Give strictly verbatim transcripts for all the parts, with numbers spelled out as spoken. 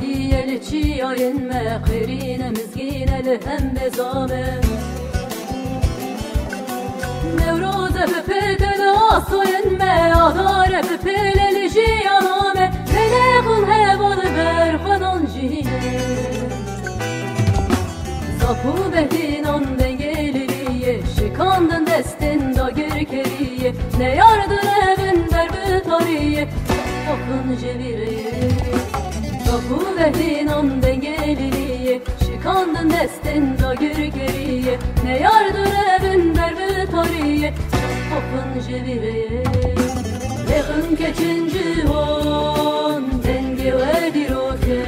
Hîye li çiyayên me, qêrîne mizgîne li hembêza me. Newroze bi pête li asoyên me, adare bi pêle li jiyana me. Pêlexin heval ber xwedan jî. Zap û behdînan dengê liliyê, şikandin destên dagirkeriyê, neyar direvin ber bi tariyê, xofin ji vî rê. Zap û behdînan dengê liliyê, şikandin destên dagirkeriyê, neyar direvin ber bi tariyê, xofin ji vî rê. Lêxin keçin ciwan, dengê we dîrok e.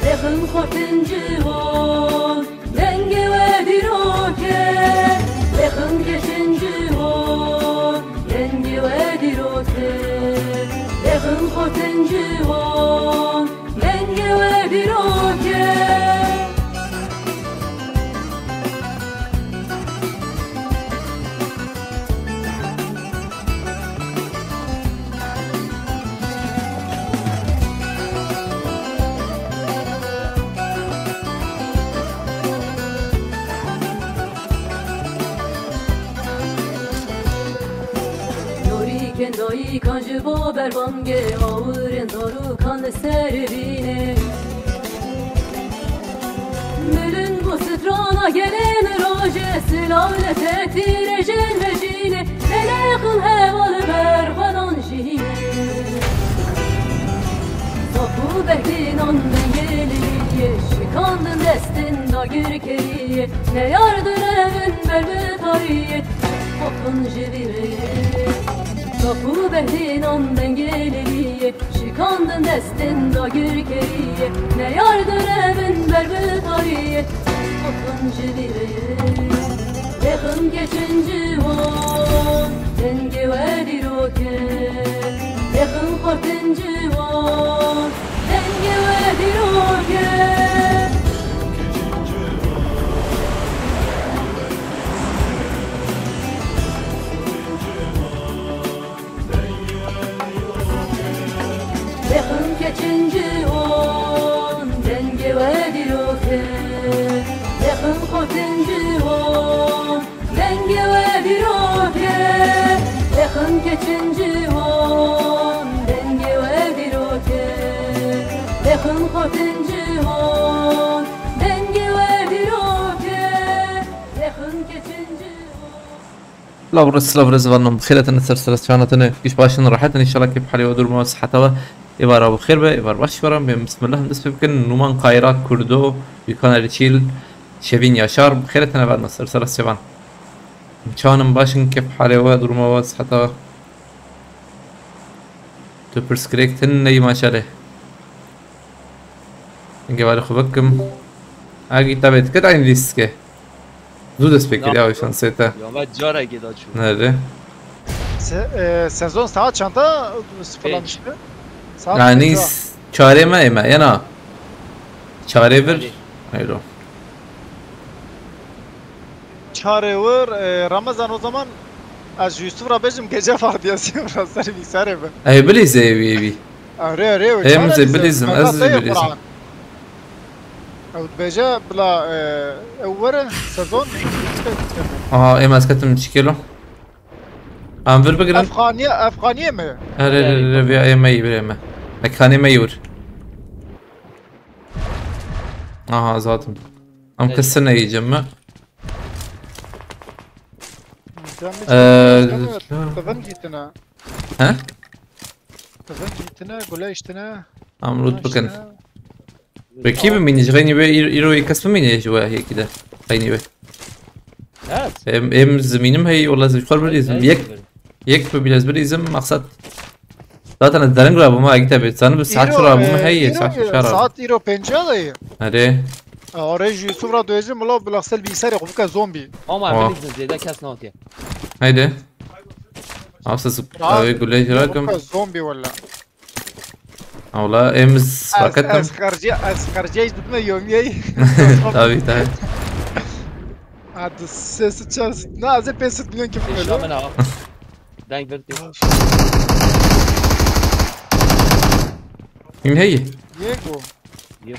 Lêxin xortin ciwan, dengê we dîrok e. Lêxin keçin ciwan, dengê we dîrok e. Lêxin xortin ciwan, dengê we dîrok e. Dorîkên dayikan ji bo berbangê, awirên zarokan li ser bînê. Milin bû strana gelên rojê, silav li te tîrêjên mejînê, belexin heval ber xwedan jî. Zap û behdînan dengê liliyê, şikandin destên dagirkeriyê, neyar direvin ber bi tariyê, xofin ji vî rê. Zap û behdînan dengê liliyê, şikandin destên dagirkeriyê, neyar direvin ber bi tariyê, xofin ji vî rê. Lêxin keçin ciwan, dengê we dîrok e. Lêxin xortin ciwan, dengê we dîrok e. Lêxin keçin ciwan, dengê we dîrok e. Lêxin xortin ciwan, dengê we dîrok e. Lêxin keçin ciwan, dengê we dîrok e. Lêxin xortin ciwan, dengê we dîrok e. Lêxin keçin ciwan. Lav û rêz, lav û rêz, van bi xêr hatine ser sera çanatine. Giş başin, rahat in, inşallah kêf halê we, durma we, siheta we. Êvara bi xêr be, êvar baş we re. Bê bismillah em dest pê bikin. Numan Kayra Kurdo, Yukan Erçîl, Şevîn Yaşar, bi xêr hatine van ser sera çavan. Çanim başin, kêf halê we, durma we, siheta we. Tu pirs kirêk tin neyî maşalê. Hingê warê xwe vekim. Agî tavê diket aynî lîstike. Zû dest pê kiriya, ew şansê te. Ya, me carekê da çû. Nerede? Se-, e, sezon saat çanda sıfırlanmıştı? Saat Yani kaça? s-, çarê me ême, yena. Çarê vir. Hadi. Hayro. Çarê wir, e, Ramazan o zaman ez Yusuf ra bêjim gece vardiyası ra ser bilgisayarê bi. Ey bilîzê êvî êvî. Erê, erê, Em çarê zê bilîzê, bilîzim, ez zê bilîzim. Ew dibêje bila, e, ew were sezon. Aha, em ez ketim çi kelo. Em vir bigirin. Efxaniye, Efxaniye mi? Erê, erê, erê, erê, vê ê me yî, vê me. Mekanê me yî wir. Aha, zaten. Em kesine yiyeceğim mi? Ee, Kızın gitine. He? Kızın gitine, gule iştine. Em loot bikin. Peki bi mînî ji xeynî wê îr-, îro yê kes bimîne ji we yekî de. Xeynî wê. Evet. Em, em zimînim hey, wala zî xor bilîzim. Yek, yek bi biraz bilîzim, maksat. Zaten ez dereng rabûme, egî te bê. Zanim bi saet rabûme hey, saet şeş rabûme. Saat îro pênc de ye. Erê. Arê ji Yusuf ra döwezim, wala bila sel bilgisayarê xwe bike zombi. Ama bilîzin zêde kes nake. Haydi. Asas abi gule jirakim. Zombi wala. Awla, em z-, fakat ez xerciya, ez xerciya hiç dutma yomiyey. Tabii, tabii. Hadi ses çar. Na, az pes milyon kim öyle. Deng verdi. Kim hey? Ye, Yek bû ya.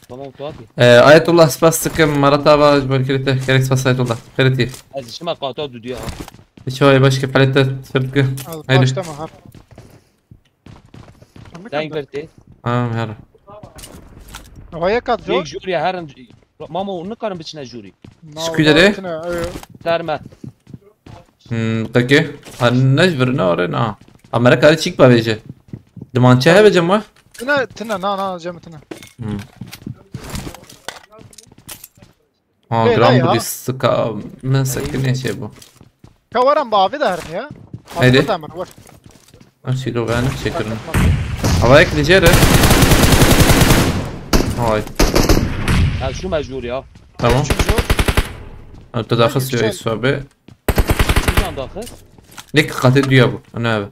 Tamam, tu hatî. Ee, Ayetullah, spas dikim, mala te ava ji bo kirî te. Gelek spas Ayetullah. Xêrê te. Ez çima qata dudiya ha. Hiç vay başka palette tirtki. Al, Haydi. Başlama ha. Deng bertê. Ha, her. Havaya kat zor. Yek jûrî herin. Mamo, nikarin biçine jûrî. Şikû dere? Terme. Hmm, peki. Ha, ne jibir ne ore na. Amere kari çik pa veje. Dimançe hebe cem wa? Tine, tine, na, na, cem tine. Hmm. Ha, Bê, gram ne ya? Bu sika, min sekinê şey bu. Ka waran bavê de herin ya. Haydi. Atma da herin, war. Her şey doğru yani, çekirin. Hava ek nicere. Hay. Ya şu mecbur ya. Tamam. Şu zor. Hatta daha Hadi, hızlı güzel. Isu abi. Şuradan daha hız. Ne katı diyor bu? Ne abi?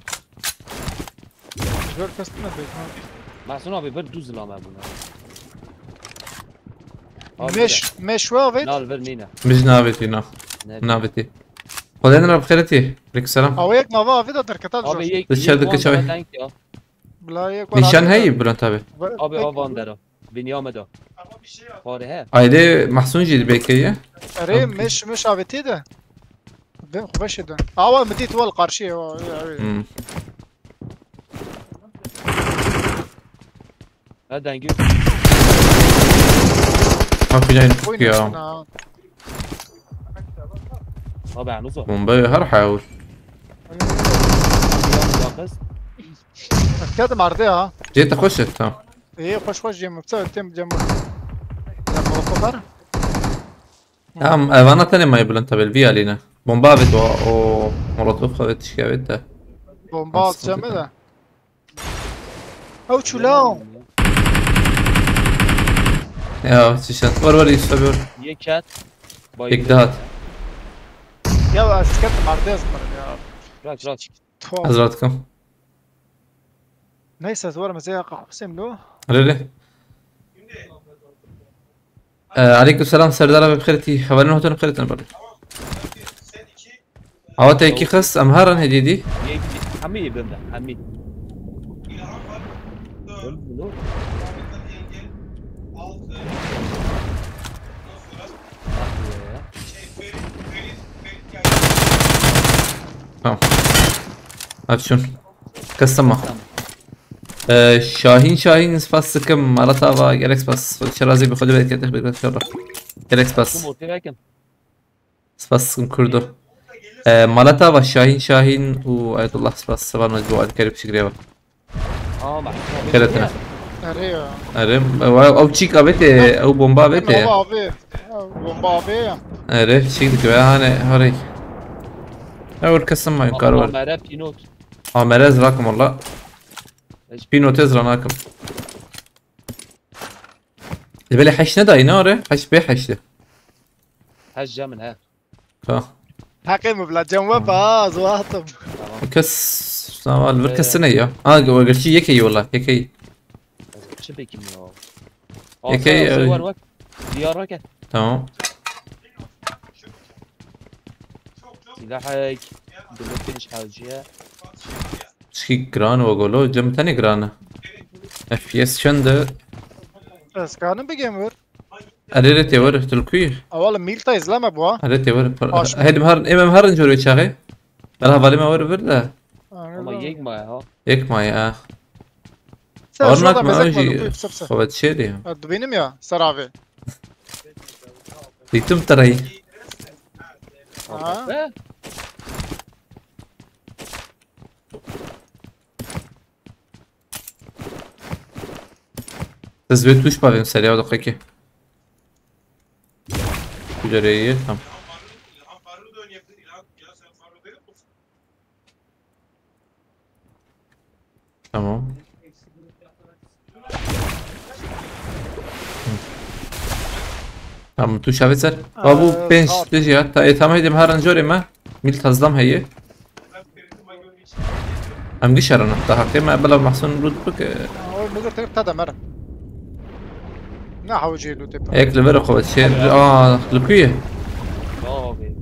Zor kastım da pek. Mahsun abi bir düz lame buna. Abi Meş, meş ve avet. Nal ver nine. Biz naveti na. Ne? Naveti. Xwedê nira bi xêretî. Aleyküm selam. Awe yek nava avet de derketa. Abi jor. Yek, dışarıda yek geçemey. Wan dara denk ya. Bila yek Nîşan heyî Bülent abi. Abi avan dera. Binyame da. Pare he. Aile Mahsun jî belki ya. Erê, meş, meş avetî de. Ben xweşê de. Awa mi dît wal karşıya. Hmm. Ha dengê. Ha, filan ya. Abi anû zor. Bombayı her hal. Kedim arde ha. Cê te xweş e, tamam. İyi, xweş xweş cem. Sen tem cem. Ya molotof var. Tamam, evana tenê mayî Bülent abi, vî alîne. Bomba avêt o, o molotof avêt, tişkî avêt de. Bomba atacağım da. Ew çûla. Ya, çişen. Var, var, işte bir. Yek hat. Yek daha. Ya, ez ketim arde ez mirim ya. Bırak, bırak. Tuha. Ez rahat kam. Neyse, ez warim, ez ê Husên lo. Rê, rê. Ee, aleyküm selam, Serdar abi, bi xêr tî. Hevalên hotin bi xêr tî, bari. Awa te yekî xist, em herin hêdî dî. Hemî bim de, hemî. Tamam. Hadi şun. Kıstım mı? Tamam. Ee, Şahin, Şahin, spas sıkım. Marat Ava, gerek spas. Şirazi bir kodu bekledik, bekledik, bekledik. Gerek spas. Kim ortaya yakın? Spas sıkım kurdu. Ee, Malat Ava, Şahin, Şahin, u Ayetullah spas. Var mı bu Alkerip Şigreva? Aa, bak. Keretine. Erê ya. Erê, ew, ew çîk avêtê, ew bomba avêtê. Bomba avê. Bomba avê ya. Erê, çîk dike, hani, hari. Ew kesin mayım, kar var. Amere pinot. Amere ez rakim valla. Pinot ez ranakim. Li belê heş nedayî, ne are? Heş bê heşti. Heş cem min he. Ha. Heqê min bila cem we pa, ez wextim. Kes, tamam, li vir kes ne ya. Ha, gerçi yekê wala, yekê. Çi bekim ya? Yekê, e, war bak. Diyar bak. Tamam. Silahek. Dört beş hacıya. Çi giran o golo, cem tenê giran e. F P S çend e? Ez kanim bigem wir. Erê rê tê were, tu li ku yî? Awal milta izleme bu ha. Erê tê were. Hêdim her, em herin cor wê çaxê. Bela hevalê me were vir de. Ama yek maye ha. Yek maye ha. Sen şurada mezek mi? Xwet çê diye. Dibînim ya, ser avê. Dîtim tireyî. Ha? Ez vê tuş bavêm ser ya, dakika. Güzel iyi, tamam. Tamam. Tamam, tu şavê ser. Aa, bu pênc tamam. Tijî ya. Ta, e, tamam, hêdim her ancorê me. Mil tazlam heye. Em gişerin. Ta haqê me bela mahsun lut bik. Oy, mizir tek tada merim. Ne hawcê lûtê pa. Ek li ver xwe çê. Aa, li ku ye? Abi.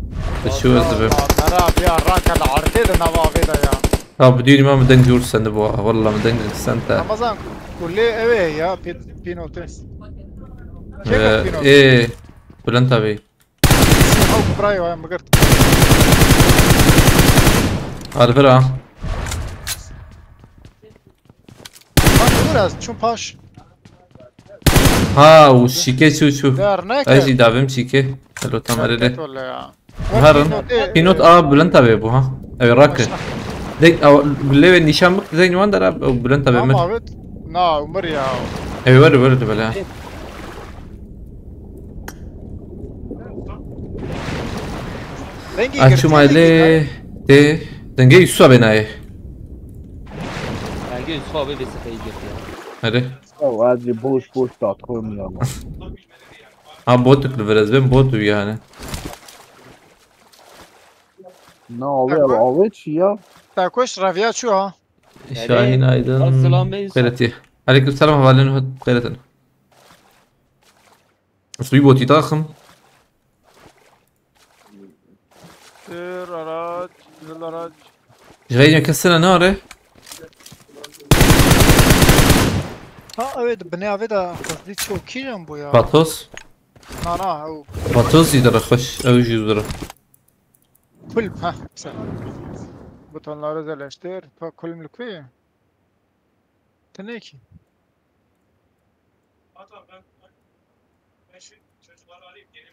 Bi şu ez dibim. Mera biya raka li artê de nava avê de ya. Ya bi dînî me min deng jor sendibû ha. Walla min deng send te. Ramazan, kulê ew ê ya, pî-, pînotê. Kê Ee, got pînot? Ê, Bülent abi. Ew kubrayê wa min girt. Alver ha. Lan dur ez çûm paş. Ha, û şîkê çû çû. Dar neke. Ez jî davim şîkê. Hello, tam erê. Şerket wala ya. Herin. Pînot, ê, Pînot a Bülent abi bû ha. Ew rak. Başla. Dek, ew, lê wê nîşan bik, dizeyî wan dera, ew Bülent abi mir. Ama evet. Na, Umar ya. Ew wer, wer de bela. Dengê Açım girtî aile dengê de denge Yusuf abi naye. Dengê Yusuf abi vê sefeyî girtî ya. Hadi. Ya, ez jî boş boş takım ya. Ha, botuk li virez ben botu yani. Ne abi, abi, abi çi ya? Takoş Rabia çû ha. Şahin Aydın. Selam Bey. Xêretî. Aleyküm selam, hevalên xwe xêretin. Suî botî taxim. Sür araç, güzel araç. Ji xeyrê kesine nare. Ha, evet, binê avê de xwezlî çokî jin bû ya. Patos. Na, na, ew. Patos jî dere xweş, ew jî dere. Kulm, ha, sen. Butonları özelleştir. Pa kulm li ku ye? Tenê ki.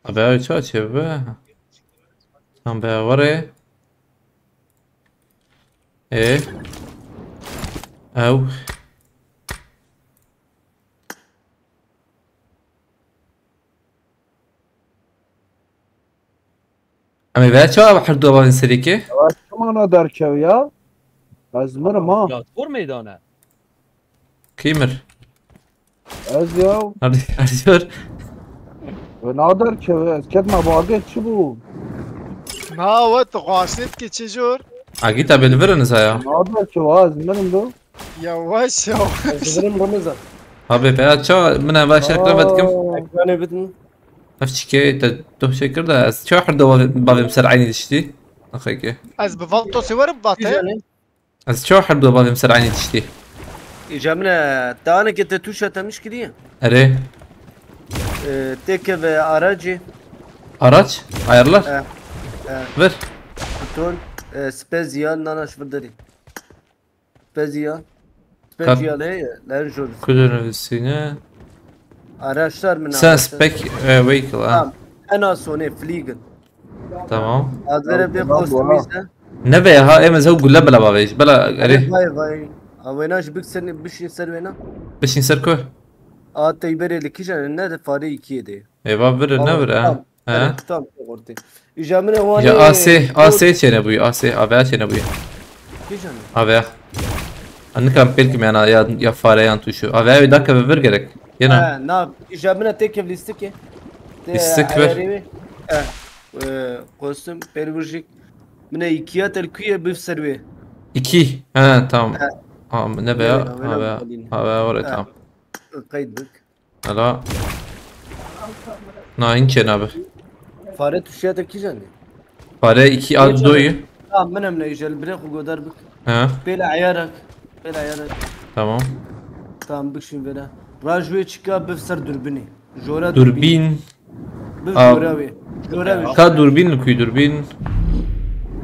Abi, abi, çawa çêbibe? Tam be, were. E? Ew. Em ê veya çawa her du bavên serê ke? Ya, çima na derkew ya? Ez mirim ha. Ya, tor meydane. Kî mir? Ez ya. Hadi, hadi gör. Ve na derkew, ez ketma bagê çi bû? Na, we tu xwaştê dikê çi jor? Agî te bê li vir in zaya. Na derkew ha, ez mirim do. Yavaş, yavaş. Ez divirim Ramazan. Abi, veya ça, min eva şekle vedikim. Aa. Ekranê bidin. Ev çike te doh şekir de, ez ça her de bavê, bavê ser aynî diştî. Axeke. Ez bi Valtosê werim bate. Güzel. Ez ça her de bavê ser aynî diştî. Îca min e, taneke te tûşa te miş kiriye. Erê. E, têke ve aracê. Araç? Ayarlar. E, e. Ver. Buton, e, speziyal, nana şi vir derî. Speziyal. Speziyal heye, len jor. Kudur üstüne. Araçlar min. Sen araçlar. Spec, e, vehicle, ha. Tamam. En az sone fliegen. Tamam. Hazire bir customize. Ne be ha, em ez ew gule bela bavêj. Bela, erê. Vay, vay. A wêna ji bik ser, bişin ser wêna. Bişin ser ku? A teyberê li kîjan ne de fare ikiye de. Ê, va vir, ne vir, ha? Tamam. He? Tamam, ortê. Îja min e wanê. Ya A S, A S çêne bûyî, A S, A V A çêne bûyî. Kîjan? A V A. An nikam pêl kim yana ya, ya fare yan tuşu. A V A wê dakeve vir gerek. Yena. He, na, îja min e têkev lîstikê. Lîstik vir. He. E, kostüm, pêl vir jî. Min e ikiya tel kuye biv ser wê. İki. He, tamam. He. Ha, ne be ya? Öyle, öyle. Ha be ya. Ha be ya, oraya tamam. Qeyd bik. Hala. Na, hin çênabe. Fare tuşiya te kîjan e? Fare iki al doyu. Tamam, min em ne îjel, birê xwe godar bik. He. Pêle eyarak. Pêle eyarak. Tamam. Tamam, bik şin vere. Rajwê çika biv ser durbinê. Jora durbin. Durbin. Biv jora wê. Jora wê. Ka durbin li kuy durbin?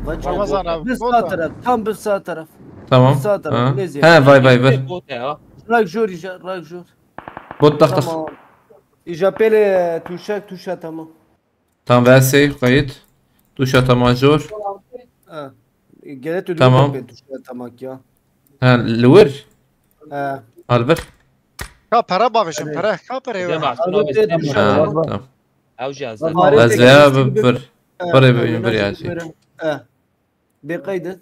Ramazan abi, bir sağ taraf, tam bir sağ taraf. Tamam. Bir sağ taraf. Ha. He, vay, vay, ver. Rak jor, rak jor. Bot tax tax. Tamam. Îja pêlê tûşek, tûşa tamam. Tam ve sey kayıt. Tûşa tamam jor. Ha. Gere tu tamam. Tûşa tamam ya. Ha, li wir? Ha. Al vir. Ka pere bavêjin, pere. Ka pere. Ha, tamam. Ew jî ez. Ez veya vir. Pere bi vir ya jî. Ha. Bê qeyd et.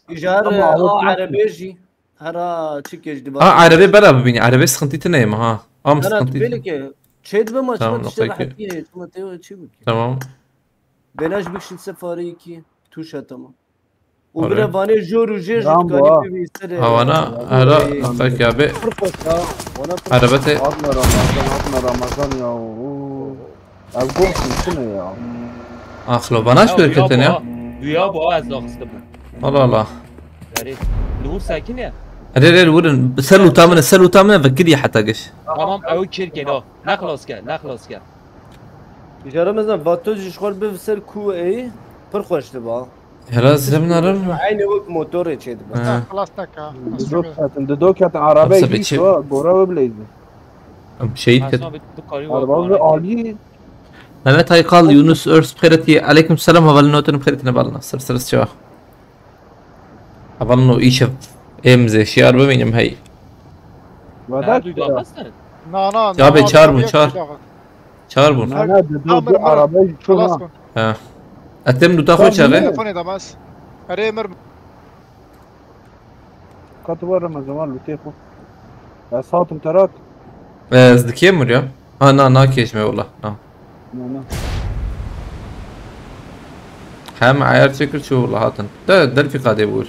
Îjar a erebê jî. Hera çi kêj diba. Ha, erebê bela bibînî. Erebê sıkıntı tine mi ha? Am sıkıntı. Belki çê dibe ma çima tişte rahatî ye, çima tê çi bikî. Tamam. Bêna ji bikşin sefarê iki. Tûşa tamam. Û bire vanê jor û jêr ji dikanî pê vî serê. Hawana, hera, pek ya be. Pir xweş ya. Wana pir. Erebete. Hatme Ramazan, hatme Ramazan ya. Ev gom çi ne ya? Axlo, bana şöyle ketene ya. Güya bu, ez daxistibû. Allah Allah. Erê. Li wir sakin e. Erê, erê, li wir in. Ser lûta min e, ser lûta min e, vekirî heta giş. Tamam, ew kir gelo. Nexlos ke, nexlos ke. Bijara mezin vato ji xwe bi ser ku ey pir xweş diba. Hela zem narim. Aynı wek motorê çê diba. Ha. Xlas neka. Di do ketin, di do ketin arabaya Tabii gît ki. o, bora we bileydi. Em şehit ket. Aslında bir, bir karı Araba ve alî. Mehmet Aykal, Yunus Örs, bixêretî. Aleyküm selam, hevalin otin bixêretî ne balna. Ser ser çawa. Hevalin o işe em zê şiyar bimînim hey. Vedat. Duydu Abbas ne? Na na. Ya be, çağır bunu, çağır. Çağır bunu. Na na, di do, di arabaya çû na. Ha. Etem duta xwe çaxe. Telefon edemez. Erê mir. Kat var ama zaman lütê xwe. Ya saatim terak. Ez dikêm mir ya. Ha na, na kêşme wala. Na. Na na. Hem ayar çekir çû wala hatin. De delfî qadê bûr.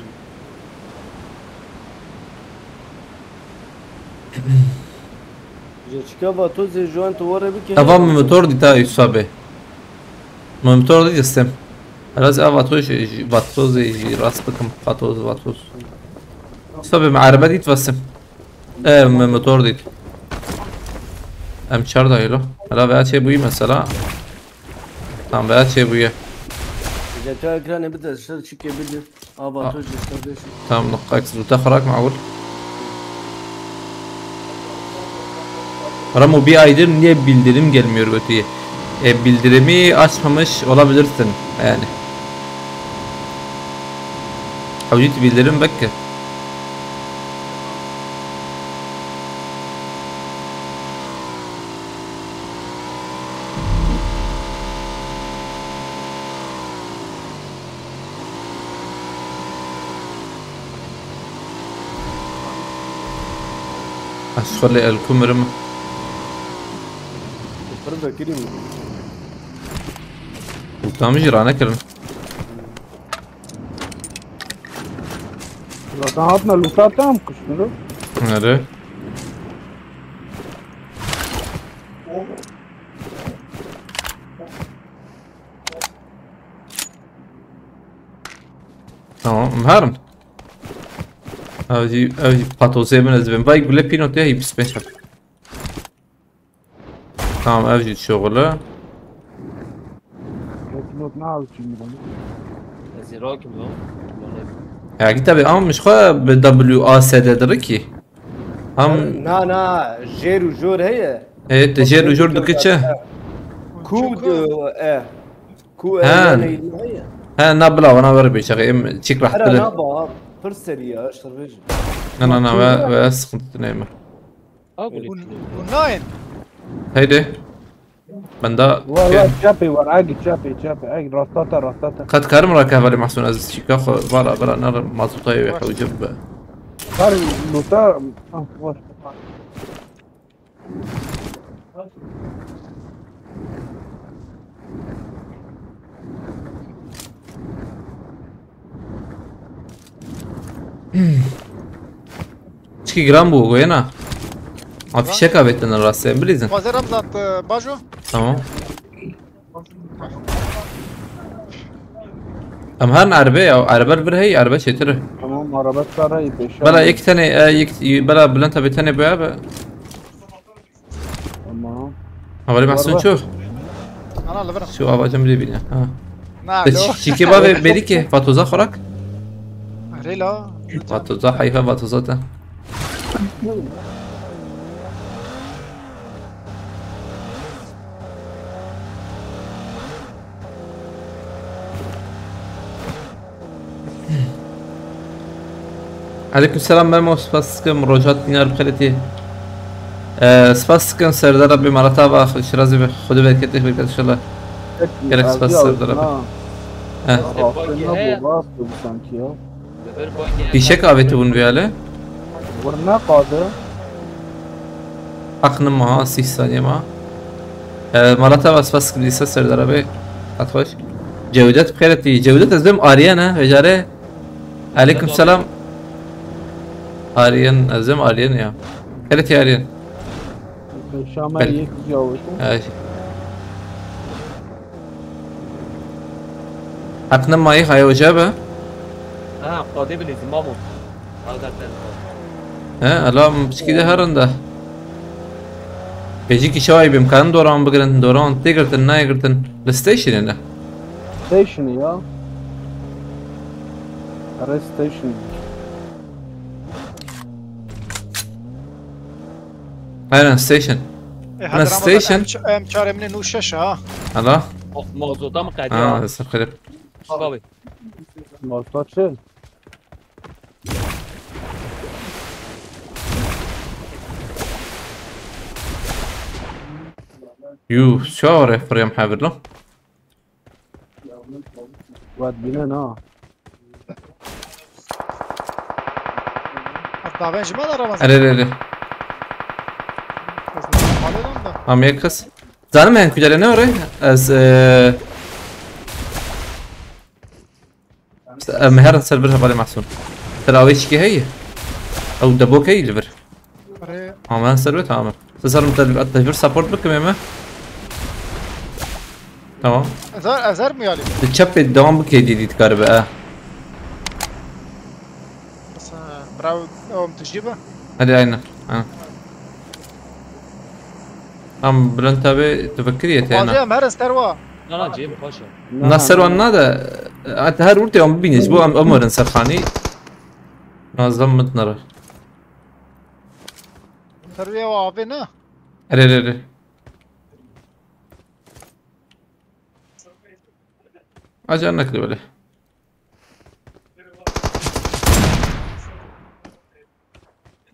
Jeçika vato zê juan tu were bike. Eva min motor dîta Yusuf abi. Min motor dît istem. Biraz eva to jî, jî vato zê jî rast bikim. Vato, vato. Yusuf abi, min araba dît vasim. E, min motor dît. Em çar da yelo. Hala veya çê bûyî mesela. Tam veya çê bûye. Jeçika ekranê bide ser çike bide. Ava to ji ser beş. Tamam, nokta zûta xerak maul. Ramo bir aydır niye bildirim gelmiyor götüye? E, bildirimi açmamış olabilirsin yani. Hewcît bildirim bekle. Aşxelê el kumirim. Pir vekirî mi? Tam jî ranekirin. Zaten hatna lûta tam kuştun. Nere? Tamam, herin. Ev jî, ev jî patozê min ez dibêm. Vay gule pîno te hî bîst pênc hep. Tamam, ev jî şoxile. Not ne al şimdi bana. Ez ê rakim lo. Ya git abi, ama miş xwe bi W A S D dirikî. Ham Na na, jêr û jor heye. Evet, jêr û jor dikiçe. Ku de e. Ku e Ha. yani heye. He, na bila wana ver bir çaxê, em çik rahat Ara bile. Na ba, pir serî ya, şervej. Na na na, ve, ve sıkıntı neyme. Ha gule. Hûn nayên. Haydi. Ben daha Var var, çapê var, agi çapê çapê, agi rastata rastata. Kat karım ra kahveli mahsun aziz çika xo vara vara nar mazutayı ve hewcim be. Kar lûta, ah, var. Çiki gram bu goyena. Afişe kavetin rastlayın bilizin. Xwazê remzat e, bajo. Tamam. Em her erbe ya, erbe bir hey, erbe çetir. Tamam, araba çara iyi peşe. Bela iki tane, e, iki, bela Bülent abi tane boya be. Tamam. Havali mahsun Var, çok. Ana li vir. Şu avacım bile bile. Ha. Na De lo. çi-, çike ba ve beri ki, Fatoza xorak. Rê la. Fatoza, hayfa Fatoza da. Aleyküm selam Memo, spas dikim, Rojat Dinar bi xêr hatî. Ee, spas dikim Serdar abi, Marat abi, Şiraz abi, Xwedê bereket, bereket inşallah. Gerek spas Serdar abi. He. Rastına bu, rast bu sanki ya. Fîşek avêtibûn vê alê. Wurna qadi. Heq nima, sî saniye ma. Ee, Marat abi, spas dikim dîsa Serdar abi. Hat xweş. Cewdet bi xêr hatî. Cewdet ez dibêm Aryen e, vêcare. Aleyküm selam. Aryen, ez dibêm Aryen ya. Xêr hatî Aryen. Şama Bel- yek cawit. Ay. Heq nima yê xaye oca be. Ha, Sade bilîzî Mamo. Ader ten. He, ela piçkî de herin de. Pêjî kî şawayî bêm karin doran bigirin, doran tê girtin, nayê girtin. Li stationê ne? Stationê ya. Rest station. Aynen station. E, Ana hadi station. Ramazan M çar emine nû şeş ha. Ela. Oh, mazota mı Ha, kaydı? ser xirip. Abi. Mazda çi? Yuh, şawre firiyam hevir lan. Wet bîne na. Hatta ben jima da Ramazan. Ere ere ere. Malê lan da. Am yek kız. Zanim en kudere ne oraya? Ez eee Em herin ser bir hevalê Mahsûn. Terawê çikê heye? Ew debok heye li vir. Arê. Ama ser bir tamam. Siz herin te, te vir support bikim eme. Tamam. Ezer, ezer mi yali? Di çepê devam bike dî dî dikaribe e. Mesela bravo, oğlum tecrübe. Hadi aynen. Ha. Am Bülent abi tefekkür yete Bazı yani. em her ester wa. Na na Cem paşa. Na ser wan na de. Hatta her urte am biniz bu am ömrün serxani. Nazam mıtnara. Terbiye wa abi ne? Ere ere ere. Acar nakli böyle.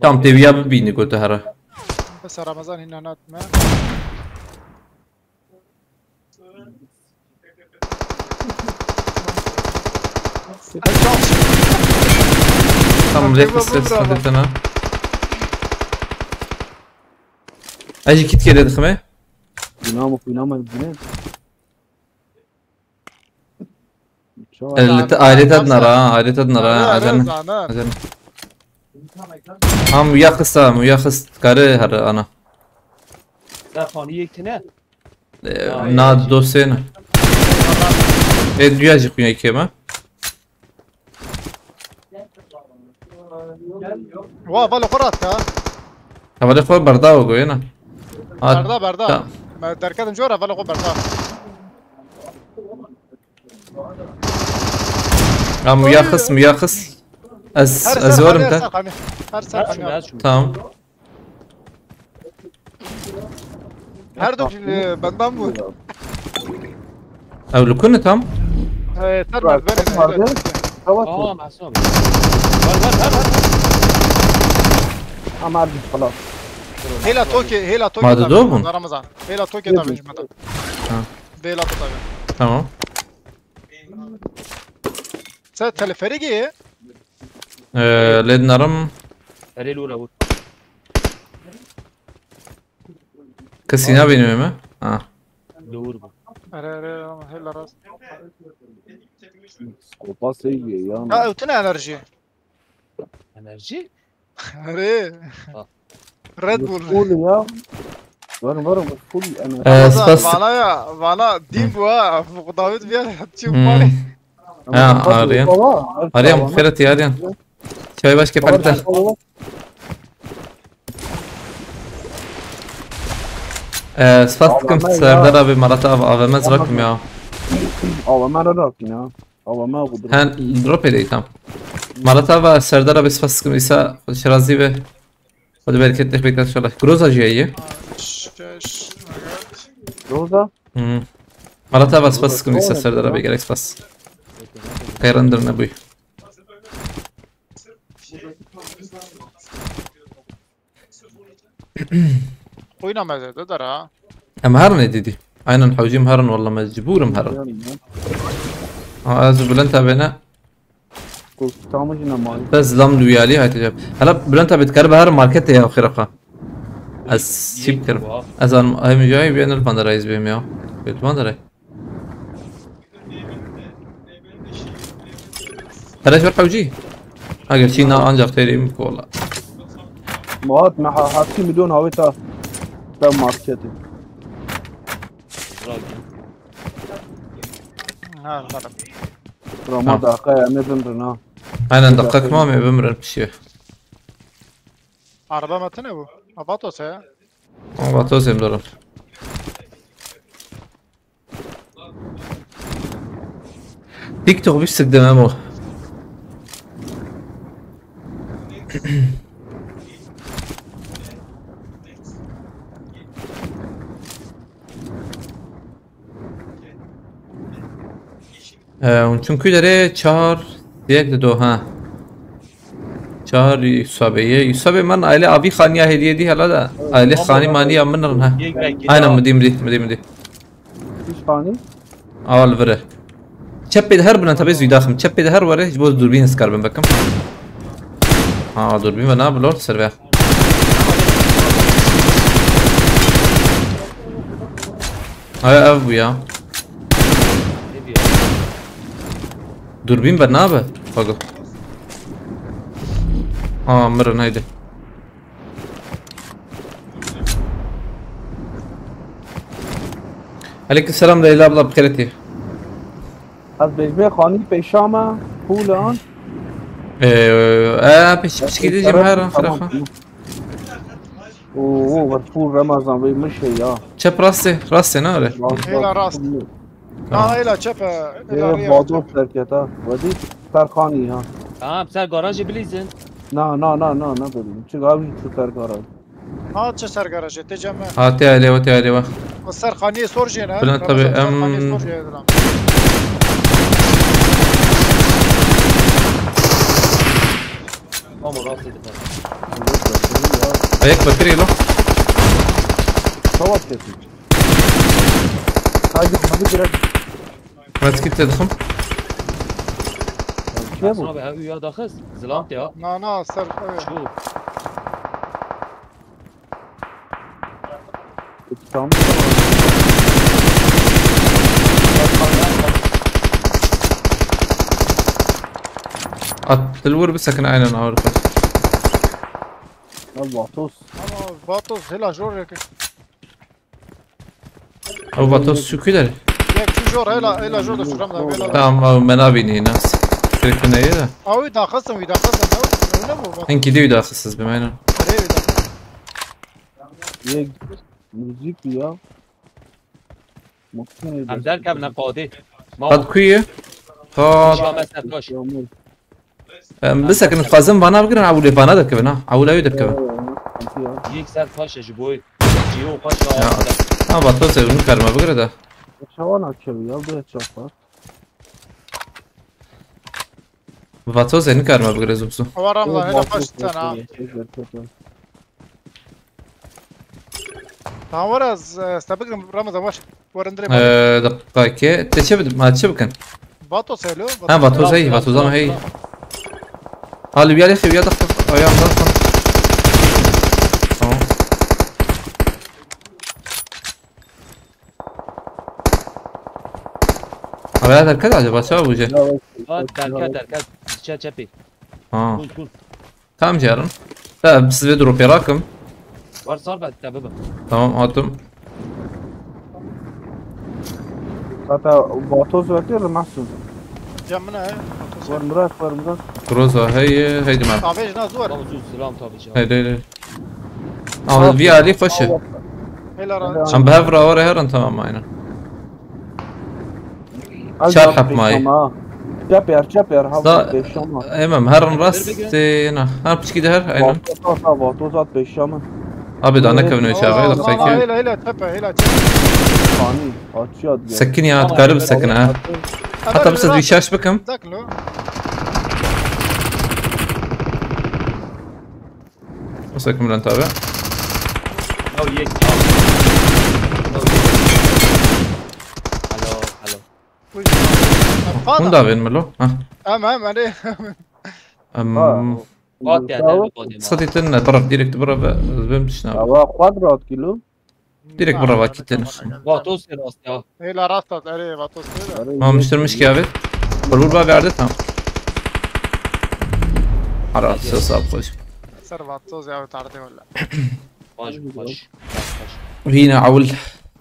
Tam teviya bir bini götü hara. Bes Ramazan hinan atma. Tam lefes ses sadetena. Aji kit kere dixme. Bîna mı bîna mı bîne? Ailete dinara ha, ailete dinara ha. Ajan. Ajan. Ham muyaxista, muyaxist kare hara ana. Serxani yek tine. Na dostê ne. E duya jî xuya kême. Wa valo xwe rat ka. Hevalê xwe berda we goyê ne. Berda berda. Me derketin jora valo xwe berda. Ya muyaxis muyaxis. Ez ez orim te. Her ser. Tamam. Her du e, benden bu. Ew li ku ne tam? E, ter merdivene. Aa Mahsun abi. Var var var var. Ama abi falan. Hela Toki, Hela Toki. Ma da do bun? Ramazan. Hela Toki da ben jmata. Ha. Bela Toki. Tamam. Sen teleferik iyi. Ee, lednarim. Erê lûra vur. Kesî nabînime mi? Ha. Lûr bu. Erê erê ama hela rast. Skopa seyye ya. Ha ötüne enerji. Enerji? Erê. Red Bull. Full ya. Varım varım full enerji. Ee, spas. Vana ya, vana din bu ha. Bu David bir yer atıyor Hmm. bari. Ha, Aryan. Aryan, xêret ya Aryan. Çay başke perde. Ee, spas dikim Serdar abi, Marat abi, A V M zirakim ya. A V M re rakin ya. A V M bu. Hen drop edeyim tam. Marat abi, Serdar abi spas dikim, İsa Şirazi ve hadi bereketli bekler inşallah. Groza jî ye. Şeş, evet. Groza? Hmm. Marat abi spas dikim, İsa Serdar abi gerek spas. Kayrandır ne bu? Oyna mezede dara. Em herin ê dîdî. Aynen hewcîm herin, walla mecbûr im herin. Ha, ez û Bülent abi ne? Tamam yine mal. Bes lam duyali hayte cevap. Hala Bülent abi dikare bi her markete ya xêra xwe. Ez çi bikirim? Ez an hem cayê bêne li Vanderayîz bêm ya. Bêt Vanderay. Tereş bir hewcî. Eger çî na ancak têrî min kola. Muhat me ha hafti milyon havê ta ta marketê. Ha, zaten. Rama dakika ya ne dindin ha. Aynen, dakika kima me bimrin pişiye. Araba me tine bû. Abatos he. Ama Vatos em dolan. TikTok bir sık demem o. Ee, hûn çûn ku derê çar yek dido ha. Çar Yusabê ye. Yusabê man aile avî xaniya hediye dî hela da. Aile xanî maniya min rin ha. Aynen, midî, midî, midî, midî. Üç tane. Awa li vir e. Çepê de her bine tabi zû daxim. Çepê de her were ji bo dûrbîn ez karbim bekim. Ha, dûrbîn ve nabi lor ser ve. Ay, ev bu ya. Dûrbîn ve nabi. Fago. Aa, mirin, haydi. Aleyküm selam Leyla abla, bi xêr hatî. Ez bêjmê xanî pêşa me, pûlan. Ee, e, pêş, pişkî diyeceğim her an. Oo, ver pûl Remezan, vê min şey ya. Çep rastê, rastê ne öyle? Hêla rast. Ha, hêla çep e, hêla Ê, rê Bado çep. Serketa. Wedî Serkanî ha. Tamam, ser garajê bilîzin. Na, na, na, na, na, dedim. Çık abi, şu Serkara. Ha, çi ser garajê, tê cem me. Ha, te alê, te alê. O ser xaniyê sor jê ne? Bilen tabi, Ramazan, ser em, xaniyê sor jê, Ramazan. Ama rast edin. Ayak bakır yelo. Savaş kesin. Haydi, hadi biraz. Medkit te dixim. Ne bu? Abi, ha, uya daxist. Zilam te ya. Na, na, ser, evet. Şu. Tamam. At, dilwur bir sakın aynen Avrupa. Ya Vatos. Ama Vatos hêla jor yek. Ew Vatos şu kuder. Yek şu jor hêla, hêla jor da şuram da hêla. Tamam, ew me nabînî nas. Kırık ne ye de. Awi daxistin, wî daxistin, ne? Öyle mi bu? Hinkî dî wî daxisiz bim aynen. Rê wî daxistin. Yek müzik ya. Mutlu Em derkevine qadê. Ma Qad ku ye? Qad. Şame ser taş. Yağmur. Em bisekin xwazim vana bigirin, ewlê vana derkevin ha. Ewlê ew derkevin. Yek ser taş e ji boy. Ciyo xweş Ya. ya. Ha, Vatos ew nikarime bigire de. Çawan açıyor ya, bu çapa. Vatos ew nikarime bigire zû zû. Awa Ramazan, hêla xweş sen ha. Tamam, were ez, e, ez te bigirim, Ramazan, baş. Were ndirê bale. Ee, dakika ki. Te çi bidim? Ha, çi bikin? Vatos helo. Ha, Vatos hey, Vatos ama hey. Ha, li bir yere xeviya da. Ayağım da. Tamam. Abi ya derkez acaba çawa buje? Ha, derket, derket. Çe çepî. Ha. Kul kul. Tamam canım. Tamam, siz bir drop yarakım. Var sar ben, tabi bak. Tamam, attım. Hatta Vatos bekliyor da mahsus. Cem min e. Vatos. Var Murat, var Murat. Groza, hey, hey, man. Avêj na zor. Tamam, sus, selam tabi canım. Hey, hey, hey. Ama bir ali faşı. Hêla ra. Em bi hev re aware herin, tamam, aynen. Çar hep mayî. Çeper, çeper, ha, Da- pêşama. Emem, herin rastê, na. Her piçkî de her, aynen. Vatos at, Vatos at pêşama. Abi da nekevin Aa, çaxê, aa, lixtayke. Hêla, hêla, tepe, hêla, tepe. Fani, açıyor diye. Sekin ya, dikarî bisekine ha. Hatta bir ses bir şaş bikim. Daklo. Bisekim lan tabi. Alo, alo. Hûn da bên milo. Ha. Em, em, em. Em, Ha. Vat ya, derbi bodi ma. Satî tin ne, taraf direkt bura ve zbem tişna. Ama kuadrat kilo. Direkt bura vakit tenir. Vatos rast ya. Hêla rast at, erê, Vatos hêla. Tamam, müştermiş ki abi. Vur vur abi, verdi, tamam. Ara, sağ ol, koç. Ser Vatos ya, tarde valla. Baş, baş. Yine awul.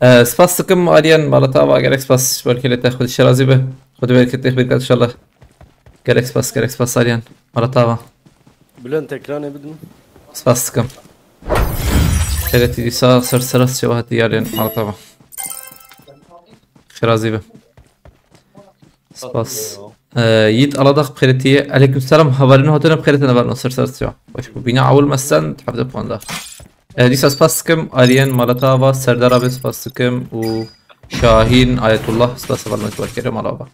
Ee, spas sıkım aliyen malata va gerek spas. Belki lete xud şerazi be. Xud bereket bereket inşallah. Gerek spas, gerek spas Aryan. Mala te ava. Bülent, ekranê bidin. Spas dikim. Xêretî dîsa ser serast çewa hati yarên mala te ava. Xêrazî be. Spas. Ee, Yiğit Aladak xêretî. Aleyküm selam. Hevalino hatine xêretine verno ser serast çewa. Baş bu bina awul mesen hevde puanda. Ee, dîsa spas dikim. Aryan mala te ava. Serdar abi spas dikim. Û Şahin Ayetullah spas hevalino ji ber kerê mala ava.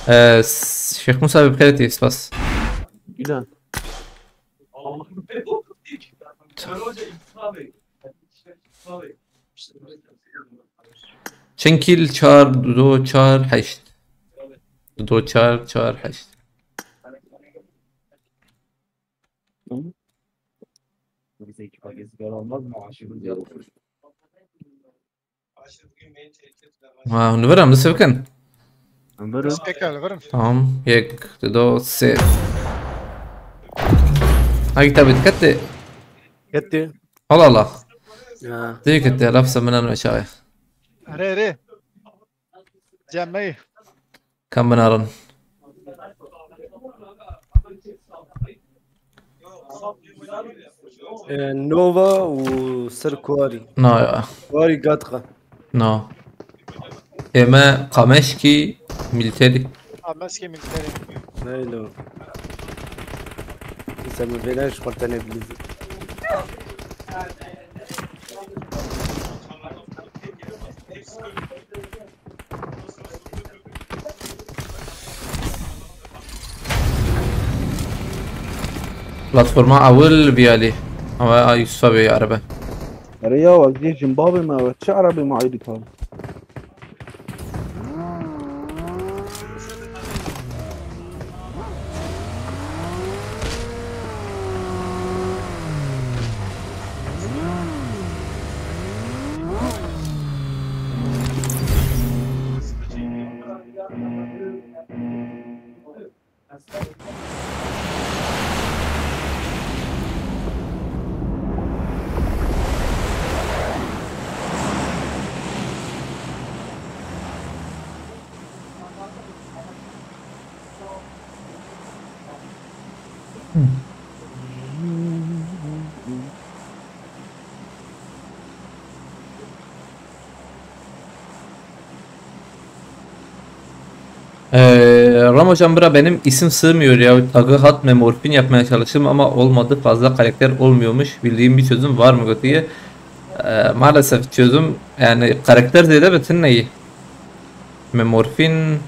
Ee, s-, Şêx Musa bi xêretî spas. Gülen. Çend kîl? Çar, du, çar, heşt. Du, çar, çar, heşt. Ha, hûn li vir in, em dest pê bikin. Em birin. Dest pê ke, li vir in. Tamam, yek, du, sê. Hagî tabi dikkat de. Gitti. Allah Allah. Ya. Diyor ki, laf sen benden aşağıya. Erê, erê. Cem Bey. Kam binarin. Ee, Nova û ser Kuarî. Na ya. Kuarî Gatka. Na. Ême Qameşkî milîterî. Qameşkî milîterî. Neylo. Îsa min vêne ji xwe tenê bilîzî. Platforma ewil biyalî. Ama a Yusuf'a bir araba. Erê ya, ez yê Zimbabwe me, we çi erebê me ayrî kar? Ee, Ramazan bra, benim isim sığmıyor ya. Tagı hat memorfin yapmaya çalıştım ama olmadı. Fazla karakter olmuyormuş. Bildiğim bir çözüm var mı diye. Ee, maalesef çözüm yani karakter zêde bitin neyi? Memorfin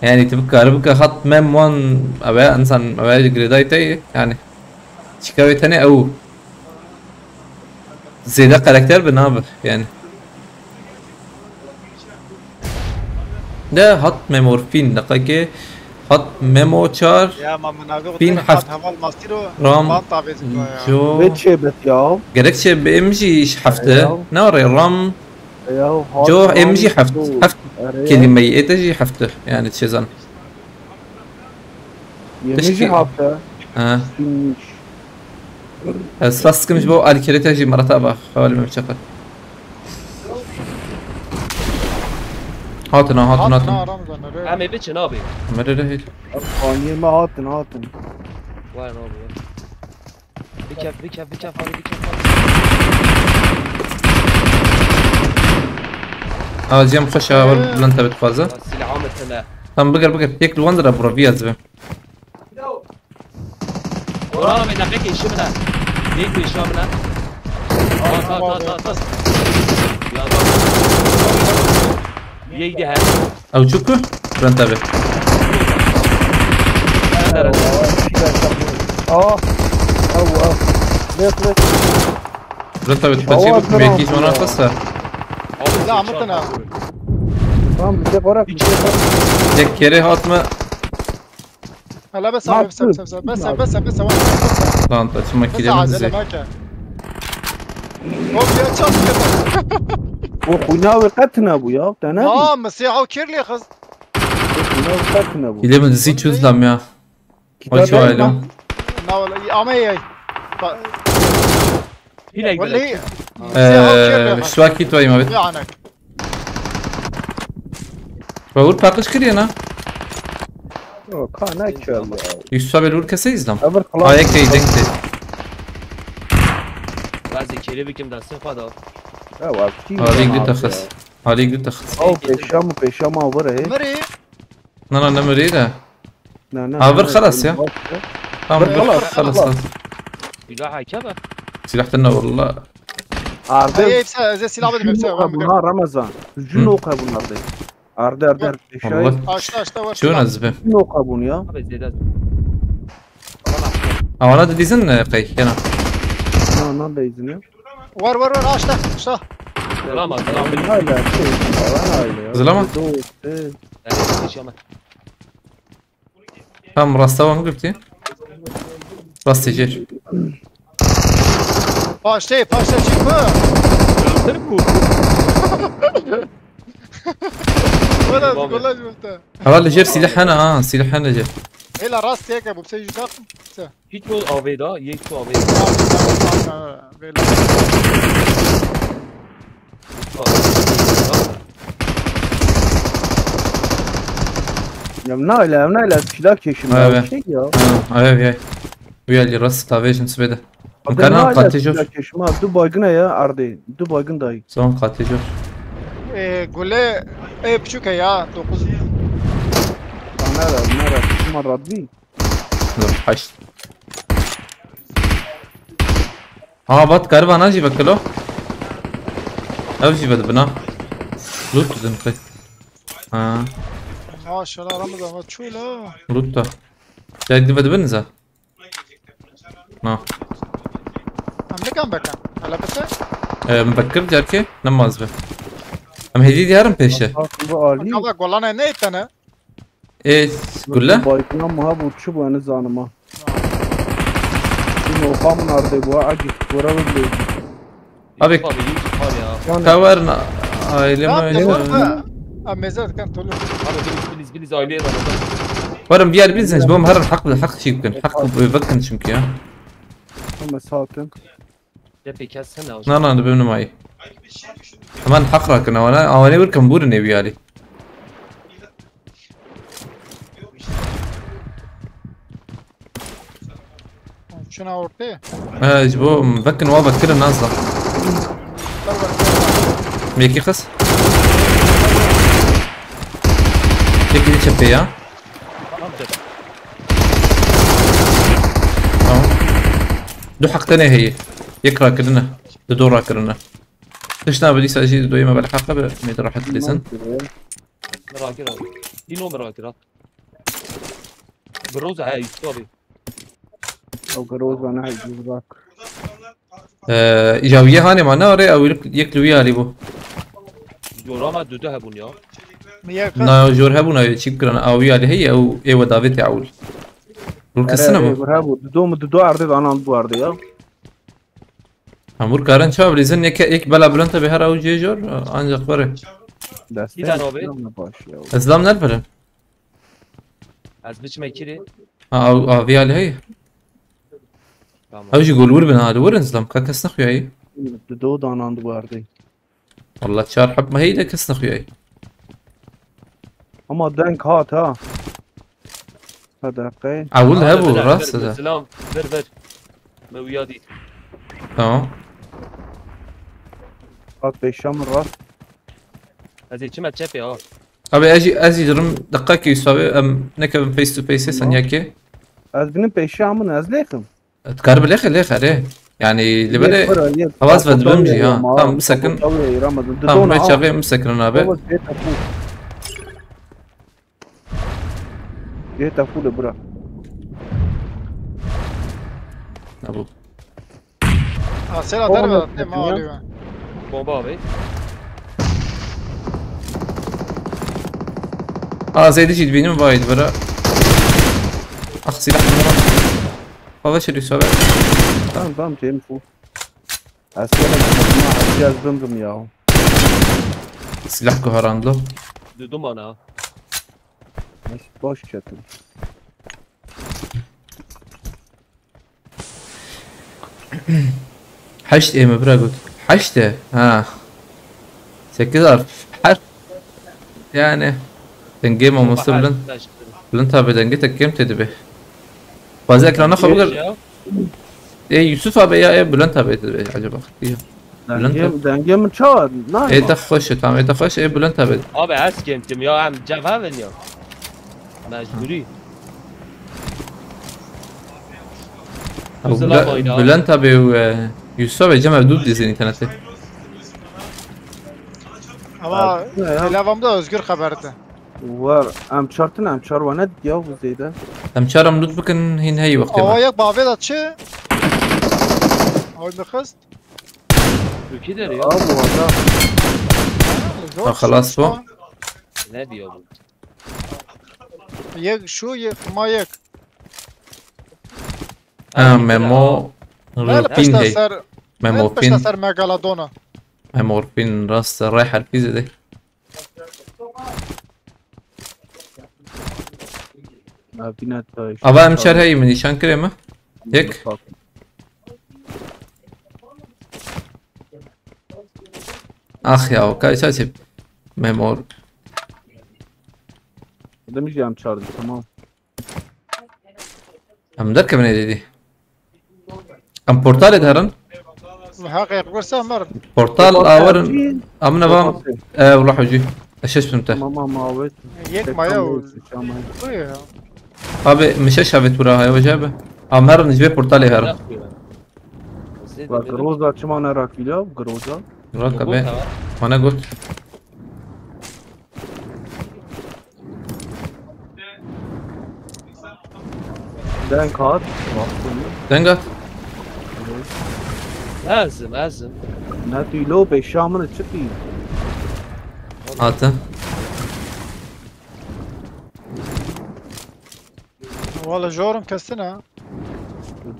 yani tu bikare bike hat mem wan eve insan eve girêdayî te yani. Çika wê tenê ew. Zêde karakter bi nabe yani. De hat memorfin deqekê hat memo çar. Ya ma min navê Fîn xwe heft. Hat heval mastîro. Ram. Ban tavê zikaya. Jo. Vê çê bet ya. Gerek çê bi M G iş hefte. Ya. Ne arê ram. Ya, hat Jo, ram M G heft. Jo. Heft Erê. Kelîmeyî ê te jî heft. Yani çêzan. Yemiş Pişkî- hafta. Ha. Sinmiş. Ez spas dikim ji bo alîkerê te jî merhaba. Xewalê me biçaqa. Hatin ha, hatin, hatin. Hatin ha, Ramazan, erê. Em ê biçin abi. Em ê re hêl. Faniyê me hatin, hatin. Vay ne abi ya. Bikef, bikef, bikef, hadi bikef, hadi. Aa, Cem xweş ha, wer Ee. Bülent abi dixwaze. Silahım etene. Tamam, bigir, bigir. Yek li wan de re bura, vî ez bi. Ora be, dakika işi bile. Yek işi bile. At, at, at, at, at. Ya bak. Yek de her. Ew çi ku? Bülent abi. Aa, ew, ew. Lêt, lêt. Bülent abi, tu Awa, pençeyi bıktım, tamam. Belki hiç ona kısa. La, amırtın ha. Tamam, bir şey korak, bir şey korak. Tek kere atma. Hala bes abi, bes abi, bes abi, bes abi, bes abi, bes abi. Lan, taşıma Bes kilim abi, bizi. Acele meke. Hop, ya çarptı. O xwîna wê qet tune bû ya, te nebî? Ha, Mesîha û Kirlî xiz. O xwîna wê qet tune bû. Kilim bizi çöz lam ya. Kitap Hoş yapma. Geldin. Na wala, ama ey, ey. Ba- Hile Vallahi, gidelim. Mesîha û Kirlî Ee, xiz. Şuaki tu ayma bit. Ya anak. Bawur pakış kiriyor na. Yok, ha ne kör ya. Yusuf abi lur keseyiz lan. Öbür Ayak klan. Denkti. Bazı kere bikim destê xwe da. Ya var. Kim Abi ya git abi takas. ya? Halî git takas. Ew pêşa min pêşa min vir e. Mirî. Na na ne mirî de. Ne ne. Ha, vir ne, xelas ne, ya. bak Tamam, Vir vir xelas, xelas. xelas. Xelas. Silah heke be. Silah tane valla. Ay Arde. hepsi, ez silah bedim hepsi. Noka buna Ramazan. Ju noka bunlar de. Arde arde arde. Pêşa. Vallahi. Aşta aşta var Çiyon silah. ez bi. Noka bun ya. Abi zêde. Awana da dizin e, qey yana. Na na da izin ya. Var var var aşta aşta. Selam abi. Selam. Hala şey. Alan aile ya. Zilama. Dost, e. Yani yaşama. Tam rasta wan girtî. Rastê jêr. Paştê paştê çi ku? Öldür bu. Wala Tamam. kolaj bulta. Hala li jêr silah hene ha, silah hene jêr. Hela rast yeke bu şey judak. Hiç o aveda, yek tu aveda. Böyle. Ya ne öyle ne öyle silah keşim Ha, ya. evet. Şey ya. Ha, ev yay. Bu yali rast tavêjin sibê de. Abi Mkana ne öyle katê jor. silah keşim ha. Du baygın ya Arde. Du baygın dayı. Son katê jor. E, gule e küçük ya dokuz. Sana da bunlar atışma Rabbi. Dur, haş. Ha, bat gariba na jî vekilo. Ev jî vedibina. Loot didin qey. Ha, Maşallah Ramazan var çula. loot da. Gel gidin vedibin za. Na. Em nikan bekan. Hele bete. Em bekir derke namaz be. Em hediye diyarim peşe. Bak bu Ali. Kala golana ne etene? E, gülle. Baygına muha bu çi bu yani zanıma. Şimdi o kamun Arde bu acı. Bora bu bile. Abi. Abi iyi çıkar ya. Yani Kavarna ailem Tamam ailem. tamam da. Am mezar kan tolu. Abi biz biz biz aileye de. Varım diğer biznes bu herin hak hak şey bikin. Hak vekin çünkü ya. Ama sakin. Cephe kessene o. Na na, dibim nimay. Hemen hak rakin awana, awane bir kan burun evi yali. Şuna ortaya. Ha, ji bo vekin wa vekirin nazla. Meki kız. Meki de çepe ya. Tamam cephe. Tamam. Du hak tane heye. Yek rakirine. Du do rakirine. Tişna bi dîsa jî doyê me belheqe be, me de rahat lêzin. Merak etme. Yine o merak etme. Groza he Yusuf abi. O Groza ne heydi bak. Ee, ya wî hanê ma ne are, ew yek, yek li wî alî bû. Jora me dudu hebûn ya. Mi yek Na jor hebûn ew çî bikirin, ew wî alî heye, ew ê we davêtê ewil. Rûl kesine bû. Hebû. Dudo mu dudo erdê de anan bu erdê ya. Hemûr karin çav lêzin, yek, yek bela bilind tabi her ew cê jor, ancak were. Destê Bir tane abi. Baş ya. Ez lam nerverim. Ez biçime kiri. Ha, ew, ew wî alî heye. Tamam. Ew jî gol wir bin ha, li wir in zlam, ka kes nexuyayî. Dudo da anan bu erdê. Wallah çar heb me heye de kes nexuyayî. Ama denk hat ha. Sadaqe. Ewil Hadi hebû, ver, rast ver, de. Selam, ver ver. Me uya dît. Tamam. Hat pêşa min rast. Ez ê çime çepê ha. Abi ez jî, ez jî dirim deqakê Yusuf abi, em nekevin face to face, sen Tamam. Yekê. Ez binim pêşa min ez lêxim. Dikar bi lêxe, lêxe rê. Yani li Yek bere bira, yek. hawaz ve Kapalı dibim jî yeri ha. ama, Tamam, bir sakın. Kapalı yeri ama. Dudo Tamam, na bir ha. çavê mi sakın abi. Baba, zê tapu. Zê tapu de bura. Ne bu? Asela Tamam, derbe yok, attı yok, ma ya. alıyor. Bomba abi. Aa, Zeydi jî dibînim vay dibira. Ah, silah numara. Hava çeliyor abi. Tamam tamam, Cem fu. Aslında ben buna alacağız döndüm ya. Silah kuharandı. Dudu mana. Neyse, boş çetin. Heşt ê mi bira got. Heşt e. Ha. Sekiz harf. Her. Yani. Sen game olması bilin. Bilind abi, dengê te kêm tê dibe. Bazı ekrana xwe bigir. Ê Yusuf abi ya ê Bülent abi dibe acaba? Yok. Bülent abi. Dengê, dengê min çawa? Ê te xweş e, tamam, ê te xweş e, ê Bülent abi. Abi ez kêm tim ya, em cevabin ya. Mecburi. Abi, Bülent abi û, e, Yusuf abi cem ev dû dizin internetê. Ama levamda Özgür xeberdi. War, em çar tune, em çar wane dikiya bu zêde. Em çar em loot bikin, hîn heyî wextê. Awa me. Yek bavê da çi? Oy mi xist? Ülke der ya. Abi, wada. Ha, zor. Ha, xelas bu. Ne diyor bu? Yek şu, yek ma yek. Ha, Memo. Her Rupin pişta hey. Ser, Memo her pişta Pin. Ser Megalodona. Memo Rupin rast rê herfî zêde. Ava em çer heyî min nîşan kirê me. Yek. Ax ya, o kaysa sip. Memor. Demiş ya em çar, tamam. Em derkevin êdî. Em portalê diherin. Heqê qursa mer. Portal awerin. Em ne vam. E, wala hocî. Eşeş bim te. Tamam, ama awe. Yek maya û. Abi, min şeş avêt wira heye, wece bi. Em herin ji vê portalê herin. Bak, Groza çima ne rakî ya? Groza. Rak abi. Bana got. Deng hat. Deng hat. Ezim, ezim. Ne tu lo beşa min çi? Hatin. Wala jorim kestin ha.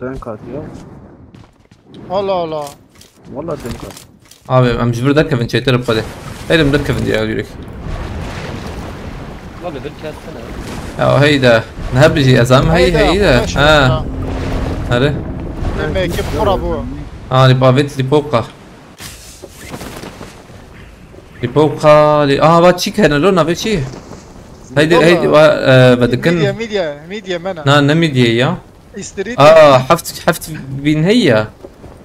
Deng hat ya. Allah Allah. Wala deng hat. Abi, em ji vir derkevin çêtir bi xwedê. Heyrim derkevin diye yürek. Abi bir kessene. Ya heyda. Ne bijî ezam hey heyda. Ha. Hadi. Demek ki bura bu. Ha, li bavêt li poka. Li poka li. Aha, va çî kene lo navê çî? Heydi, heydi, va, e, vedikin. Midye, midye, midye mena. Na, ne midye ya? Street. Aa, heft, heft bin heye.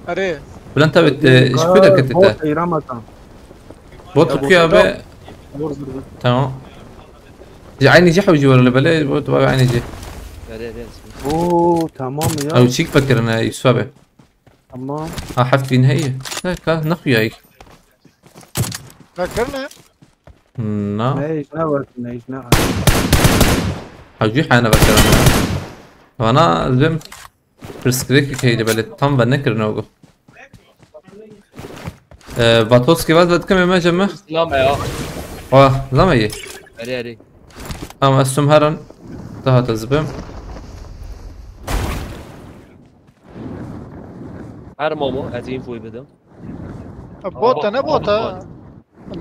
Erê. Bülent abi, e, ji ku derketî te? Bot ey Ramazan. Bot ku abi? Tamam. Ji aynı cih hewci were bele, bot abi aynı cih. Erê, erê. Oo, tamam ya. Ew çîk vekirine, Yusuf abi. Tamam. Ha, heft bin heye. Ne ka, ne xuyayî? Vekirine? Na. Ne, hiç ne var, ne, hiç ne var. Hewcî hene vekirine. Vana zim. Pirsgirêkek heyî li belê tam venekirine û got. Ee, Vatoskî vaz vedikim ê me, cem me? Lame ya. Wa, lame yê. Erê, erê. Tamam, ez tum herin. Daha da zibim. Her momo, ez infoyu bidim. Bota, ne bota?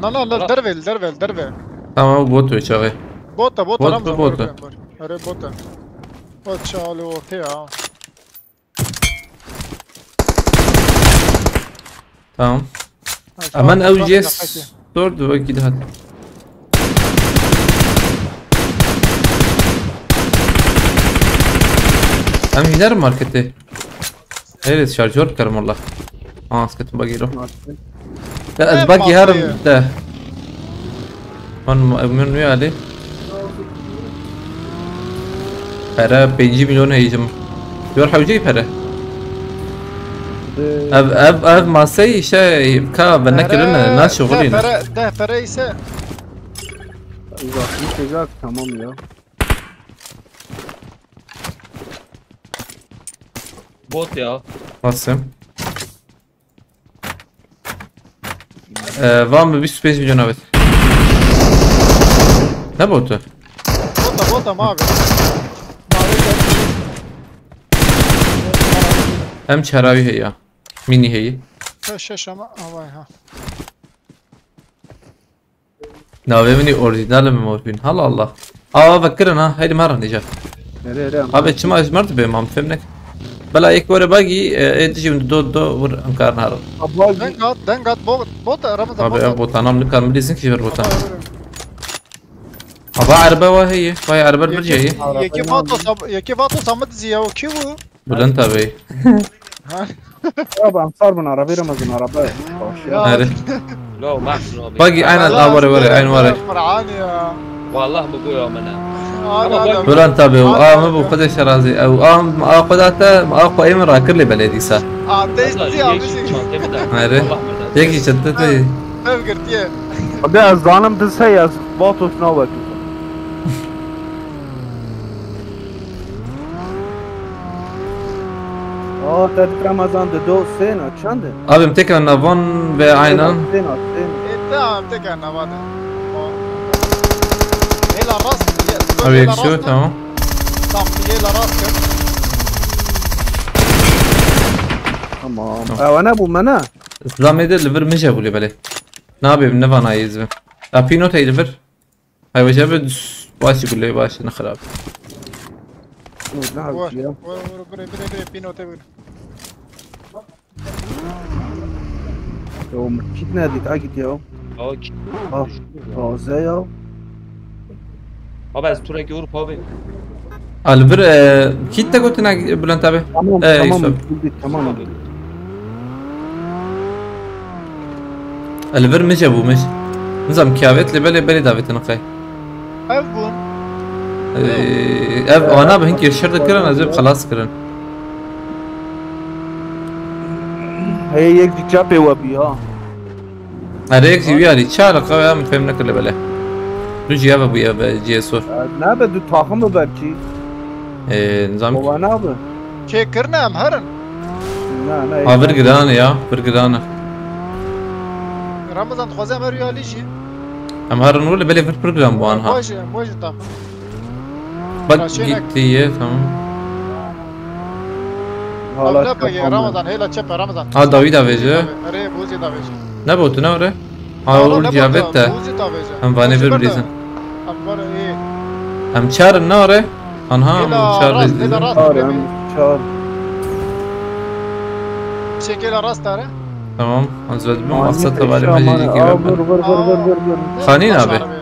Na, na, na, derve, derve, derve. Tamam, bot ve çağı. Bota, bota, bot, Ramza, bota. Erê bota. Bot çağı, okey ya. Tamam. Aman ew jê sor di wekî dihat. Em hîner marketê. Evet, şarjör bikerim valla. Aa, sketim bagî lo. Ya ez bagî herim de. Man, emin mi ali? Pere pêncî milyon heyî jim. Yor hewceyî pere. Ev, ev, ev masey şey ka ve nekirine, na şuxulî ne. Pere, deh pere ise. Uzaklık güzel, tamam ya. Bot ya. Nasıl? Ee, var mı? Bir yüz beş milyon evet. Ne botu? Bota, bota mavi. Mavi. Hem çeravi heye. Mini heye. Şeş, şeş ama, ha, vay ha. Navê min î orîjinal e, Memor Hûn. Hala Allah. Ava vekirin ha. Heydi merin dîca. Erê, erê, em Abi çima ez mer dibêm, em fêm nek. Bela yek were bagî, e, ê dijî min do, do, wir em karin herin. Deng at, deng at, bot, bot, Ramazan, Abi bot ev at. Botan am nikarim bilîzin ki ji ber botan. Tamam, yürü. Ha, Va erbe wa heye. Vay erbe bir heye. Yekê Vatos, yekê Vatos Ahmet ziya o kî bû? Bülent abi. Ya ben sar bin arabayı Ramazan araba. Baş ya. Nerede? Lo, mahsun abi. Bagi aynen daha var var aynı var. Qur'an ya. Wallah mi goya min e. Abi, abi. Bülent abi o ama bu kadar şerazi. O am a kadar da a koyayım rakır le belediyse. Ateş diye abi. Nerede? Tek içinde de. Ev girtiye. Abi ez zanim dise ya Vatos ne var? Aa, te dikir Ramazan di do sêna çend e? Abim tekrar navan ve aynen. Sêna, sêna. E, tamam, tekrar navan. Hela rast. Abi yakışıyor, tamam. Tamam, hela rast. Tamam. Ewa ne bu mene? Zamede li vir mije bûlê belê. Ne yapayım, ne vana yizvi. Apî not eyle vir. Hay wece bir başı bile başı ne xirab. Ne Vur, yapıyor? Vur, vur, vur, vur, vur, pinote vur. Yo, kit ne dik, ha git ya. Aa, ki- Ah, taze ya. Abi ez turek Avrupa abi. Alvir e, kit de gotine Bülent abi. Tamam, Ee, tamam, işte. Bildik, tamam. Alvir mije bûmiş. Nizam kiyavet li belê belê davetin xey. Ev bûn. Ee, ev ana bi hinkê şir dikirin, ez ê xelas kirin. Hey, yek dikçe pê we bî ha. Erê yek jî wî alî çar qewe em fêm nekir li belê. Du jî ev bûye be G S O. Ne be du takım mı belki? Ee, nizam ki. Baba ne abi? Kê kirine em herin. Ne, ne. Ha vir giran ya, vir giran. Ramazan dixwaze em her alî jî. Em herin wile belê vir program bu an ha. Bajê, bajê takım. Bak Ha, şey gitti ye, tamam. Hala peki Ramazan, hela çepe Ramazan. Ha, David avêje. Erê, bozê davêje. Ne botu ne ore? Ha, o cavette. Bozê davêje. Em vanê vir bilîzin. Em var iyi. Em çar ne ore? Anha em Hela çar rast, bilîzin. hela rast. Çağır hem çağır. Çek hela rast are. Tamam. Az verdim. Ani Maksat da peşe bari aman, meclisi aa, gibi. Vur vur vur vur vur. Xanîn Baş abi. arabe.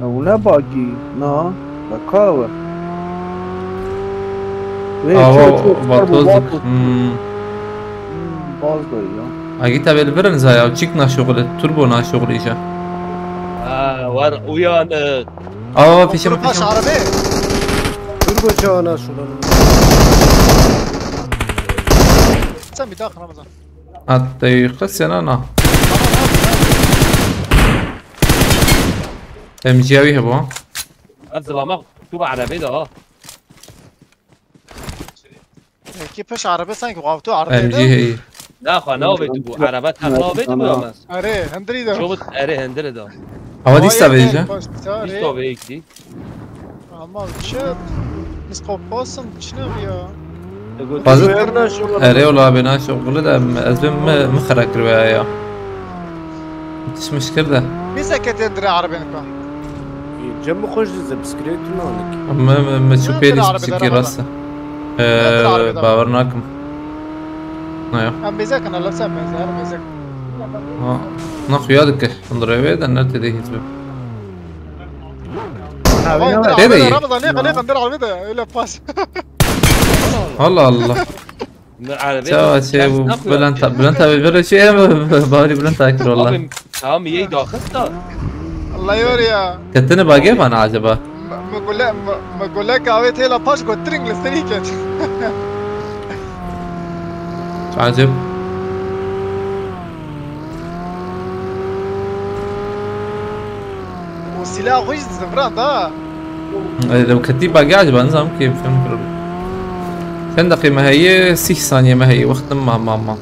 Ya bu ne bagi? Na, baka var. Ve Aa, çok, o çok, Vatos. Vatos. Hmm. Bazda ya. Agita bel birin zaya, çik naşoğlu, turbo naşoğlu işe. Ha, var uyan. Aa, fişe Baş arabe. Turbo çağı naşoğlu. Sen bir daha Ramazan. Hatta yıkı sen ana. M G A V bu. Ez zilama tu arabê de ha. Ki peş arabe sanki waftu arabe. M G A V. Na xwe ne avê tu bû. Araba tam ne avê tu bû ama. Are, hindri de. Çobut erê hindire de. Ama dista veje. Dista ve ekdi. Ama çi? Biz kopasın, çi ne bu ya? Bazı Erê ola bê naşoğlu de ez bim mi xera kirve ya. Tişmiş kir de. Biz de ketendire arabe nika. Cem mi xweş dizim, bisiklet nanik. Me me me çu pê dî çikî rast. Ee, bawer nakim. Ne ya. Em bezek ne lefse benzer bezek. Ha, ne xuya dike. Ondur eve de ne te de hiç. Vay, Te de ye. Ramazan ne kadar kandır abi de öyle pas. Allah Allah. Min arabê. Çawa şey bu Bülent abi, Bülent abi böyle şey mi? Bari Bülent abi valla. Abi tamam iyi daxist da. Allah yor ya. Ketine bage bana acaba? Me gule me gule kahve tela paş götürün le seni ket. Acep. O silah xwe ji zivran da. Lew ketî bagaj ben zam ki fem problem. Sen deqî me heye, sîh saniye me heye, wextim ma ma ma.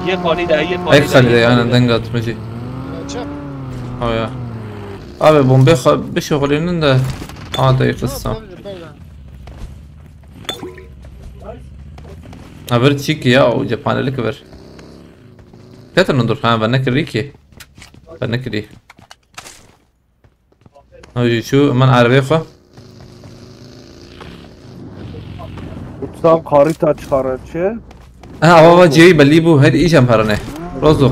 Yê xalî de, yê Ay xalî de yani deng atmajî. Çek. Haya. Abi bombe xwe bişoxulînin de. Aa de qissa. Haber çik ya o cephanelik ver. Ketin dur ha ben nekirî ki. Ben nekirî. Hajî çû min erebê xwe. Usta karita çıkarır çi? Ha, ava va cihê belî bû, her îş em herine. Rozok.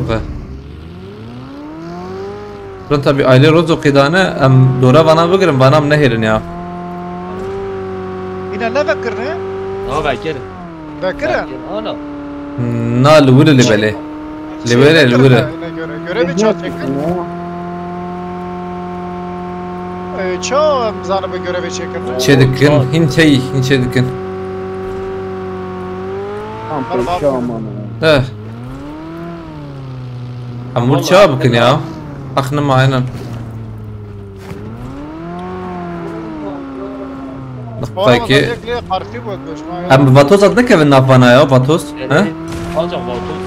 Pronto, bir aile Rozo qîdane, em dora vana bigirin, vana em nehêlin ya. Yine ne vekirine? Ha vekir. Vekire? Ana. Na li wir li belê. Li wir li wir. Görevi çağ çekin. Ee, çoğu zanı bir görevi çekin. Çê dikin, hin çey, hin çê dikin. Tam peşe aman. He. Em wir çawa bikin ya? Aqnima aynen. Belki em bi vatoz ad nekevin nav vana ya, vatoz. He? Ancak vatoz.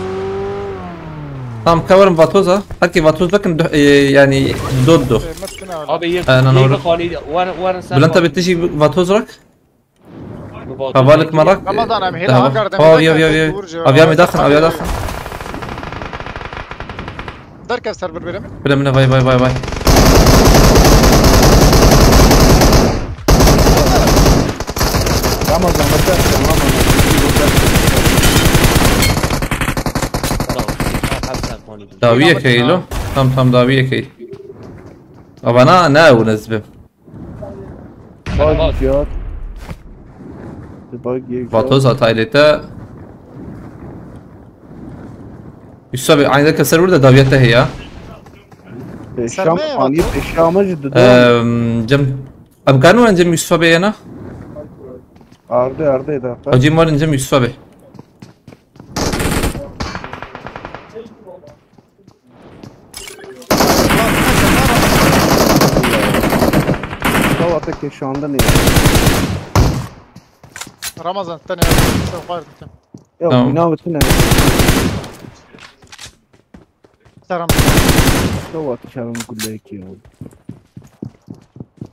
Tamam, kavarım vatoz ha. Herkê vatoz vekin, e, yani dod do. Abi yek Aynen, yek doğru. Xanî warin warin sen. Bülent abi tişi vatoz rak. Havalik marak. Ramazan abi, hela Tamam. hangarda Oh, bir yo, yo, dakika, yo. Burcu. Avya mi daxin, avya daxin. Derken ser bir birim. Bilemine vay vay vay vay. Ramazan, bıçak sen, Ramazan. Tamam. Hepsen Xanî. Dawiye keylo. Tam tam dawiye key. Avana ne ew nezbim. Bak ya. Bak ya. Vatoz ataylete. Üsta bir aynı dakika server de daviyete heya. Peşam, Sermeye hani bak. peşamı ciddi. Ehm, cem. Em kanu en cem Yusuf abi yana. Ardı ardı da. Hacı var en cem Yusuf abi. Tava peki şu anda ne? Ramazan, sen ya. Sen var mısın? Ya Tamam. bina bütün ne? Selam. Tava kişanın kulleki ya.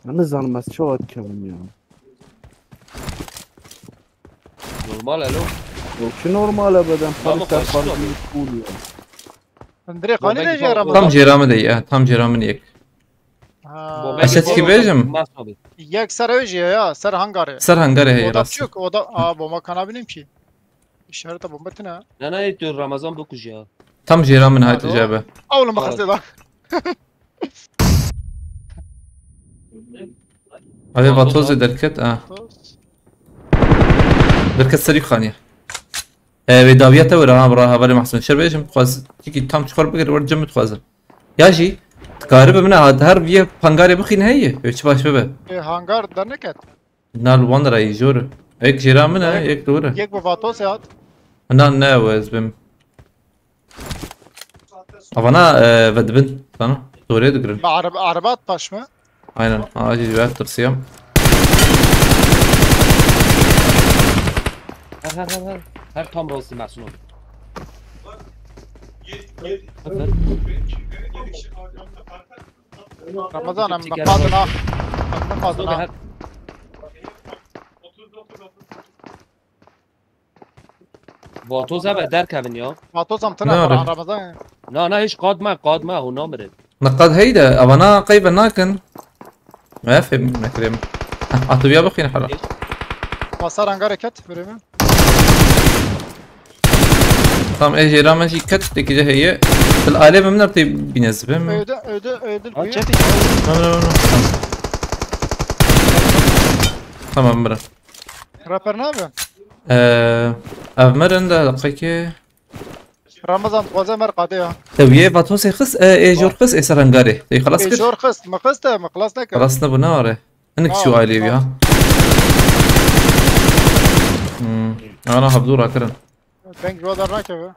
Yalnız zanmaz çoğu kişanın ya. Normal alo. Yok şu normal abiden Tamam, panik başka parti oldu. Cool ya. Hindire Bomba kanî ne gibi jê oldu. Ramazan? Tam cêra min de ya, tam cêra min yek. Ha. Bomba Esed gibi ki oldu. Bejim. Mas abi. Yek ser ew jî ya, ser hangarê. Ser hangarê heye Oda rast. çok, oda, aa, bomba kanabînim ki. İşarete bomba tine. Ne ne tu Ramazan bu kuj ya. Tam cêra min hayt Alo. icabe. Oğlum bak da. Hadi vatoz derket ha. Derket serî xaniye. E, wê dawiya te were ha, bira, hevalê Mahsun. Şer bêjim, xwaz, tiki tam çikor bigir, wer cem dixwazin. Ya jî, dikaribe min ha, her viye pangarê bixîn heye, wê çi baş bibe. E, hangar derneket. Na li wan ra jor. Ek jêra min e, ek li wir e. Yek bi vatos hat. Na, ne, we ez bim. Avana, e, vedibin, sana. Doğruya digirin. Bi araba, araba at paş mı? Aynen. Aa, acil ben tırsıyorum. Her her her her. Her tam rastı Mahsun abi. Aferin. Ramazan em Teker bak kadın var. ha. Bak kadın Sonra ha. her Vatoz abi derkevin ya. Vatos am Ne tına ara? Ramazan. Na na hiç qad me qad me hûn namirin. Niqad heyde, avana qeybe nakin. Me fem nekirem. Heh, atubiya bixin hala. Basar hangar eket birim. Tam e jêra me jî ket, teki de heye. Bil alê min nertê bîne zibim. Öldü, öldü, öldü. Ha Büyük. çetin. Tamam, tamam, tamam. Tamam, bira. Rapper ne yapıyor? Ee, ev merin de, dakika ki. Ramazan, dixwaze mer qadê ya. Te wiyê vatosê xist, e, ê jor xist, ê ser hangarê. Tê xelas E, kir? jor xist, mi xist e, mi xelas nekir. Xelas nebû, ne are. Hinek Tamam, çû ailê tamam. ya. Hmm. Ana hevdû rakirin. Deng ji wa dernakeve.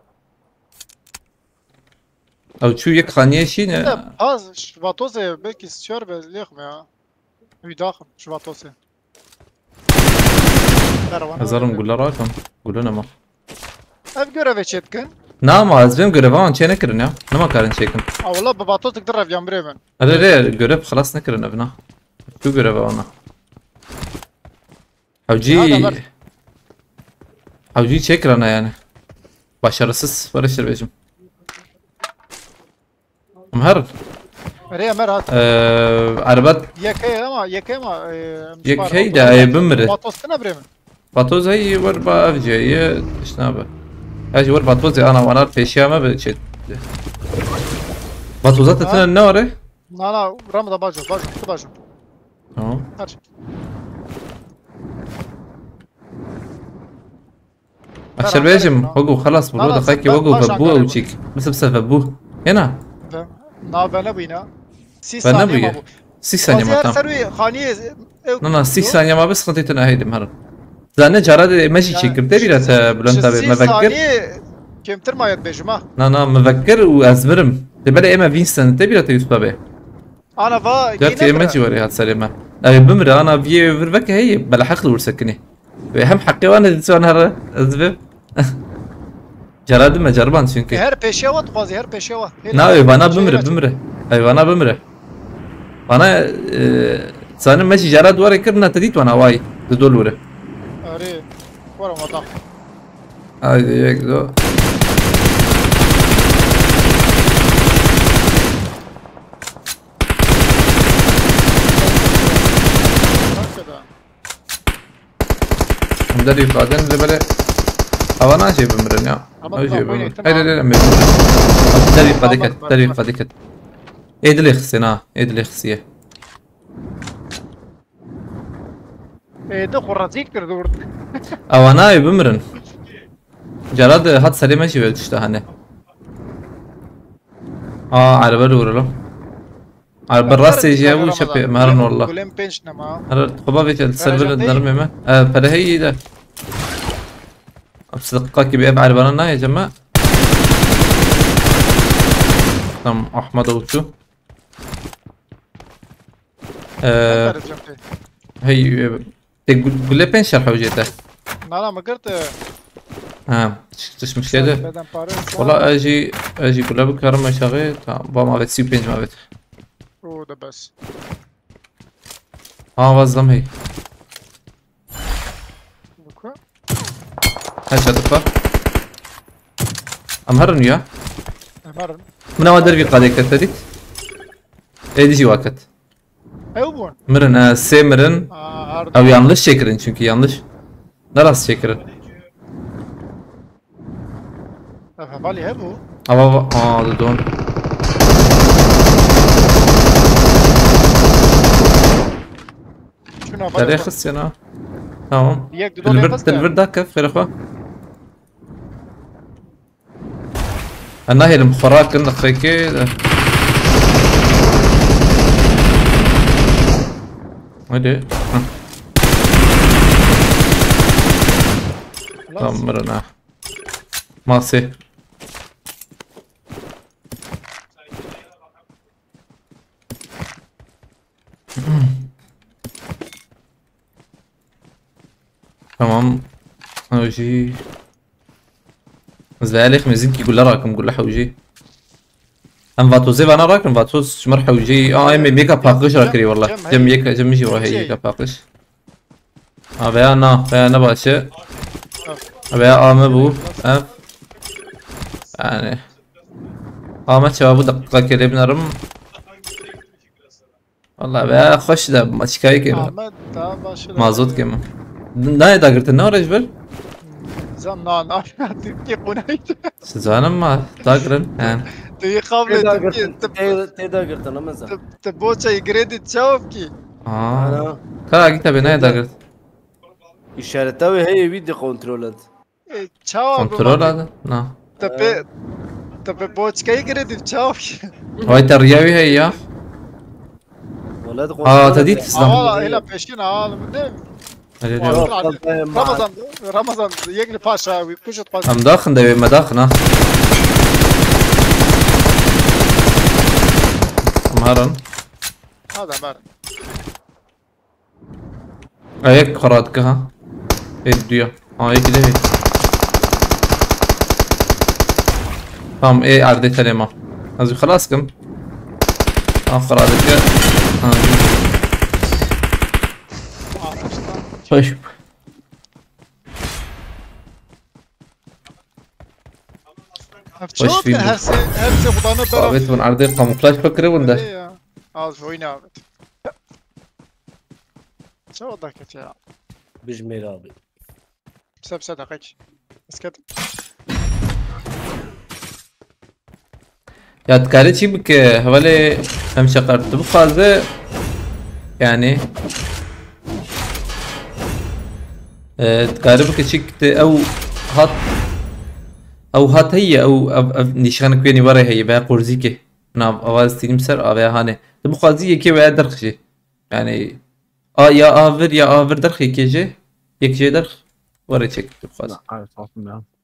Ew çû yek xaniyê şîne. Ya, paz, şu vatosê belki siyar be lêx me ya. Hüy daxim, şu vatosê. Dervan. Hezarim gule rakim. Gule nema. Ev göreve çetkin. Na ma ez vêm görevan çê nekirin ya. Nema karin çêkin. Aa, wala bi vatos dik direvyan birê min. Erê rê görev xelas nekirin evna. Çû göreve wana. Hewcî. Ya da ber- Hewcî çêkirana yani. Başarısız. Were şir bêjim. Em her. Erê Emer hat. Eee, erbet. Yekê ama, yekê ama. E, Yekê de, e, bimire. Vatos tine birê min. Vatoz hey wer ba ev cê ye, tişt nabe. Her jî wer vatoz ana wanar pêşiya me bi çê. Vatoza te tine ne ware? Na, na, Ramazan, bajo, bajo, tu bajo. Tamam. Her şey. Aşer bêjim, Hogo, xelas bû, Na, na, daxayekî sen Hogo, baş ve bû Ankara ew bû. çîk. Min sib sefe bû. Hêna? Ve-, na, ve nebûyî, na. Sî Ve saniye nebûye. mabû. Sî saniye Xwazî ma her tam. ser wî xaniyê ew Na, na, sî saniye ma bi sıkıntı tena hêdim herin. Zane cara de me jî çêkir, te bîra te Bülent abi, me vekir. Kêmtir maye dibêjim ha. Na, na, me vekir û ez mirim. Te belê ême Winston, te bîra te Yusuf abi. Ana va Car ki ême jî warê hat serê me. Ew bimire, ana viyê vir veke heye, bela heq li wir sekinê. Ve hem heqê wan ez wan here, ez bi. Cara dime, cariban çünkü. Her pêşiya wa dixwazî, her pêşiya wa. Na, ew vana bimire, bimire. Ew vana bimire. Vana, e, zanim me jî cara duwarê kir, na te dît wana, vay, di dol wire. Arê, wara ma da. Haydi, yek, do. Em derî xadin li belê. Hava nacê bimirin ya. Ama Nacê tamam, bimirin. oynayın, Haydi, tamam. haydi, haydi. Derî xadê ket, derî xadê ket. Ê dilê xisê na, ê dilê xisiye. Ê, de xwe razî kir dûr. Awa nayê bimirin. Cara de hat serê me jî ve düştü hani. Aa, araba li wirilo. Araba rastê jî ew şepê me herin walla. Gulên pênc nema. Her xweba vê ser vir nermê me. E, pere heyî de. Em sidqa ki bi ev erbana nayê cema. Tam Ahmet Avuçu. Ee, hey, e, te gu- gule pênc şer hewcê te. Nana mi girt. Ha, çıkmış şeyde. Beden pare. Valla ez jî, ez jî gule bikarim aşağı. Tamam, bu mavet, sî pênc mavet. O da bes. Ha, vazdam hey. Buku. Her çatık var. Em herin ya. Em herin. Min ama dervî qadê kete dît. Êdî jî waket. Ew bûn. Mirin, e, sê mirin. Ew yanlış çekirin çünkü yanlış. Ne rast çekirin? Ev hevalî hebû. Ama va- aa, didon. Şuna Derê bak. Xistiyana. Tamam. Yek didon Dilbir, yek xist ya. Dilbir da kef xêre xwe. Ez nahêlim xwe rakin li xekê de. Hadi. Heh. Tam mirin ha. Masê. Tamam. Ew jî. Ez ve elêxim, ez hinkî gule rakim, gule hewcî. Em vatozê vana rakin, vatoz ji mir hewcî. Aa, em ê yeka paqij rakirî walla. Cem, cem, cem yeka, cem jî wahê yeka paqij. Ha, veya na, veya ne baş e. Veya A M bû. Ev. Yani. A M çawa bû, dakika kere binerim. Valla be, xweş de, maçkayê kêm. Ahmet, daha başı da Mazot kêm. Nayê dagirtin, ne oraya ji ber? Zan na, na, Tirkiye konaydı. Siz zanim ma, dagirin, he. Tu yê xavle Tirkiye, tu, tê dagirtin, ama zan. Tu, tu boçayı gredi çav ki. Aa. Ana. Ka git abi, nayê dagirt. İşarete ve heye bir de kontrol et. E, çawa Kontrol bimane? Ade? Na. Tepe, tepe boçkayı giredi, çawa? Vay, te riya wî heye ya. Wala de Aa, kontrol te et dît ya. Sizdan. Aa, hela peşkin, aa, ne? Hadi, hadi. Yok, Ramazan, ben Ramazan, Ramazan, yekli paşa, bir kuşut paşa. Em daxin de wê me daxin ha. Em herin. Hadi, hemen. Ayek xwe radike ha. Ê diya. Ha, yekî de hê. Tamam, ê erdê tenê ma. Ez wî xilas kim. Ha, xwe radike. Ha. Hoş. Hoş Çok film. Her şey, her şey kulağına Abi, beraber. Hûn erdê kamuflaj xwe kiribûn de. Öyle ya. Az oyna abi. Çawa dakika ya. Bijmêr abi. Pisa, pisa, dakika. Esket. Ya dikare çi bike, hevalê hemşeqer, tu bixwaze, yani, e, dikare bike çik te ew hat, ew hat heye, ew, ev, ev nîşanek wênî were heye, be qurzîkê. Nav, ava stînim ser, avê hane. Tu bixwazî yekê weye derxijê. Yani, a, ya avir, ya avir derx yekê jê. Yek jê derx, were çek, tu bixwaz.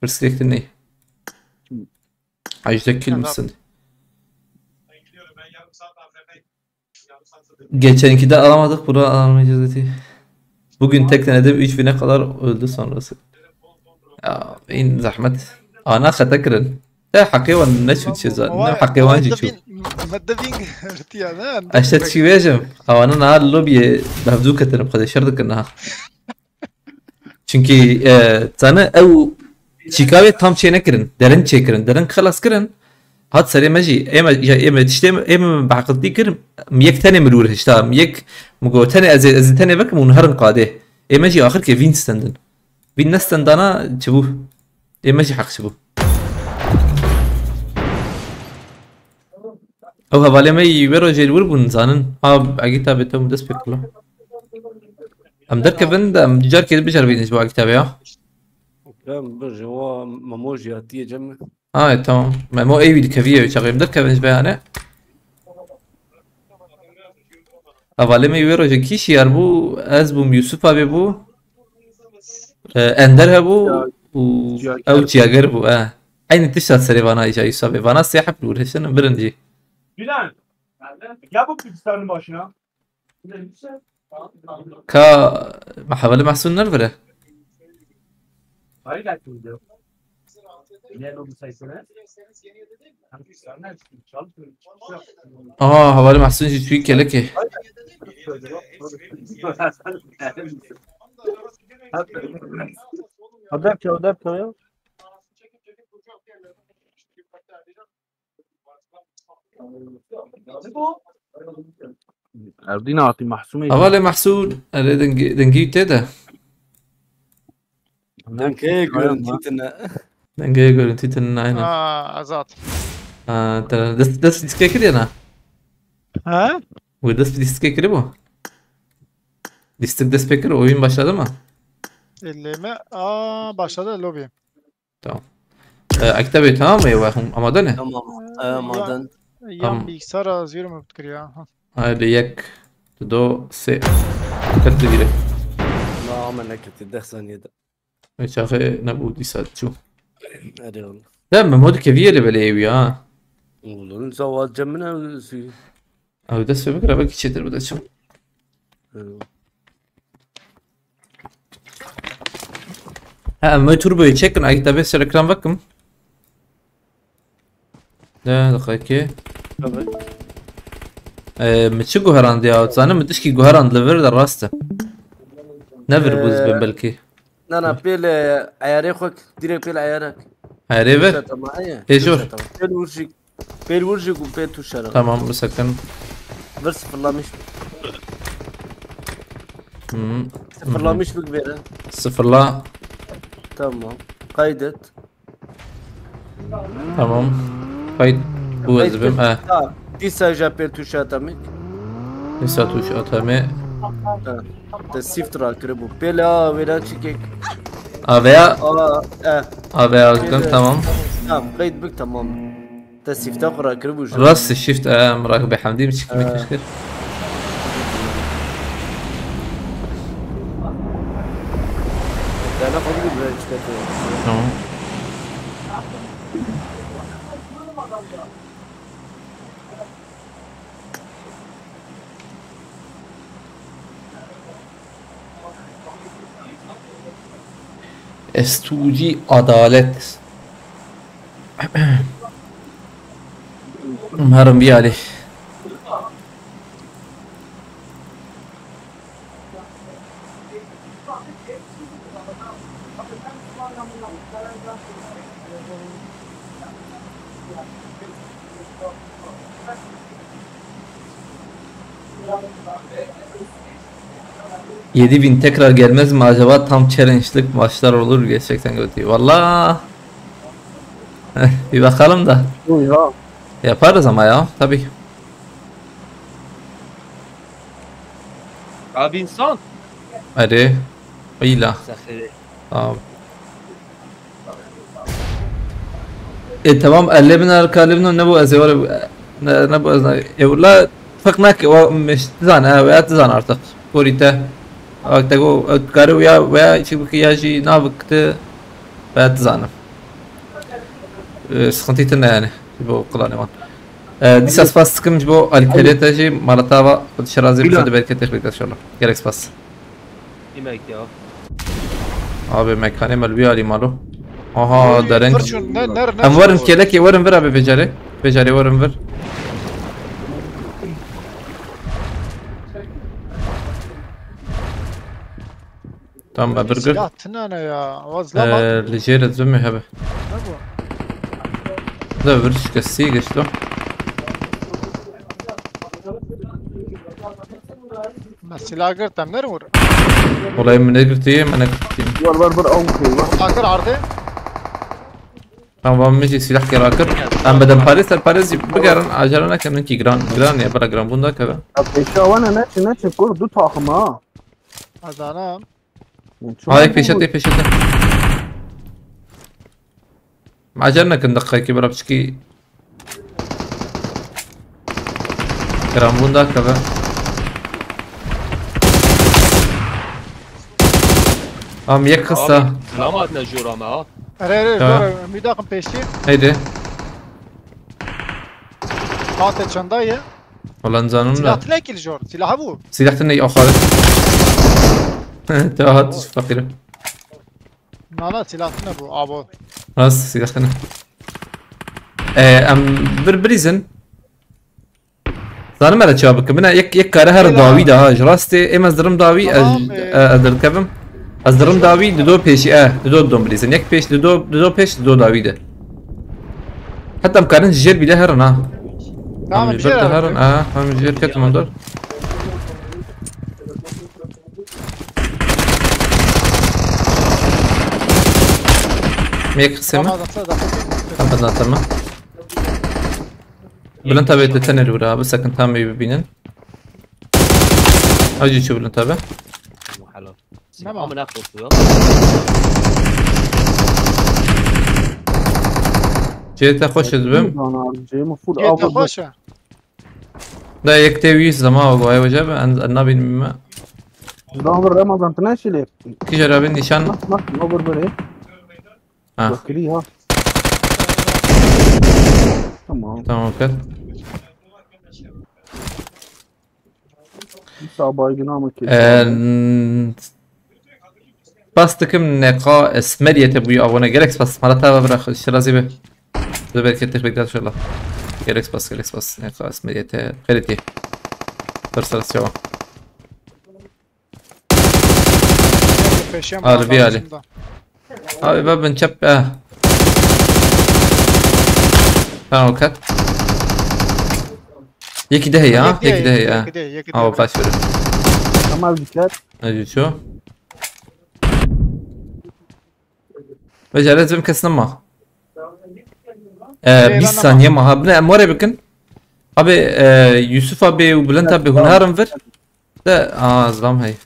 Pirsgirêk tu ney. Hejdeh kill misin? Geçenki de alamadık, bunu alamayacağız dedi. Bugün tek denedim, üç bine kadar öldü sonrası. Ya, en zahmet. Ana xete kirin. Te heqê wan neçû çi zan, ne heqê wan jî çû. Me devîn girtiya, ne? Eşte çi bêjim? Ewana niha lobiyê bevdû ketin, xwedê şer dikin niha. Çünkü, e, zane ew çîkavê tam çê nekirin. Derin çêkirin. Derin xelas kirin. Hat serê me jî. Ême, ya ême tiştê me, ême bi heqiltî kir. Yek tenê min rûr hişta. Yek mi got tenê ez, ez tenê vekim û herin qadê. Ême jî axir ke vîn stendin. Vîn nestendana çi bû? Ême jî heq çi bû? Ew hevalê me yî wê rojê li wir bûn, zanin. Ha, egîta bê te dest pê kula. Em derkevin de em carkê biceribînin ji bo egîta bê ya. Em bir ji wa Memo jî hatiye cem. Ha, e, tamam. Memo ê wî dikeviye wê çaxê em derkevin ji beyane. Hevalê me yî wê rojê kî şiyar bû? Ez bûm, Yusuf abi bû. E, Ender hebû û ew Çiyager bû, e. Eynî tişta serê vana îca Yusuf abi. Vana sê heb li wir hiştin, birin jî. Bilal, gel bu bilgisayarın başına. Ka me hevalê Mehsûn nervire. Aha, hevalê Mehsûn jî çûyî kelekê. Hadi, hadi, hadi. Erdîna hatî Mehsûmê. Hevalê Mehsûn, erê dengê, dengî tê de. Dengê görüntü tine. Dengê görüntü tine, aynen. Aa, Azat. Aa, te dest, dest diskê kiriye ne? Ha? Bu dest diskê kiri bu. Distik dest pê kir, oyun başladı mı? Elleme. Aa, başladı lobi. Tamam. Ee, Aktabi, tamam mı? Ewa, hum, amade ne? Tamam. Ee, Ee, ya- maden. Yan Tamam. bilgisayar az yürüme kiriyor. Ha. Haydi, yek, do, se. Kırk biri. Na, ama ne kötü, deh saniyede. Çaxê nebû dîsa çû. Erê oğlum. De Memo dikeviye li belê ew ya. Oğlum, zawa cemine. Ew dest pê bikire, belkî çêtir bide çû. Hı. Ha, em turboyê çekin, ay tabi ser ekran vekim. De, daqiqekê. Tabii. Ee, mi çi guherand ya? Zanim mi tişkî guherand li vir de rast e. Ne vir bû Ee, dibin belkî. Na, na, pêl, e, eyarê xwe k-, direkt pêl eyarek. Eyarê vir? Tuşa tamam, heye. Ê jor. Tuşa tamam. Pêl wir jî, pêl wir jî ku pê tuşa re. Tamam, bisekin. Vir sıfırlamış. Hmm. Sıfırlamış bik vere. Sıfırla. Tamam. Kaydet. Tamam. Kayıt bu Kayıt ezbim. He. Ha, dîsa ja pê tuşa tamik. Dîsa tuşa tamik. Ha. Te sift ra kiri bu. Pêla wêra çikek. A veya A, e. A veya özgün, Pêla- tamam. Tamam, kayıt bik tamam. Te sifta xwe rakiribû ji. Rast shift, e, em rak be hemdî mi çik Ee. Kişkir. Dana xwe bigir, ben çıkartıyorum. Tamam. Estûcî adalet. Herin biyalê. Yedi bin tekrar gelmez mi acaba? Tam challenge'lık maçlar olur gerçekten kötü. Valla. Bir bakalım da. Oha. Yaparız ama ya, tabii. Abi insan. Hadi. Öyle. Tamam. E, tamam, elli bin arka, elli bin ne bu, ez yor ne, ne bu, ez ne, e, la, fık nak, o, miş, zan, e, veya zan artık. Korite. Bak, tego, e, karı veya, veya, işte, bu ki ya, jî, na, bıktı. Veya zanim. E, sıkıntı tine yani. Bu kullanı var. E, dîsa spas dikim ji bo alîkariyê te jî, mala te ava, Xwedê şerazê bixwe, bereket, têx bêt inşallah. Gelek spas. Yemek ya. Abi, mekanê me li wî alî malo. Aha, dereng. Em werin kêlekê, werin vir abi, vêcarê. Vêcarê werin vir. Tam me bir gir. Silah tine ne ya? Waz la bak. Ee, li jêre zimê hebe. Ne bu? Da vir şikestî geçti. Me silah girt, em nerin wir? Olay min negirtiye, me negirtiye. Var, var, var, aw kê, var. Silah gir ardê. Tamam, min jî silah kira kir. Em beden parê ser parê jî bigerin, acele nekin, hinkî giran, giran ya, bira giran bunda keve. Ya pêşa wana neçin, neçin, kur du taxim ha. Azanam. Ay, pêşe tê, pêşe tê. Acele nekin, deqeyekî bira piçkî. Giran bunda keve. Am yek xista. Silah hatine jora me ha. Erê, erê, zor, em bir dakika peşti. Heydi. Hate çanda ye. Olan canım da. Silah tine ki jor, silah bu. Silah tine yok abi. Te hat fakirim. Nana silah tine bu, abo. Nasıl silah tine? Ee, em bir brizin. Zanim me re çawa bikim. Bine yek, yek kare her dawî de ha. Ji rastê êm ez dirim dawî, ez, e, ez derdikevim. Ez dirim dawî, dido pêşî, e, dido didom bilîzin. Yek pêş, dido, dido pêş, dido dawî de. Heta em karin ji jêr bîle herin ha. Tamam, em ji jêr herin, ha, em ji jêr ketim em dor. Yek xisê me. Tamam, tamam. Bilind tabi te tenê li wira, bisekin tam wî bibînin. Ew jî çû bilind tabi. Helal. Tamam. Amına koydu ya. Cê te xweş dibim. Cê te xweş e. Da yek tê wî zema goya wece be, en, en nabînim me. Zahir Ramazan, tu ne şilê? Kî jera bin nîşan. Bak, bak, ne bir böyle. Ha. Bakırı ya. Tamam. Tamam, okey. Dîsa baygina mı kesin? Ee, spas dikim neqa esmeriyete bu abone. Gelek spas. Mala te ava bira, şirazî be. Zû bereket têx bêt inşallah. Gelek spas, gelek spas. Neqa esmeriyete. Xêrê tê. Pir ser sewa. Peşem. Ali, bir Ali. Abi, ben, ben çep, eh. Tamam, kat. Yekî de heye ha, yekî de heye ha. Yekî de, yekî de. Ama kaç verir? Tamam, dikkat. Ne diyor şu? Ve jare zim kesine ma. Ee, bîst saniye ma ha. Bine, em were bikin. Abi, e, Yusuf abi û Bülent abi hûn herin vir. De, aa, zilam hey.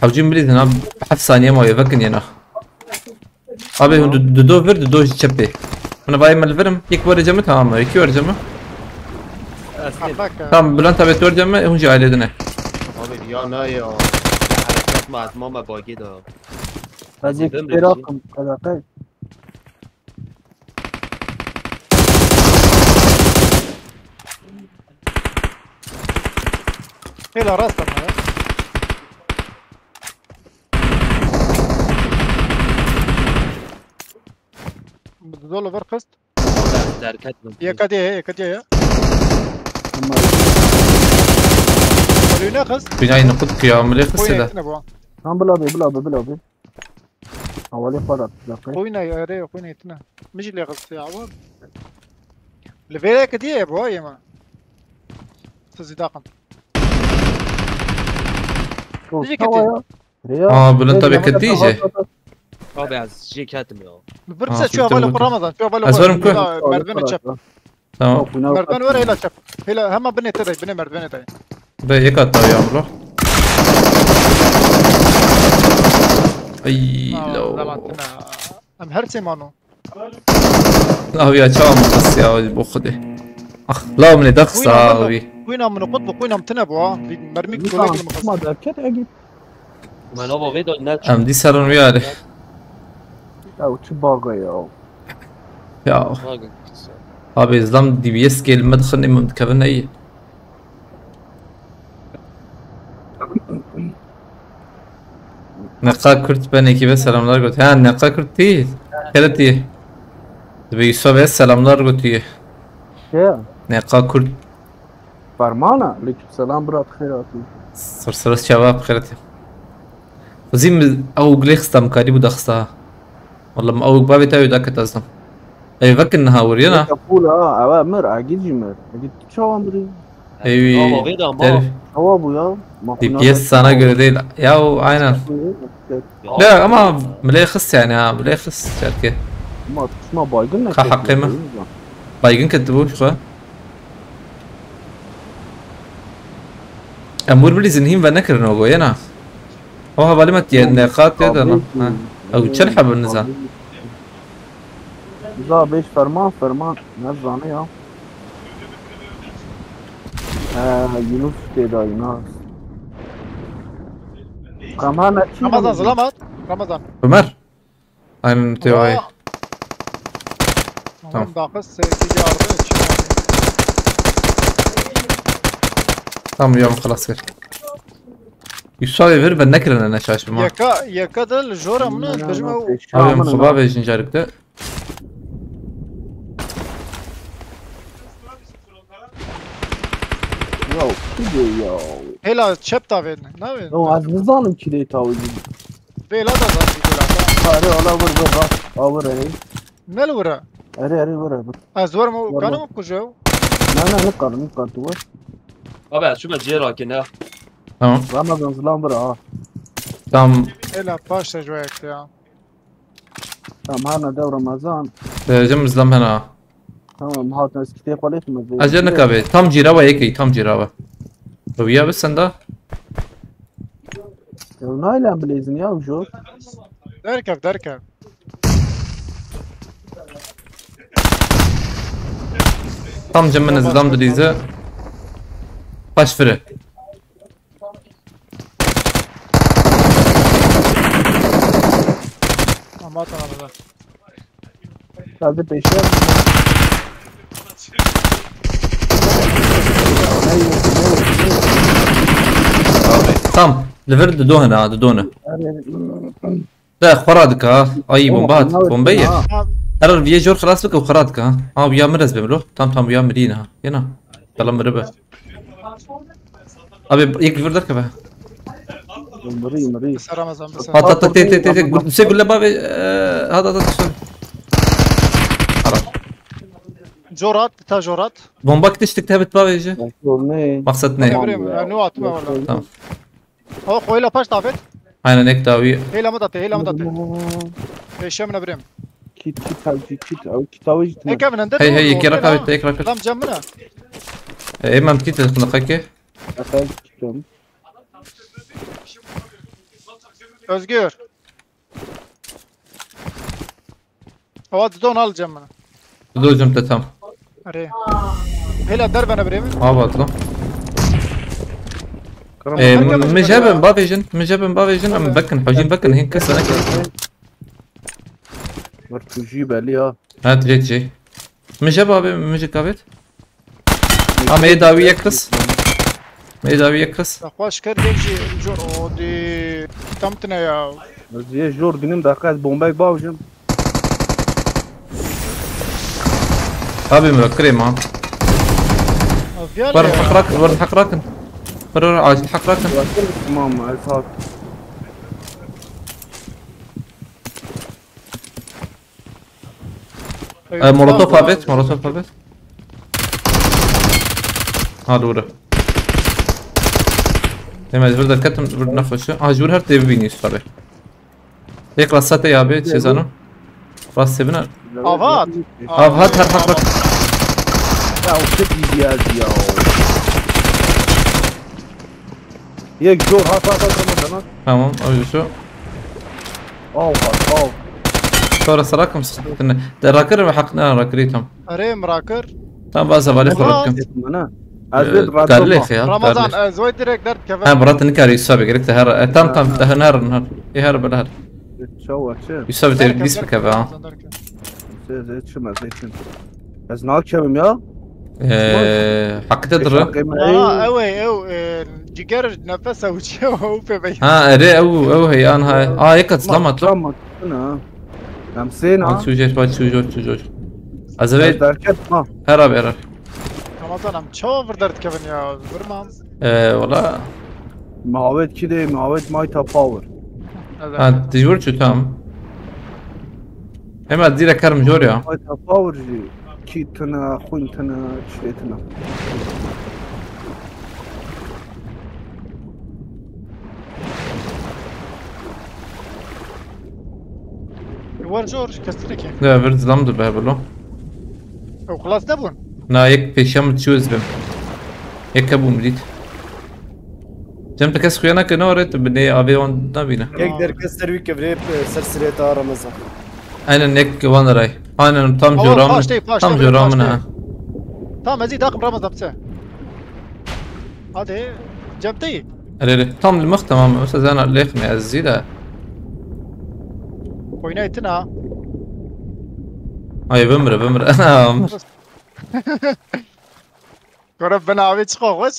Hewcî min bilîzin abi, heft saniye maye vekin yena. Abi, hûn du, du do vir, du do jî çepê. Hûn vayê me li virim. Yek were cemî, tamam mı? Yekî were cemî. Tamam, Bülent abi tu were cemî, hûn jî ailê din e. Abi ya ne ya. Hareket mi, ez mama bagê de. Hadi bir rakım, alaka. Hêla rast ama ya. Dolu var kız. Derket mi? Yeka diye, yeka diye ya. Tamam. Ölüne kız. Binayı nukut kıyamı le kısa da. Tamam, bila abi, bila abi, bila abi. Hawalê xwe de, dakika. Xwîna ye, erê, xwîna ye tine. Min jî lê xist ya, wan. Li vêreke diye ye bu, yema. Sizi daxin. Min jî ketiye. Aa, Bülent abi ketiye jî. Abi ez jê ketim ya. Vir se çuwa valo Ramazan, çuwa valo. Ez verim ku. Merdivene çep. Tamam. Merdiven were hela çep. Hela hema binê te dey, binê merdivene dey. Be yek hatta ya bro. Ay lo. Em her sê mano. Abi ya çawa mı kıs ya bu xudi. Ah la mı ne daxsa abi. Kuyna mı nokut bu kuyna mı tine bu ha. Mermi kolek mı kıs. Ma derket egit. Men ava vê de ne Em dî serin wî alî. Ya çi baga ya. Ya abi zlam D B S gel me dixin ê min dikevin ne iyi. Neqa Kürt ben ekibe selamlar götür. Ha Neqa Kürt değil. Kere değil. Dibe Yusuf'a selamlar götür. Şey. Neqa Kürt. Fermana. Aleyküm selam brat xeyr hatî. Sir sir çava xeyr hatî. Xizim ew gilê xista mikarî bû daxista. Wala min ew bavê te ew daket ez dam. Ey vekin niha wir yena. Kapula ha ew mir agî jî mir. Agî çawa mirî. Ew Ama vê de ama. der. Çawa bû ya. Ma D P S sana göre değil. Ya o aynen. Ya ama milê xist yani ha milê xist çerke. Ma ma baygın ne? Ka hakkı mı? Baygın ketti bu şu. Em wir bilîzin hîn ve nekirin o goyena. O hevalî me tiye neqat tê de na. Ew çend hebin nizan. Za beş ferman ferman ne zanî ya. Ee, Yunus tê da Yunus. Kamana çi? Ramazan zılamat. Ramazan. Ömer. Aynen tê vay. Tamam. Tamam daha sevgi yardım et. Tamam ya xelas kir. Yusuf abi ver ben nekirene ne şaşırma. Yeka yeka da jora mı ne bejme o. Abi em xeba ve jincarikte. Ya, kide ya. Hela çep tavên. Ne vên? Ya ez nizanim kide tawî. Vêla da zan bir gula. Are ala vur vur bak. Avur ey. Ne li vura? Are are vur vur. Ez varım kanım kujev. Ne ne ne kadın ne kadın var. Abi ez şuna cê rakine. Tamam. Ramazan zılan vur ha. Tamam. Hela paşta joyek ya. Tamam hana dev Ramazan. Derece mizlam hena. Tamam hatta eskiteye kolay mı? Acele kabe. Tam cirava yekey tam cirava. Tabii ya sen da. Ya nayle bilezin ya ucu. Derkev derkev. Tam cemine zidam dilize. Paş fire. Ama tamam da. Hadi peşe. Tam. Li vir dido hene ha dido ne. De xwe radike ha. Ay bomba hat. Bombe ye. Herer viye jor xilas bike û xwe radike ha. Ha ya min ez bim lo. Tam tam ya mirî ne ha. Yena. Dala miribe. Abi yek li vir derkeve. Mirî mirî. Ser Ramazan bir sen. Hat hat hat tê tê tê tê. Gul- Se gulle bavê. Hat hat hat. Ara. Jorat, ta jorat. Bomba kitiştik tebit bavê ji. Sorunu. Maksat ne? Emre mi? Anu atma valla. Tamam. O koyla paş davet. Aynen ek dawi. Heyla mı date, heyla mı date. Peşe mi ne birem. Kit kit al kit kit al kit al kit. Ek evin ender. Hey hey yek yere kavet yek yere kavet. Tam camına. Ey mam kit el xindaqeke. Akal kit. Özgür. Hava didon al camına. Didon cem te tam. Arê. Hela derbene birê min. Avat lan. Ee, min jebin bavêjin, min jebin bavêjin, em bekin, hocîn bekin, hin kes ne kes. Wek tu jî belî ya. Ha, direkt şey. Min jeb abi, min jeb kavet. Ama ê dawî yek kis. Ê dawî yek kis. Xweş kir yek jî jor o di tam tine ya. Ez yê jor dinim daqiqa ez bombayek bavêjim. Abi mi kirê ma. Aviyan Wer ya. heq rakin, wer heq rakin. Wer wer acil heq rakin. Tamam ez hat. E, molotof abet, molotof abet. Ha doğru. Hemen burada katım burada nefesi. Ha jur her tebi biniyorsun tabi. Tek rasta te ya be, çi zanim. Rastê bine. Avat. Av hat, her hak bak. Ya o çi diyar ya. Yek zor hat hat hat tamam tamam. Tamam, o yüzü. Av hat av. Sonra sarakım sıkıntı. De rakır ve hak ne rakırı tam. Erê mirakir. Tam bazı vali Aha. koratım. Bana. Ez de radyo Galile bak. ya. Ramazan Galile. Ez wê direkt dert keve. Ha, bırak ne karı Yusuf abi gerek de her. E, tam tam Ha. daha her her. E, her bela her. Çawa çi? Yusuf abi te dis bir keve ha. Zê zê çim ez zê çim. Ez nakevim ya. Eee, hakikaten dur. Aa ew ê ew e, ciger nefes ew çi ew pê bey. Ha, ere ew ew heyan ha. Aa, yek atlam atlam. Tamam. Na. Em sê na. Bak çucur, bak çucur, çucur. Az eve Ez derket ha. her abi her. Ramazan em çawa vir dert kevin ya. Virmam. Eee, valla. Muhabbet ki de muhabbet Mayta Power. Evet. Ha, dijwar çu tam. Hemen direkt karım jor ya. Mayta Power jî ki tına, xun tına, çile tına. War zor, kestirek. Ne, bir zam dur be bulu. Ew xlas nebûn. Na, yek pêşiya min çû ez bim. Yek hebû min dît. Cem te kes xuya nake ne ore tu binê avê wan nabîne. Yek derkez ser wî kevirê, e, ser sirê ta Ramazan. Aynen yek wan ray. Aynen tam Awa, jora min. paştê, paştê, Tam jora min paştê. ha. Tamam ez ê daxim Ramazan biçe. Hadi. Cem te yî. Ere ere. Tam li mix tamam. Mesela zana lêx me ez zî de. Oynaytın ha. Ay bimre bimre. Anam. Kore bin abi çıkıyor hoş.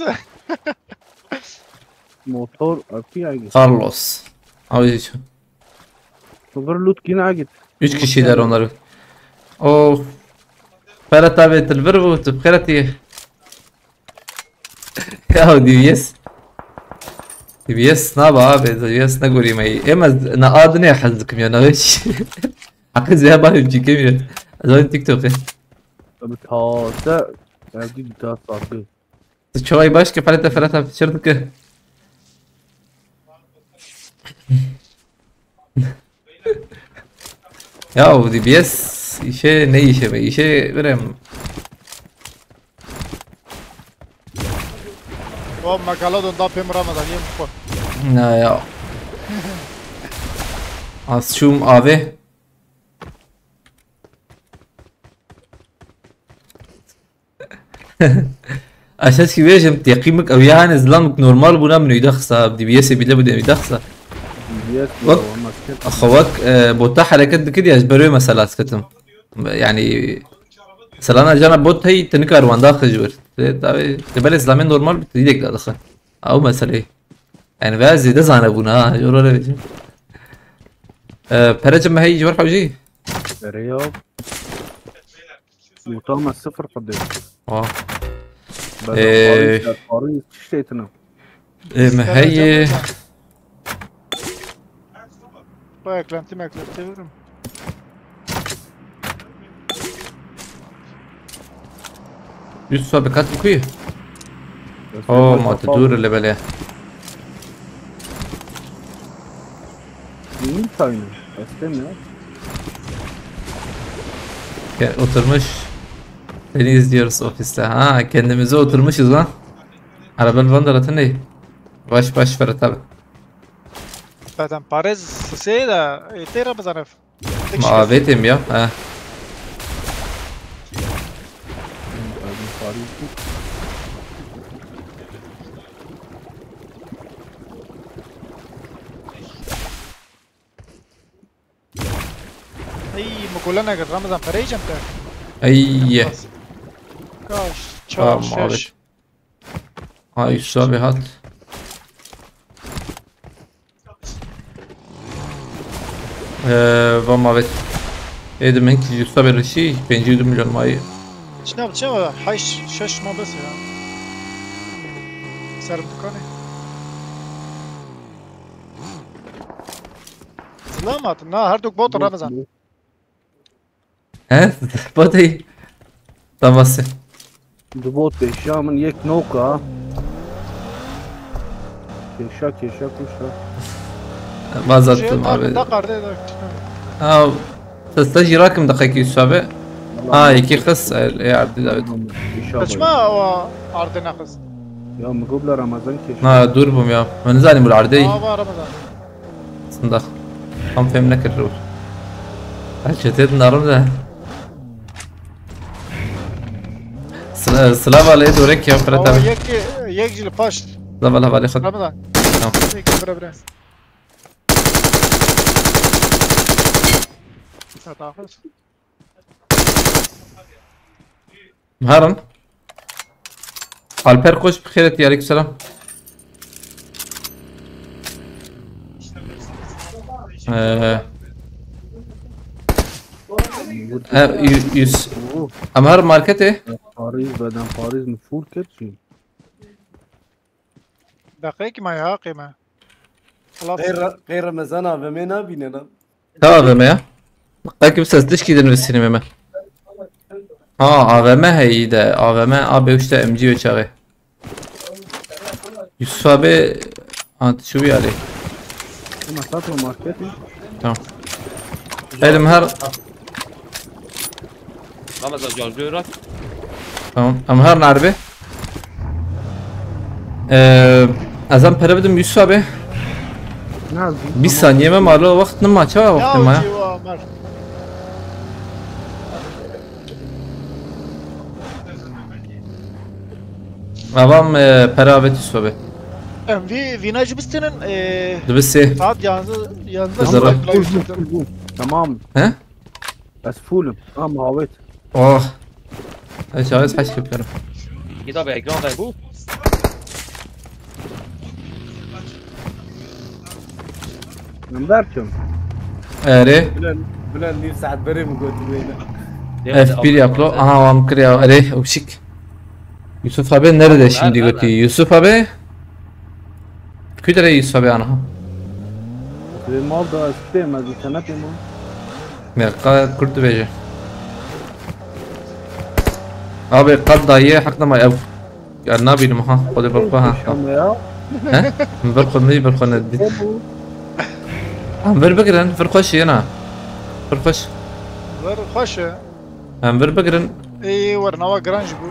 Motor api aynı. Carlos. Abi hiç. Sıfır loot yine git. Üç kişiler onları. O Ferhat abi tilbir bu tip Ferhat iyi. Ya D B S. D B S ne abi, D B S ne göreyim ay. Emez ne adı ne hazıkım ya ne hiç. Hakkı zehba hep çekemiyor. Zaten TikTok'ı. Abi taze geldi daha saklı. Çolay baş ki Ferhat Ferhat abi çırdıkı. Ya bu D B S işe ne işe be işe verem. O megalodon da pê min Ramazan yê min xwe. Na ya. Az şum abi. Aşağı ki vejim teqimik ev yani zlamik normal buna min uyda xisa. D B S bile bu de uyda xisa. Yes, Bak. olmaz ki. Xewak e, bota hareket dikir ya ji ber wê mesela dikitim. Yani selana cana bot hey tinikar wanda xijwir. Tabi tebele zlamê normal bir dilek da dixin. Ew meselê. Yani veya zêde zane bûna ha. Jor öyle bir şey. E, Perece me hey jor hewjî. Nereye yok? Muhtemelen sıfır kadar. Oh. Ben Ee, Paris, Paris işte etine. E, me hey. Bu eklenti meklenti vururum. Üst sobe kat kuyu. O ma te dur lebele. Neyin kaynı? Estem ya. Gel oturmuş. Seni izliyoruz ofiste. Ha, kendimize oturmuşuz lan. Arabel Vandarat'ın ne? Baş baş Ferhat abi. Zaten Paris şey de e, tê Ramazan ev. Ma avetim ya. Ha. Ay, mukula ne Ramazan pereycem te. Ay. Kaç? Tamam Çar, abi. şeş. Ha, üstü abi hat. Eee, vam abi. Edim en kişi üstü abi rişi, pêncî milyon mayı. Çina biçe var. Hay şeş ma bes ya. Serim dükkanı. Zılam atın. Na, her dük bot Ramazan. He? Botey. Tamam. Dubot beşa min yek noka. Keşa keşa kuşa. Vazatım abi. Da karde da. Ha, sesle jirakim da kaki Yusuf abi. Ha, iki kız, e, e, ardı da. Tamam, inşallah. Kaçma o ardı ne kız? Ya, mugubla Ramazan keşke. Ha, dur bum ya. Ben zalim bu ardı. Aa, var Ramazan. Sındak. Tam fem ne kırır. Ha, çetet narım da. Sla-, slav aleyh dorek ya, Fırat abi. Yek, yek jil paş. Slav aleyh, aleyh. Ramazan. Tamam. Yek bire bire. Herin. Alper koş bir kere, aleykümselam. Ee, e, yü-, yüz. Ama her markete. Paris, beden Paris mi full ketçi? Deqeyek me ya, qeyme. Xelas. Qey Re-, qey Remezan A V M nabîne lan. Ka A V M ya? Belki bir ses dişki dinir sinime mi? Ha, A V M heyî de. A V M A B üçte M G ve çağı. Yusuf abi, ha, şu bir yali. Ama satma marketi. Tamam. Elim her Ramazan can, buyur. Tamam. Em her nerbe? Ee, ez em pere bidim Yusuf abi. Ne yazdın? Bir saniye mi? Malo, wextê ma, çawa wextê ma ya? Avam, e, pere avêt Yusuf abi. Em vî, vîna jî bistînin, e, Dibisê. Saat yanzdeh, yanzdeh. Tamam. Tamam. He? Ez fullüm. Tamam, avêt. Oh. Ez çawa ez heş yapıyorum. Git abi, ekran ver bu. Ben Berk'im. Erê. Bilen, bilen bir saat beri mi götürmeyin? F bir yap lo. Aha, wan kiriya. Erê, uşik. Yusuf abi nerede şimdi götü? Yusuf abi. Kudere Yusuf abi ana. Mal da istedim, ben internet mi? Ne kadar kurt veje. Abi, qad daye, heq nema ev. Ya, nabînim ha, xwedê bir xwe ha. Ama ya. He? Min bir xwe, min bir xwe nedît. Em vir bigirin, vir xweş yena. Vir xweş. Vir xweş e. Em vir bigirin. Ê, wernawa giran jî bû.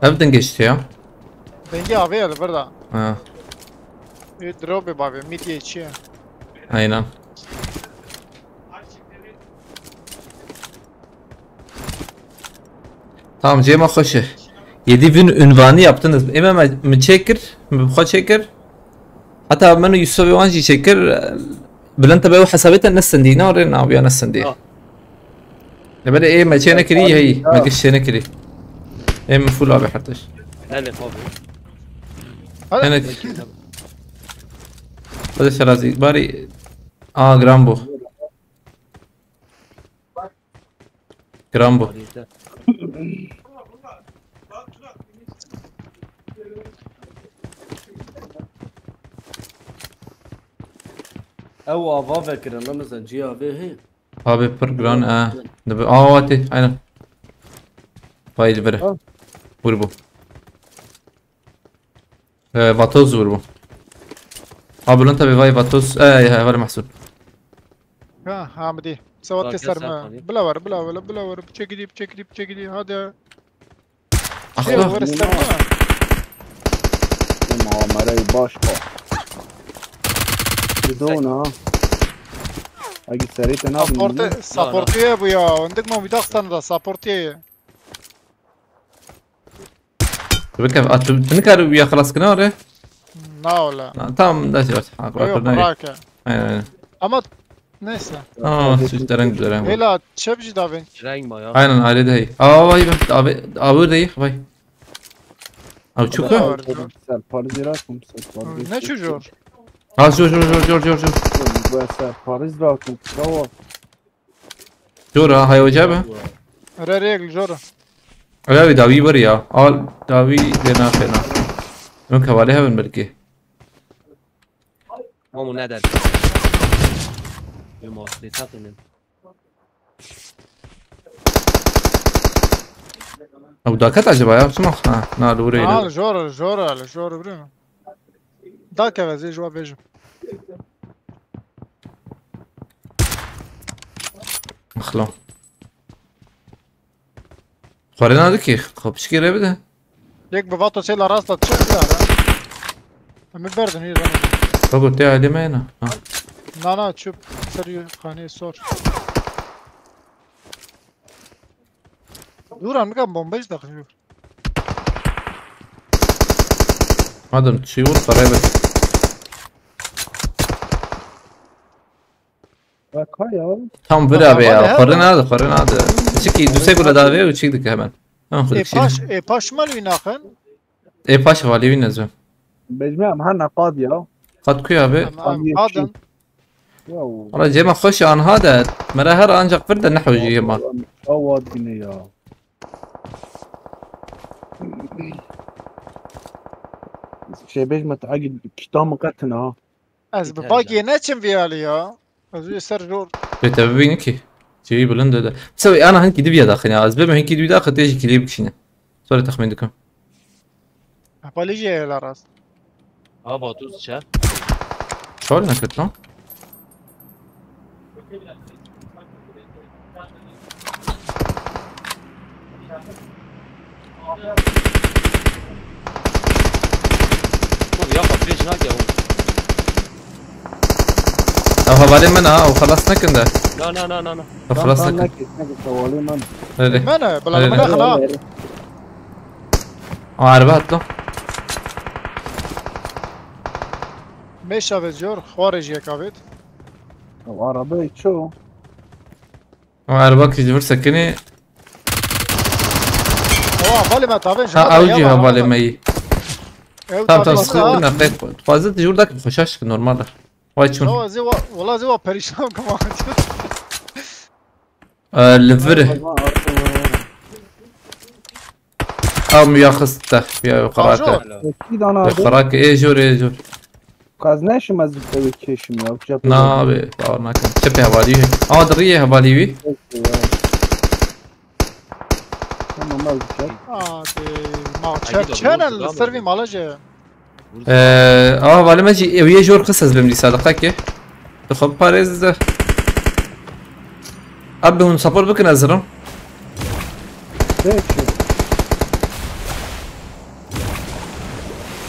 Ev dengê çi ya? Dengê avê ye li vir de. Ha. Ê, dropê bavê, mîtiyê çi ye? Aynen. Tamam, cema xweş e. Yedi bin ünvanı yaptınız. Eme me, mi çekir, mi xwe çekir. Heta min û Yusuf wan jî çekir. Bilin tabi ew hesabê te nesindî, ne rê nawiya nesindî. Ha. Lebelê ê me çê nekirî, hey, me giş çê nekirî. Ê min full abi hertiş. Hadi. Hadi şerazî, bari, a, giran bû. Giran bû. Ew ava vekirin, ne mesela cî avê hê. Abi pir giran, e. Dibi, a, wate, aynen. Vay, dibire. Ha. Vur bu. Ee, Vatos vur bu. Abi lan tabi vay Vatos. Ee, ya, var mahsul. Ha, Hamdi. Sewat keser mi? Bila ver, bila ver, bila ver. Çekidi, çekidi, çekidi. Hadi. Ahla. Yok, ver isterdim ama. Muamere başka. Bidon ha. Agi serite ne yapayım? Supporte, supportiye bu ya. Ondik mi bir dakika da supportiye. Tu bike, a, tu, tu nikar wîya xilas kine ore? Na wala. Na, tamam, da şey var. Ha, yok, bırak ya. Aynen, aynen. Ama neyse. Aa, süt dereng dereng. Hela çep jî davên. Reng ma ya. Aynen, aile de hey. Aa, vay be, abi, abi de hey, vay. Abi çok ha. Ser Paris yaratım, ser Paris. Ne çocuğu? Ha, jor, jor, jor, jor, jor, jor. Bu ser Paris yaratım, tamam. Jor ha, hay hoca be. Re rêk li jor. Ala wî dawî bir ya. Al dawî lê nafe na. Min kevalê hevin belkî. Mamu ne der? Bê mafê teqînin. Ew daket acaba ya? Çima? Ha, na, li wirê. Ha, li jor, li jor, li jor birî. Dakeve zê ji we bêjim. Xlo. Xwarê nadikî, xwe piçkî rê bide. Yek bi vato sêla rasta çi bidare? Em ê berdin, yê zanîn. Babo, te alê me na. Ha. Na, na, çi ser yê xaneyê sor. Dûran, bika bombe jî daxil. Madem çi vur, parayı ver. Bak ha ya. Tam vira be ya. Xwarê nade, xwarê nade. Çiki du sê gule dave û çik dike hemen. Hemen xwe dikişîne. Ê paş, ê paş mal wî naxin. Ê paş valî wî nezim. Bejme em hene qad ya. Qad ku ya be? Em, em qadin. Ya. Wala cema xweş anha de. Mera her ancak vir de nehojî hema. Awa dine ya. Şey bejme te agi kitam qetin ha. Ez bi bagê neçim vî alî ya. Ez ê ser jor. Bê te bibînin ki. Cihî bilind de. Mesela ana hinkî diviya daxin ya. Ez bibim hinkî diviya daxin tê jî kilî bikişîne. Sonra texmîn dikim. Hepalî jî heye la rast. Ava tu çe? Çal neket lan. Dur ya, pêş nake o. Ew hevalê min ha, ew xelas nekin de. Na, na, na, na, na. Ew xelas nekin. Nake, nake, hevalê min. Öyle. Min e, bila min e xela. O araba atlo. Mêşa ve jor, xwarê jî yek avêt. Ew arabeyê ço? O araba ki ji vir sekinî. O hevalê me tavê ji. Ha, ew jî hevalê me yî. Tam tam sıkıntı ne? Fazla jor da ki xweşaş ki normal e. Vay çun. Wala zê wa, wala zê wa perîşan kama. Li vir. Ew mi ya xist te, ya xerake. Kî dana de? Xerake, ê jor, ê jor. Kaz neşim ez bi tevê kêşim ya, çep. Na be, bawer nakim. Çepê hevalî wî. Ama di riyê hevalî wî. Tamam, ez çep. Aa, de, ma çep çenen li ser vî mala jî. Eee, aha, valime jî ew yê jor xist ez bim dîsa, diqe ki. Dixwe biparêz de. Abi hûn support bikin ez zirim. Peki.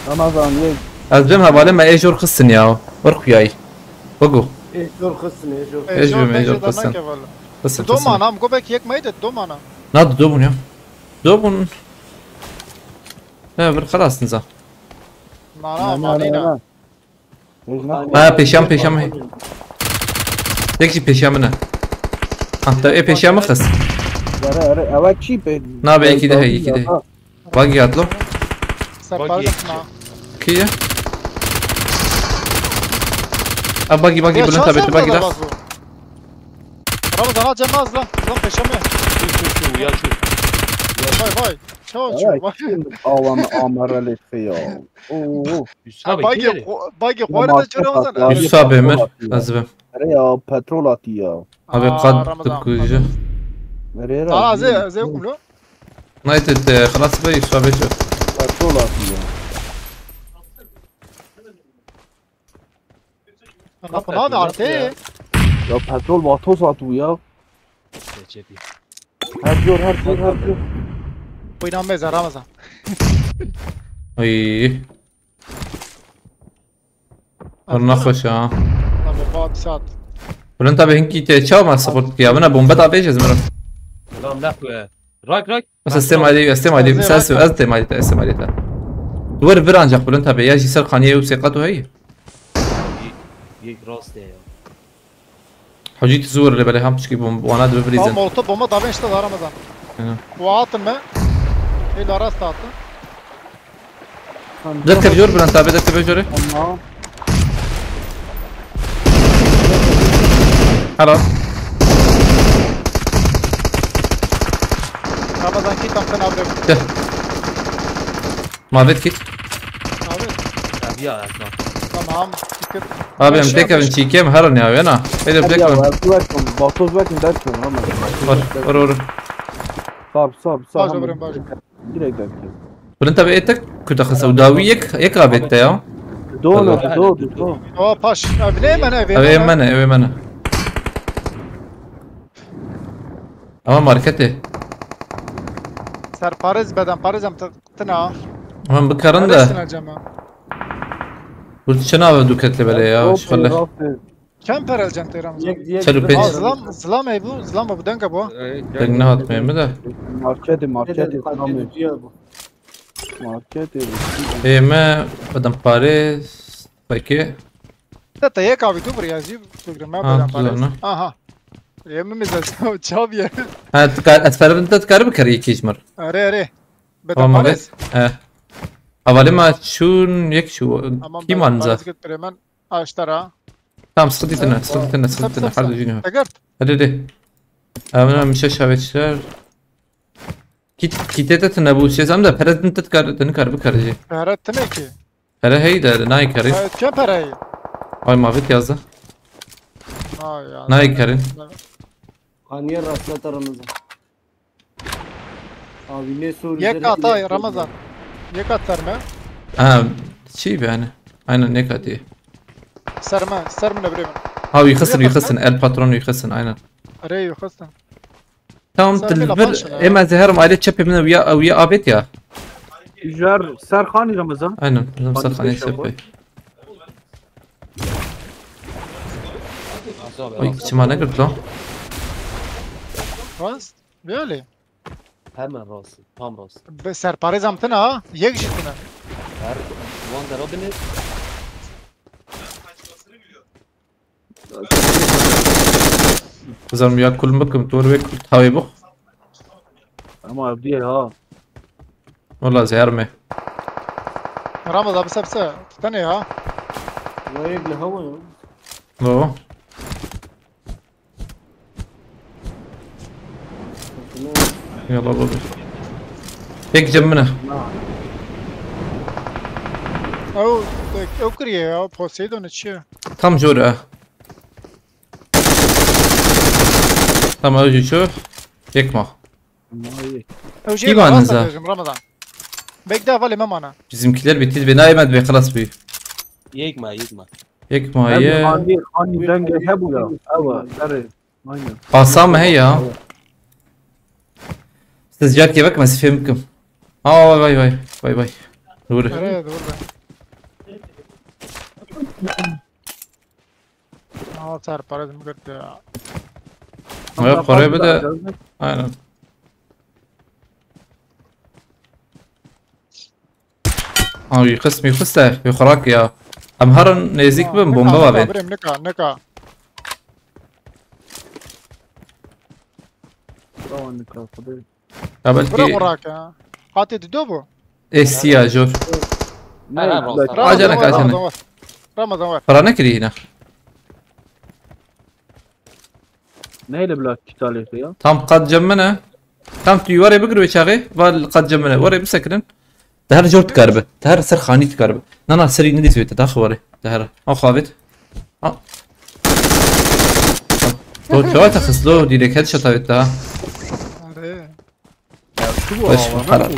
Ramazan yek. Ez bim hevalê me ê jor xistin ya. Wir xuyayî. Bigu. Ê jor xistin, ê jor. Ê jor, ê jor xistin. Xistin, xistin. Domana, am go belki yek maydı domana. Na, dobun ya. Dobun. Ne, bir xelas niza. Mara, na, na, marina. Na. Ha, pêşiya min, pêşiya min. Tek jî pêşiya min e. Ha, te ê pêşiya min xist. Ere, ere, ewa çî be? Na be, êkî de heye, êkî de heye. Bagî atlo. Serparê de xina. Kî ye? Ha, bagî, bagî, bilind tabi, tu bagî de. Ramazan, ha, cem az lan. Lan pêşiya min. Çû, çû, çû, ya çû. Vay, vay. Çawa çû, vay. Awa me amere lê xiya. Oo. Bagê xo-, bagê xwarê de çira wazan. Yusuf abi Emir, ez bim. Ere ya, petrol atî ya. Abi qad dikuje. Ere ya. Aa, zê, zê kumlo. Nayte te xelas be, Yusuf abi ço. Petrol atî ya. Kapı ne abi artı? Ya petrol vatoz atî ya. Çepi. Her jor, her jor, her jor. Buyurun, meza, Ramazan. Ay. Hır nexweş ha. Tabii, Fuat saat. Bilind tabi hinkî te çawa me support kiya? Bina bombe da bêje ez mirim. Selam, ne xwe. Rak, rak. Mesela sistem ayrı, sistem ayrı. Mesela ez, ez sistem ayrı, sistem ayrı. Duvar bir ancak bilind tabi. Ya jî ser xaniyê û sêqat û hey. Yek rast ya. Hocî tu zor le belê ham pişkî bom-, wana dibe bilîzin. Tamam, molotov bomba davên işte dar Ramazan. Hı. Bu atın mı? Ê la rast atın. Derkev jor Bülent abi, derkev jor. Tamam. Helal. Ramazan kit tam sen abi. Gel. Mavet kit. Abi. Ya, ya, ya. Tamam. kir. Abi em Aşağı têkevin aşağı. Çîkê em herin ya wêna. Êdî em Hadi têkevin. ya, Ertuğrul Erkan, Batoz Erkan, derken ama. Vur vur vur. Sab, sab, sab. Baş Hemen. ömrüm, baş. Direkt derken. Birin tabi êtek kuta xisa û dawî yek yek avête ya. Doğru, Tamam. doğru, doğru. O paş. Ev ne mene ev Ev ê me ne, ev ê me ne. Ama marketê. Serparêz bedenparêz em tina. Hemen bikarin de. Arêstin acema. Bu çi nave duket li belê ya. Yok, Şixele. yok, yok. Kem perel cem têram zan. Yek, yek, Çel û bir pênc. Aa var. Zlam, Zlam ê bu, Zlam ê bu denga bu. Ey, Deng nehat me mi de. Marketi, marketi, Marketi, tamam. marketi, bu. Marketi. Ê me bedenparêz. Peki. Te te yek abi tu bir yazı programı Ha, bedenparêz. Zlam. Aha. Yemin mi zaten çabiye. Ha, tu kar, ez ferim te dikare bikare yekî ji mir. Are are. Tamam abi. Bedenparêz. He. Hevalê me çûn yek çû. Tamam Kî man za? Bedenparêz git bremen. Aştara. Tamam, sıkıntı tine, sıkıntı tine, sıkıntı tine. Her dijî ne? Tegert. Hadi de. Hemen hemen bir şey şavetçiler. Kit, kitete tine bu şey zam da pere din tet kar, din kar bikare jî. Pere tine ki. Pere hey de nayê karin. Evet, ke pere? Ay mavet yazdı. Ha ya. Nayê karin. Kaniye rastla Ramazan. Abi ne soru Yek ata Ramazan. Yek at verme. Ha, şey yani. Aynen ne katı. Serme, serme ne bileyim. Ha, yıkasın, yıkasın. El patronu yıkasın, aynen. Araya yıkasın. Tamam, Sen bir til laf bir açsana ya. em ez herim aile çepê min wiya wiya abet ya. Üjer Serhani Ramazan. Aynen, bizim Hadi sakhanê peşe çepê. koy. Oy, çima ne girdi lan? Rast. Böyle. Hemen rast. Tam rast. Be serparê zamtına ha. Yek jitine. Her Van der Robin'i Kızım ya kulum bakım, dur ve tavê bu. Ama abi diye ha. Valla zehir mi? Ramaz abi sepse. Tane ya. Layık le hava ya. No. Yalla baba. Tek cemine. O, o kırıyor ya. Poseidon içi. Tam jora. Tam öcü şu. Yekma. Vay. Ew jê Kî van rast za? Dibêjim Ramazan. Bekle valê me mana. Bizimkiler bitti ve naye ben ve خلاص bir. Yekma, yekma. Yekma Hem ye. Hani, hani denge he bu ya. Ewa, sarı. Aynen. Pasa mı he ya? Siz car kevek mi sifim kim? Aa vay vay vay vay. Doğru. Nereye doğru be? Aa, ser para dim gitti ya. Yok, parayı bir de aynen. Aa, yıkıs mı yıkıs da, yukarık ya. Em herin nezik bin bomba var ben. Nika, nika. Tamam, nika, hadi. Ya Bırak belki bırak ya. Hadi dido bu. eski ya jor. Ara Ne, olsa. Acele Ramazan, kaçana. Ramazan var. Ramazan var. Para ne kiri yine? Neyle bile iptal ediyor ya? Tam qad cemine. Tam tu were bigir ve çağı. Val qad cemine. Were bisekrin. Te her jor dikaribe. Te her ser xanî dikaribe. Na na serî nedîs vê te. Daxi were. Te her. An xavêt. Ha. To çawa te xist lo? Direk headshot avêt te ha. Are. Beş karar.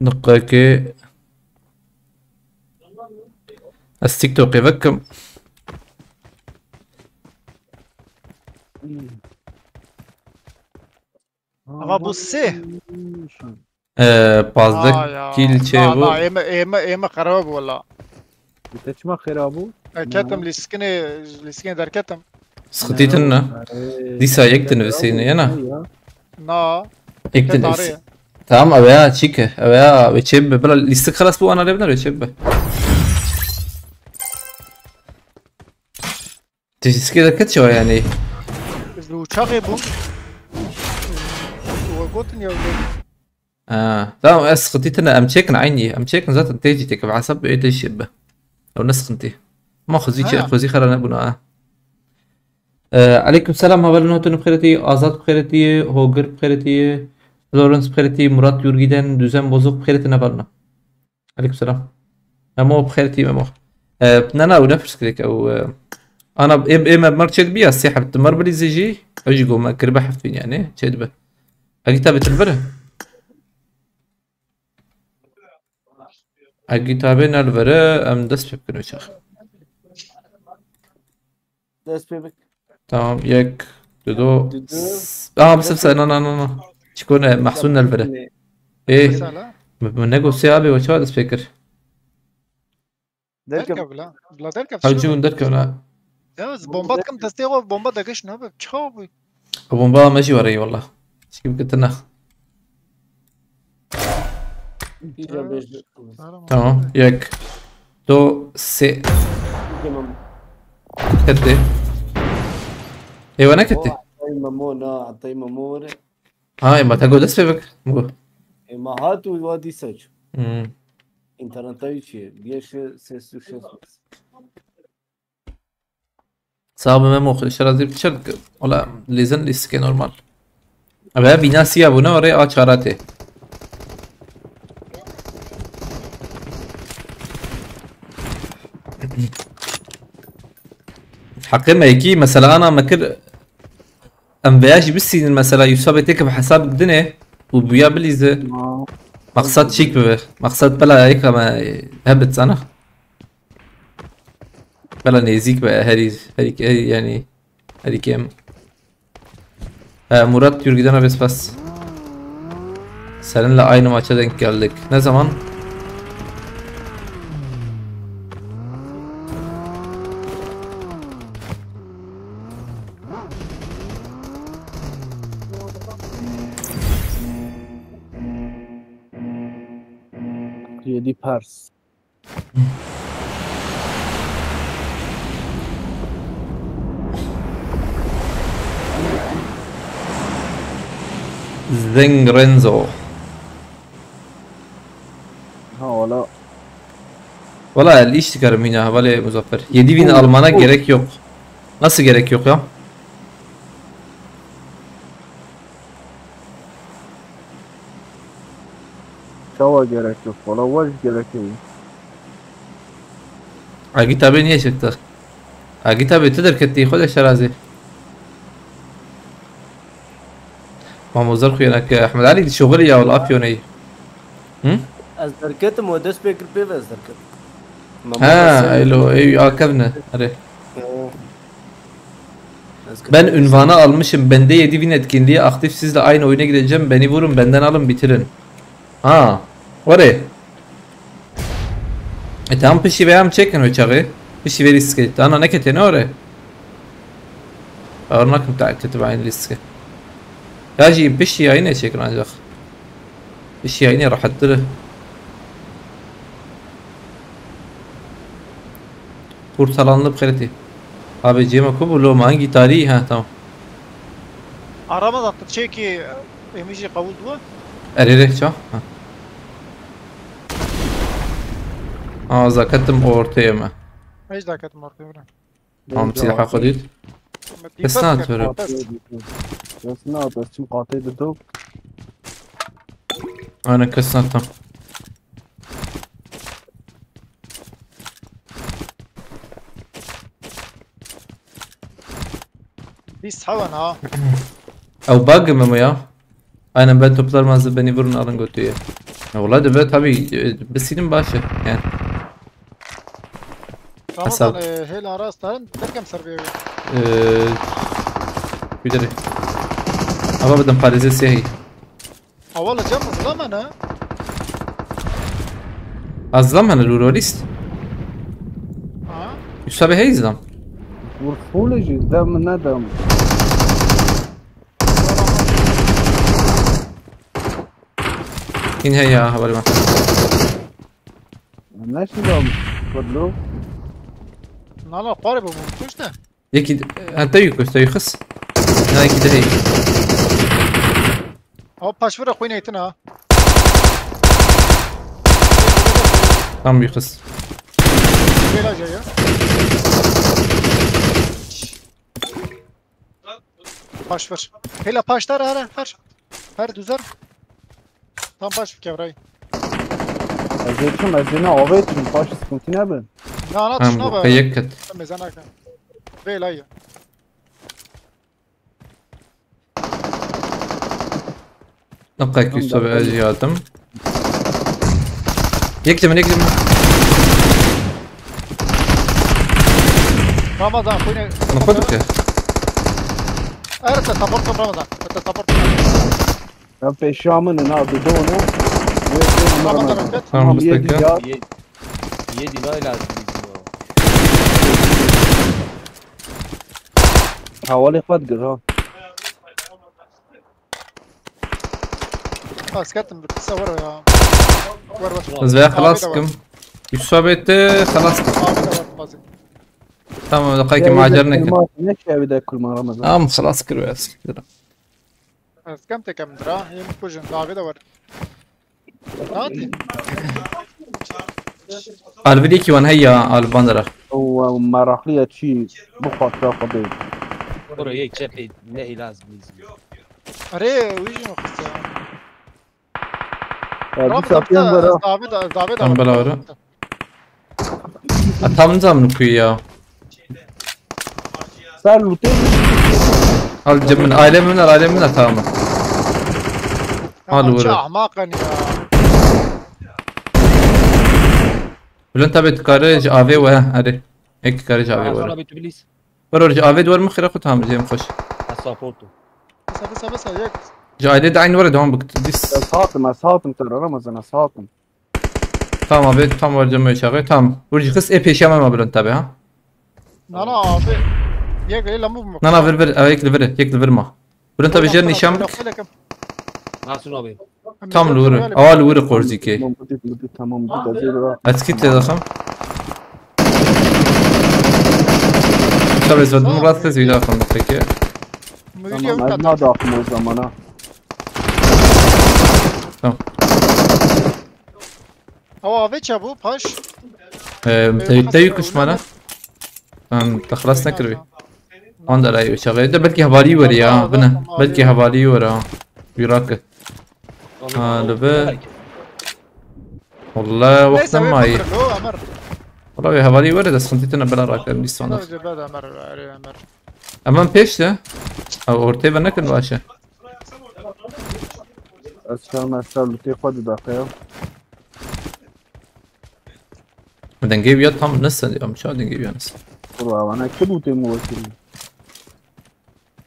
Niqekê ez TikTokê vekim. Ama bu si. Ee, pazdeh Aa ya. kil çê Na, bu. na, ême, ême, ême xerab wala. Te çima xera bû? E, ketim lîskinê, lîskinê derketim. Sıkıntı ne? Dîsa yek dinivîsîne yena. Na. Yek Ket dinivîsî. arê. Tamam, ev ya çîke. Ev ya ve çê be. Bila lîstik xelas bû ana lê biner ve çê be. Lîstikê derket çawa yani? Ji uçaxê bû. We gotin ya. Ha, tamam, ez sıkıntı ne, em çekin aynı. Em çekin zaten têjî têke ve hesap be têjî be. Ew ne sıkıntı. Ma xwezî çê, Ha. xwezî xera nebûna ha. Ee, aleyküm selam, havalin hatun bixêretî, Azad bixêretî, Hogir bixêretî, Florence bixêretî, Murat Yurgiden, Düzen Bozuk bixêretî, ne valina. Aleyküm selam. Memo bixêretî, Memo. Ee, ne, ne, ew ne pirsgirêk, ew, e, ana, ê, ê me mer çêdibiya sê heft, mer bilîzê jî, ew jî gome, kiribe heft bin yani, çêdibe. Egîta bi tilbir. Egîta bê ne li vir e, em dest pê bikin wê çax. Dest pê bik. Tamam, yek, du, du. Du, du. S-, aa, bi sif se, na, na, na, na. Çiko ne, Mahsun ne li vir e. Ê, Mesela? Min, min negot sê abê we çawa dest pê kir? Derkev. Derkev la. La derkev Ew şunu. Cihûn derkev la. Ya, bomba dikim destê xwe, bomba degeş nabe. Çawa bû? Ew bomba me jî were yî, wallah. Şikî bike tine. Îca bêje. Tamam. Yek. Du, sê. Tamam. Ketê. Ê, we neketê? O, atayî Memo, na, atayî Memo were. Ha, ê, ma te got dest pê bik. Got. Ê, ma hat û wa dîsa çû. Hmm. Înterneta wî çi ye? Bîye şi ses û şes. Sabe Memo, xwe şerazî çer dike. Ola lêzin lîstike normal. Eve bîna siya bûne, orê a çara tê. Heqê me yekî, mesela ana me kir, em veya jî bisînin, mesela Yusabê têke bi hesab dinê û buya bilîze. Ma. Maqsad çîk bibe. Maqsad bela yek ama hebit sana. Bela nêzîk be, herî, herî, herî, yani, herî kêm. He, Murat Yurgiden abi spas. Seninle aynı maça denk geldik. Ne zaman? Yedi Pers. Zeng Renzo. Ha, wala. Wala el iş çıkarım yine, havale Muzaffer. Yedi bin Almana gerek yok. Nasıl gerek yok ya? Çawa gerek yok? Wala we jî gerek yok. Agî tabê niye çıktı? Agî tabê tu derketî, xwe de şerazê. Mamozer xuyanek Ehmed Ali şoxil ya wala Afyonê. Hı? Ez derketim, o dest pê kir pê ve ez derketim. Ha, elo, ey, akevne. Hadi. Yo. Ben ünvanı almışım. Bende yedi bin etkinliği aktif. Sizle aynı oyuna gireceğim. Beni vurun, benden alın, bitirin. Ha. Oraya. E, tamam, piştî vê em çêkin wê çaxê. Piştî vê lîstikê. Ana neketê ne oraya. Ewr nakim te ketib aynı lîstikê. Ya jî piştî yayın çêkin ancak. Piştî yayın rahattir. Kurtalanlı bixêretî. Abi cema ku bu lo mangi tarihi, ha, tamam. Arama da çeki emişi kavuz bu. Erere ça? Ha. Aa, zakatim ortaya mı? Hiç zakatim ortaya mı? Tamam, silah hakkı değil. Kes ne atıyor? Kes ne atıyor? Kim katıydı dok? Aynen, kes ne atam. Biz havan ha. Ew bug mı ya? Aynen, ben toplarım hazır, beni vurun, alın götüye. Ya vallahi de böyle tabii, e, bisinim başı yani. Ramazan, e, hel ara starın derkem ser bir evi. E, bir de. Ama bir de pareze siyahı. Awal cem zılamana. Azlam hani lurolist. Ha? Üsabe hey zlam. Vur full ji dem ne dem. In hey ya, havalimanı. Nasıl dem? Fırlo. Nala, qare bu, bu kuşte. Yekî, heta yû kuşte, yû xis. Na, yekî de hey. Ew paşvira xwînê tine ha. Tam yû xis. Bêla jê ya. Paş ver. Hela paş dar, her, her. Her düzer. Tam paş bir kevray. Ez ê çim, ez ê ne avê çim, paş sıkıntı ne bin. Na, na, Hem şuna bu bak. kayık kat. Mezana kan. Bela ya. Nabqa ki sobe ez yardım. Yek cemin, yek cemin. Ramazan, bu ne? Ne koyduk ya? Evet, support Ramazan. Evet, support. Ya peşamını na bir de onu. Ramazan roket. Tamam, Tamam, yedi bekle. ya. Yedi, yedi ne lazım bizim o? Havalı fat gir ha. Askertim bir kısa var ya. Var var. Ez veya xelas kim. Üç sohbette xelas kim. Abi de var bazı. Tamam, da kayki macer ne kim. Ne şey bir de kulman Ramazan. Tamam, xelas kir ve siktir. Ez kem tekem dira. Yem kujun. Abi de var. Hadi. Alvi de ki wan hey ya, Alvi bandara. O meraklı ya çi bu kadar kadar. Bro yek çepê ne lazım bizim? Arê, wijin o kısa. Ya bir sapiyan var ha. Davi da, Davi da. Tam bela var. Tam nizam kuyu ya. Sen lütfen. Al cebin, aile min, aile min tamam. Al vuru. Ahmakan ya. Bülent abi, tu karê ji avê we, hadi. Ek karê ji avê Ramazan we. Abi tu please. Were ji avê duwer min xira xwe tam, cem xweş. Ez support tu. Basa basa basa yek. Ji ailê de aynı were devam bik. Dis. Ez hatim, ez hatim te Ramazan, ez hatim. Tamam abi, tam var cem çağı. Tamam. Vur ji xist e peşe me Bülent abi ha. Nana abi. Yek lila mı mı? Na na, vir vir, ayak li vir, yek li vir ma. Bülent abi jer nişan bik. Nasıl abi? Tam li vir. Awa li vir qorzî ke. Tamam, bu dit, bu dit, tamam, bu dit, hazır ha. Ez kit lê daxim. Tabii zodum rast kez wî daxim peki. Müdür ya Tamam, ez kadar. ne daxim o zamana. Tamam. Hava ve çabu paş. Ee, te te yük kuşmana. Tamam, te xelas nekirî. Anda rayı çağı. De belki havali var ya, bine. Belki havali var ha. Yürek. Ha, li vir. Wallah, wextem mayî. Wallah, wê hevalî were de sıkıntı tine bela rakirin, dîsan. Em em pêş de. Ew ortê ve nekin baş e. Ez çar me ser lutê xwe didaqe ya. Dengê wî ya tam nesin ya, çawa dengê wî ya nesin? Kuro, ewana ki lutê mi wekî?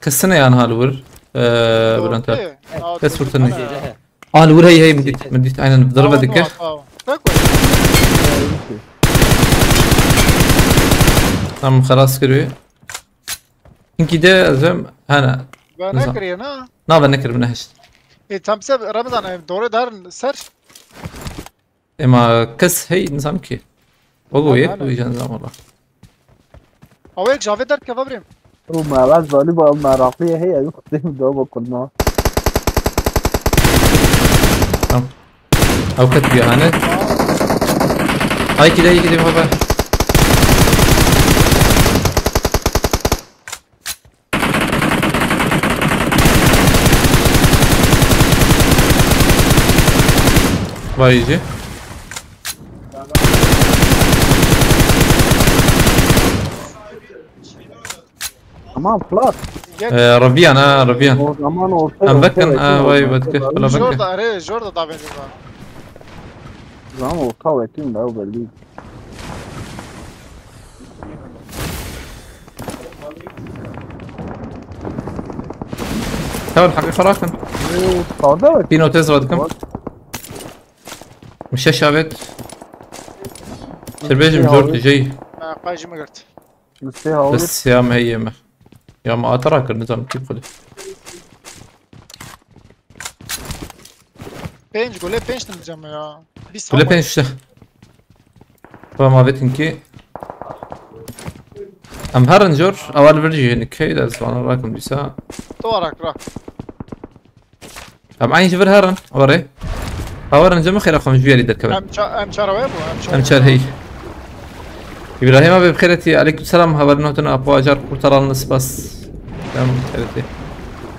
Kesine yan hal wir. Ee, Bülent abi. Kes vurtun. Şeyde he. An wir hey hey, min dît, min dît, aynen, darbe dike. Tam xelas kiriyor. Çünkü de zem hana. Ben ne kırıyor ha? Na ben ne kırım ne heşt. E tam se Ramazan e, doğru dar ser. Ema kes hey nizam ki. O bu Lan yek hala. Bu ijan nizam valla. Awek Javê derkeve birêm. Ru me ez zanî ba meraqlî heye, yok, dem de bu kulma. Ew ket bî hane. Ay kide, ay kide baba. Vay iyice. Tamam, flat. Ee, Rabiyan ha, Rabiyan. O zaman orta. Em vekin, ha, vay, vekin. Bala vekin. Jorda, are, Jorda da bence var. Zaman orta vekin da o belli. Tamam, hakkı ferakin. Sağda vekin. Pino tez vadkim. Mişe şavet. Şerbejim zor tijey. Qajime girt. Listê hawir. Bes ya me heye me. Ya me atara kir, nizam kî xwedê. Pênc gole pênc din diyeceğim ya. Biz Gule pênc işte. Tamam, avetin ki. Em herin jor, awal vir jî hinek hey de zwana rakim dîsa. Doğru ra. Em aynı jî vir herin, were. Hawarin cem xêra xwe ji viyarî derkevin. Em ça em çarawaya bu, em çarawaya. Em çar hey. İbrahim abi bixêretî, aleyküm selam, hawarin hotin apo acar kurtaran spas. Em bixêretî.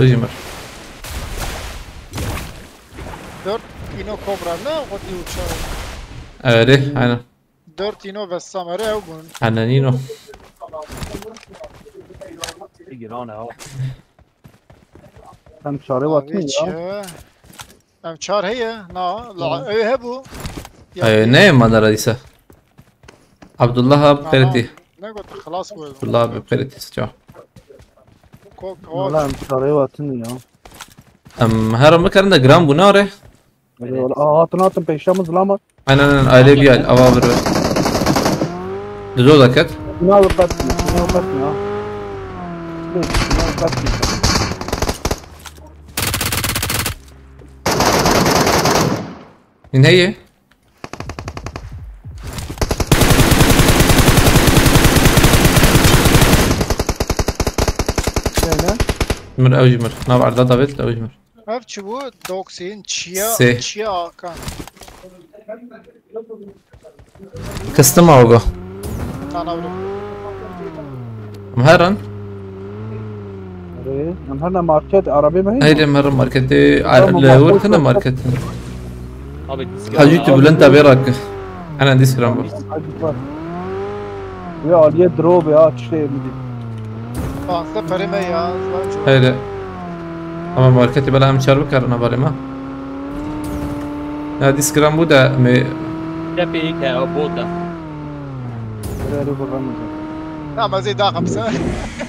ew jî mir. Dört Hino Cobra ne? Xwedî uçağı. Erê, aynen. Dört Hino ve Samer'e ew bûn. Aynen Hino. Giran e ha. Em çare Abi watin ya. çi? Em çar heye. Na, la ew hebû. Ee, ne madara dîsa? Abdullah abi qeretî. Ne got, xelas bû. Abdullah abi qeretî sıça. Kok, Valla kok. em çare watin ya. Em her an bikarin de giran bû nare. Aa, hatin hatin peşte min zilama. Aynen aynen aile bir al ava bir. Dizo da ket. Buna dikkat et. Buna dikkat et ya. Buna dikkat et. Min heye. Şöyle. Mir ew jî mir. Nav erda David ew jî mir. Ev çi bû? Doxin, çiya, Sê. Çiya Hakan. Kıstim avga. Sana vurdu. Em herin. Arê, em her ne market, arabê me heye. Haydi em herin marketê. Tamam, Le bak, vur boş kene ver. Marketê. Abi disk. Hacı tu Bülent abi rak. Ana diskran bu. Hadi bak. Ya aliye drop ya, işte. Bankta pere me ya. Zıvan çok. Haydi. Ama marketê bela em çar bikarin abarê me. Ya diskran bu da me Tepê ilk he, o bot e. Böyle vuramayacak. Tamam, zey daha kapsa.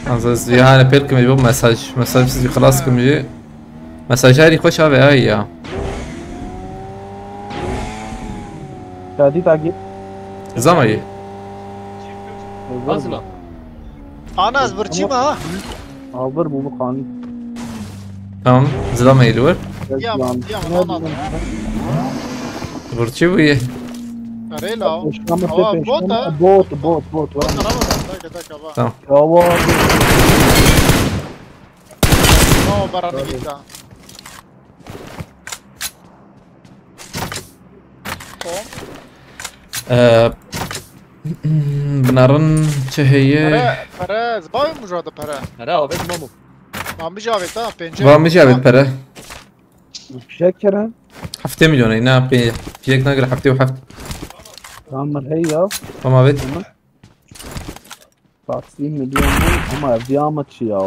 Az az yani pêl kimê bu mesaj. Mesaj sizi xelas kimê. Mesaj herî xweş ave ay ya. Şadî takip. Zamayı. Azla. Ana ez birçî me ha. Aldır bu bu kanun. Tamam. Zamayı dur. Yam, yam, ana. Burçi bu ye. Arela. Peşkame Ava, peşkame. bot ha. Bot, bot, bot. Bot araba da. Taka taka va. Tamam. Ya var. No, barana gitti. Kom. Ee, Binarin çi heye? Pere, pere, zbavê muja de pere. Here abi mamu. Mam bija avêt ha, pêncî. Va min jî avêt pere. Fişek kere. Heftê milyon ey, ne pê, piyek nagir heftê û heft. Tamam hey ya. Tamam avêt. Taksi milyon bu ama ev ya mı çi ya?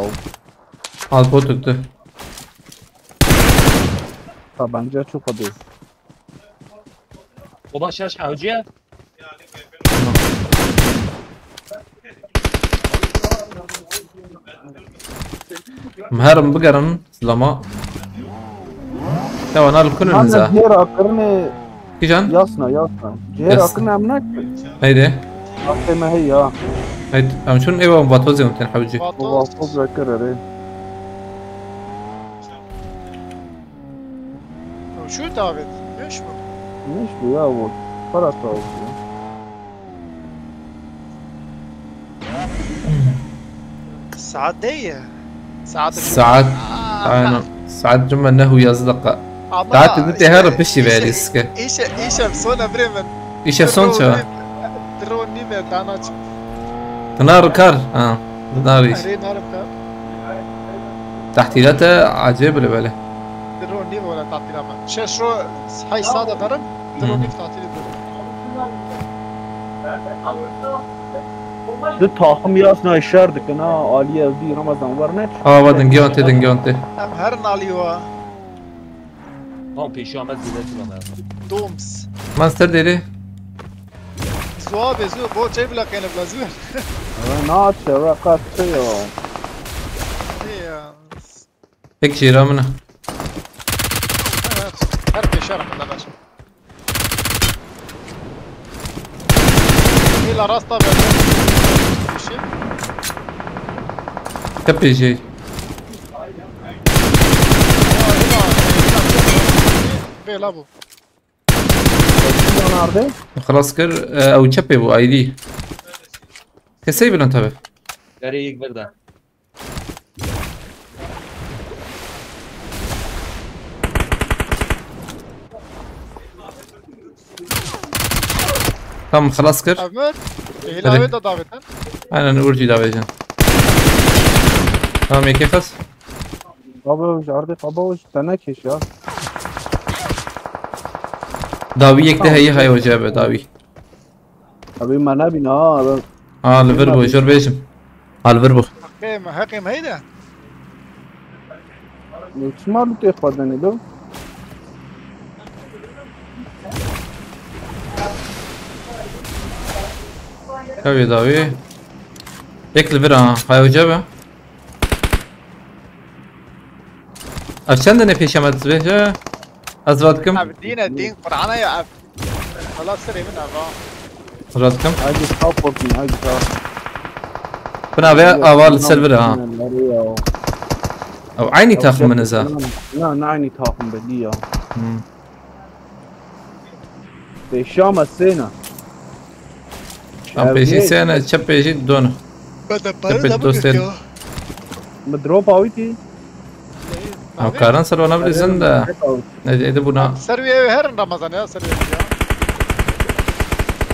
Al potuk tu. Tabanca çok hadi. O baş yaş hewciye. Em herin bigerin, zilama. Ya wana li kunin Lan za. Cihêr akirine Kijan? Yasna, yasna. Cihêr Yasna. Akirine emnek. Haydi. Akirine hey ya. Haydi. Em şun ewa vatozê em ten hewci. O vakfo bekir ere. Şu davet. Beş mi? Ne iş bu ya bu? Para sağ olsun. Saat değil ya. Saat. Saat. Aynen. Saet cuma nehu yazı dakika. Ama Saat dedi işte, teher pişi işte, verdi sıkı. İşe, işe sona bre min. İşe son çağı. Ro nîve dana çi. Nar kar. Ha. Nar iş. Arê nar kar. Tahtilata acayip bile böyle. Ro nîve wala tahtilama. Şeş ro hay sada darım. Ro nîv tahtili bre. Du taxim yasna şer dikin ha, alî ez dî Ramazan werne. Ava dingê wan tê, dingê wan tê. Em her nalî wa. Tam pêşiya me zêde tila me. Doms. Man ser dêrê. Zuwa be zu, bo çey bila kene bila zu. Naçe ve qat yo. Ya. Tek jêra min e. Her pêşiya min de baş. Hêla rasta be. Kişi. Tepê jê. Bê la bu. Ardê? Xelas kir, e, ew çepê bû, aydî. Kesey bilin tabi. Derê yek ver de. Tamam, xelas kir. Ömür, Hadi. Hêla wê de davetin. Aynen, urcî davêjin. Tamam, yekê xas. Baba, ji ardê baba, ji te nekêş ya. Dawî yek de heye, hay hoca be, dawî. Abi, me nebîna, ha, abi. Ha, li vir bû, jor bêjim. Ha, li vir bû. Heqê me, heqê me heyde. Çima li tê xwe denê do? Ew ê dawî. Yek li vir ha, hay hoca be. Ev çend ne pêşe me dibêje? Ez radikim. Ev dîn e, dîn Qur'an e ya ev. Valla serê min ev ha. Radikim. Haydi sağ korkun, haydi sağ. Bina ve aval ser vira ha. Ev aynı takım mı neza? Na, na aynı takım belli ya. Hmm. Pêşiya me sêne. Em pêşî sêne, çep pêşî done. Çep pê dostên. Min drop awîtî. Ew karan ser wana bilîzin de. Ne, êdî bûna. Ser wî ew herin Ramazan ya, ser wî ya.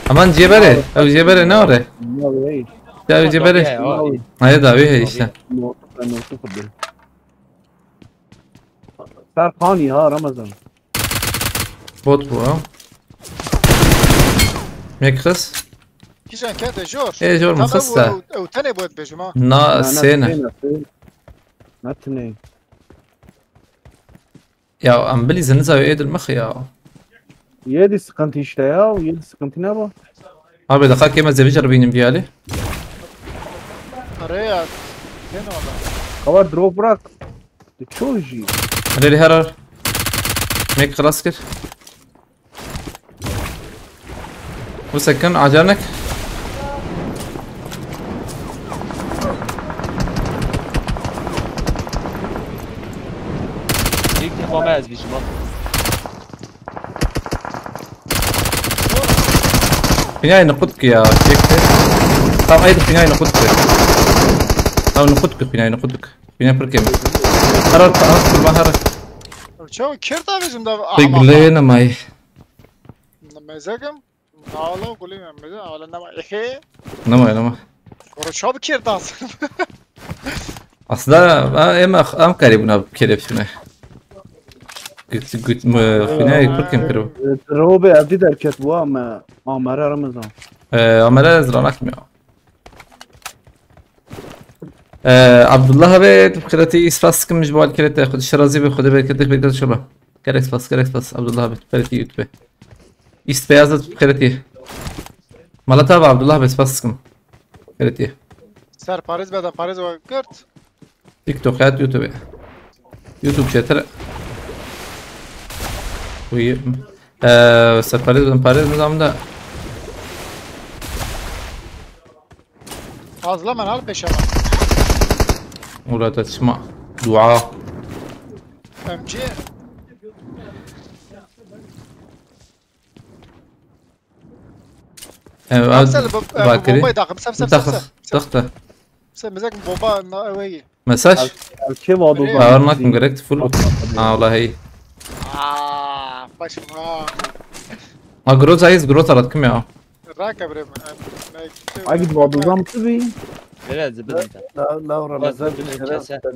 Aman jêberê, ew jêberê ne ore? Ya ew jêberê. Hayır da, wî he işte. Ser kanî ha Ramazan. Bot bû ha. Mekris. Kîjan kete jor? Ê, jor min xist e. Ew tenê bot bêjim ha. Na, sêne. Ne tinê. Ya em bilîzin niza ê dil mix ya. Yê dî sıkıntı işte ya, yê dî sıkıntı ne bu? Abi, daqa kême zevî jarbînim viyalî. Araya. Gene adam. Kavar drop bırak. Tu çoğu jî. Lê lê herar. Mek xilas kir. Bu sekin acar nek. Yek defa me ez bijim ha. Pinayê niqut ki ya, çekti. Tam aydı pinayê niqut ki. Tam niqut ki pinayê niqut ki. Bine pir kemi. Harar, harar, kurban harar. Çaw kir da bizim de. Pek ama. Güleye namay. Mezekim. Nala gulê me meze, ala nama ehe. Namay, namay. Koro çaw kir da. Aslında, ha, em, em karî bûna kelepçine. Gut, gut, me, fine, pir kem kiro. Robe evdî derket bu ama Amere Ramazan. Ee, Amere ez ranak mı ya? Ee, Abdullah abi, xireti ispas kim ji bal kirete, xud şirazi be, xud bereketlik bekle şaba. Gerek spas, gerek spas, Abdullah abi, xireti YouTube. Ist beyazı xireti. Malata abi, Abdullah abi, spas kim. Xireti. Ser Paris be de Paris o kurt. TikTok ya YouTube. YouTube çetir. Uy. Ee, ser Paris ben Paris nizam da. Fazla men al peşe bak. Ula da çima. Dua. M C. Ee, Amsel bu, e, bu bakri. Bombayı takım. Sep, sep, sep, sep. Takı. Sen bize bomba na eveyi. Mesaj? Kê vado? Bawer nakim, gerek full. Ha, wala hey. Aa, paşma. Ha, Groza, ez Groza rat kim ya? Raka bre. Agit vado zam tu bî. Biraz zibidin. La, la, Ramazan,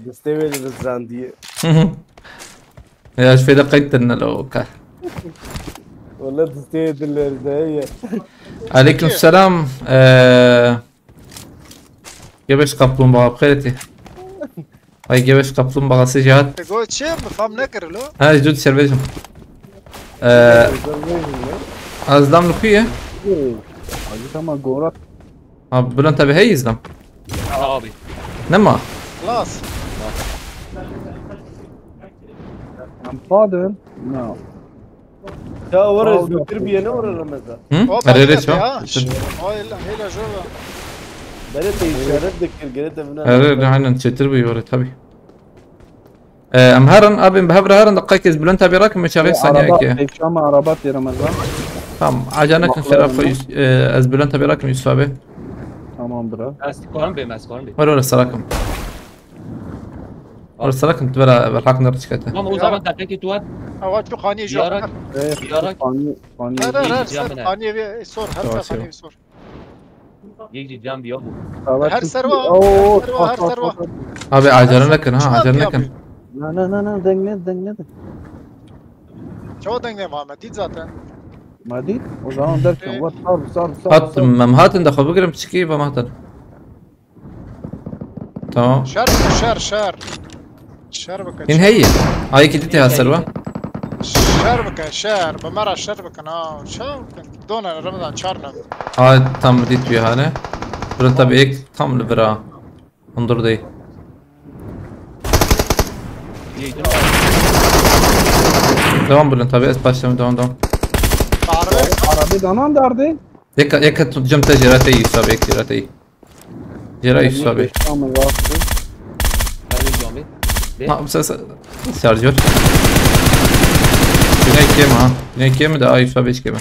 distê wê li zandiye. Ya, ez fêde qeyt tirine lo ka. Wala distê dilerde ye. Aleyküm selam. Ee, Gebeş kaplumbağa, bixêretî. Ay, gebeş kaplumbağası Cihat. Te got çi? Min fam nekir lo. Ha, ji dû dişer bêjim. Ee, ez dam li ku ye? Acı tamam, gorat. Ha, Bülent abi, hey, izlam. Abi. Nema? Xlas. Em padin? No. Ya were zûtir biyene were Remeza. Hı? Erê, erê, çawa? Ay la, hêla jor. Bere te işaret dikir, gere te bina. Erê, erê, aynen, çêtir bû were tabii. Ee, em herin, abim, bi hev re herin, deqekê ez Bülent abi rakim, çaxê saniye ki. Pêşama araba tê Remeza. Tamam, acele nekin, şeref, ee, ez Bülent abi rakim, Yusuf abi. Tamam bro. Ez karim bêm, ez karim bêm. Were, were, serakim. Were serakim, tu vera, vera hak ne rişkete. Tamam, o zaman dakika tu at. Awa çok ani jor. Yarak. Yarak. Ani, ani. Her, her, her ser ani ve sor, her ser ani ve sor. Yek can bir yok. Her ser var, her ser var, her ser var. Abi, acele nekin ha, acele nekin. Na, na, na, na, deng ne, deng ne. Çoğu deng ne Muhammed, hiç zaten. Madî? O zaman derken, what, sar, sar, sar. Hat, mem hatin de xwe bigirim, çikî, bam hatin. Tamam. Şer bike, şer, şer. Şer bike. Hîn heye. Ay, ki dite hasar va. Şer bike, şer. Bi me re şer bikin ha. Şer bikin. Done, Remezan, çar ne. Ay, tam dit bir hane. Burada tabii ek tam li vira. Hundur değil. Devam Bülent abi, ez başlamı, devam, devam. Arabe. Arabe danan derdi. Yeka, yeka tutacağım te, jera te Yusuf abi, ek jera te. Jera Yusuf abi. Tamam, rahatsız. Hadi Yusuf abi. De. Ha, bu ses şarjör. Güney kemi ha. Güney kemi de, ay, Yusuf abi hiç kemi.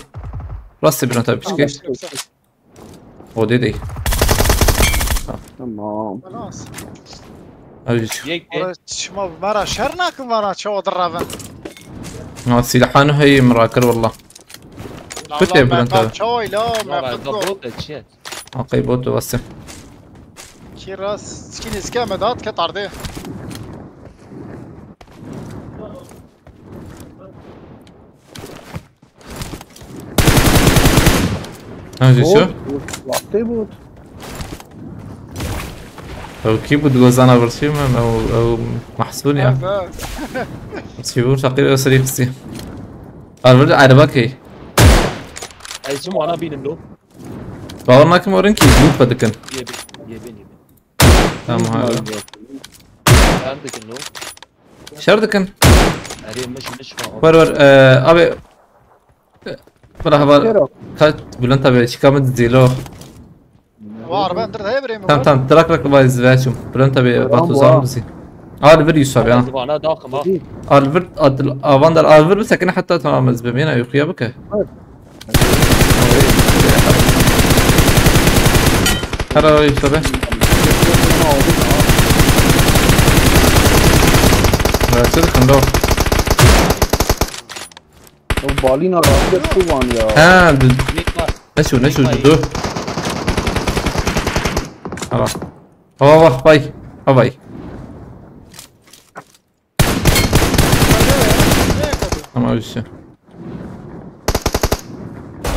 Rastı bir tabii, çıkıyor. Tamam. O dedi. Tamam. Halas. Hadi çık. Yek de. Ora çima mera şer nakin vana çawa direvin. Ha, silahını heyim rakır valla. Kutê Bülent abi. Çawa ila me kutlo. Bot da çi? Akay bot da bastı. Ki rast skin iske me dat ke tarde. Ha, ji çi? Wextê bût. Ew kî bû, di gozana vir çi me? Ew, ew Mahsûn ya. Evet, evet. Çi bû, şaqî ew serî xistî. Arvir ereba key. Ez çim wana bînim lo. Bawer nakim orin kî, lût pe dikin. Yê bin, yê bin, yê bin. Tamam, hala. Şer dikin lo. Şer dikin. Erê, miş, miş, fa. Ver, ver, e, abi. Bira, var. Kaç, Bülent abi, çıkamı dizilo. Var, ben de hep reyim. Tamam, tamam, trak, trak, vay, zveçim. Bülent abi, Batu zam bizi. Al bir Yusuf abi, ha. Zıvana da akıma. Al bir, adil, avandar, al bir, bir sakın hatta tamam, ez bemeyna yukarıya bak. Her ara işte be. Versene kanda. O balina rahatsız şu van ya. Ha, dü- Yek var. Ne şu, ne şu, Yek var, dur. Tamam. Hava bak, bay. Havay. Ama bir şey.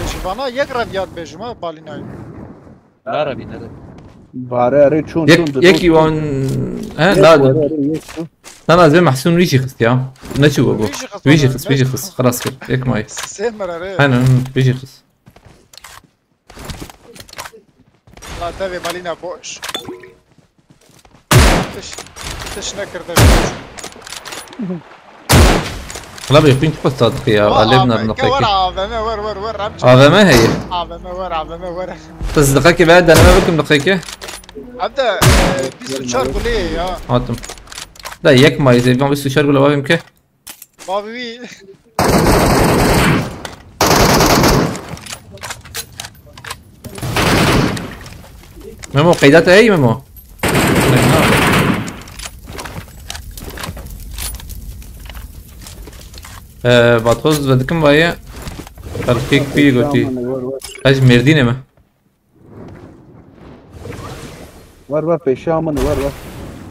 Ji vana yek re diyar bêjim ha, balînayê. Nara bî, nara. Bare erê çûn, yek, çûn, yek çûn. Wan, he, yek na, were, erê, yek çûn. Na, na, ez vê Mahsûn wî jî xist ya. Ne çû bu? Wî jî xist, wî jî xist, wî jî xist. Xelas kir. Yek mayî. Sê mere re. Aynen, wî jî xist. La tevê balîna boş. Tiş, tiş nekirde. Xila bê xwîn çi qas sadiqî ya. Alêv nerm diqekê. Wer A V M, wer, wer, wer, em çi- A V M heye. A V M wer, A V M wer. Tiz diqekê be deneme bikim diqekê. Evde, e, bîst û çar gulê ya. Hatim. Da yek mayî zê, van bîst û çar gule bavim ke. Bavî wî. Memo, qeyda te heye Memo? Ee, Batoz ve dikim vaye. Kalkek bir goti. Aman, var, var. Ez Merdin'e mi? Var, var, peşe aman, var, var.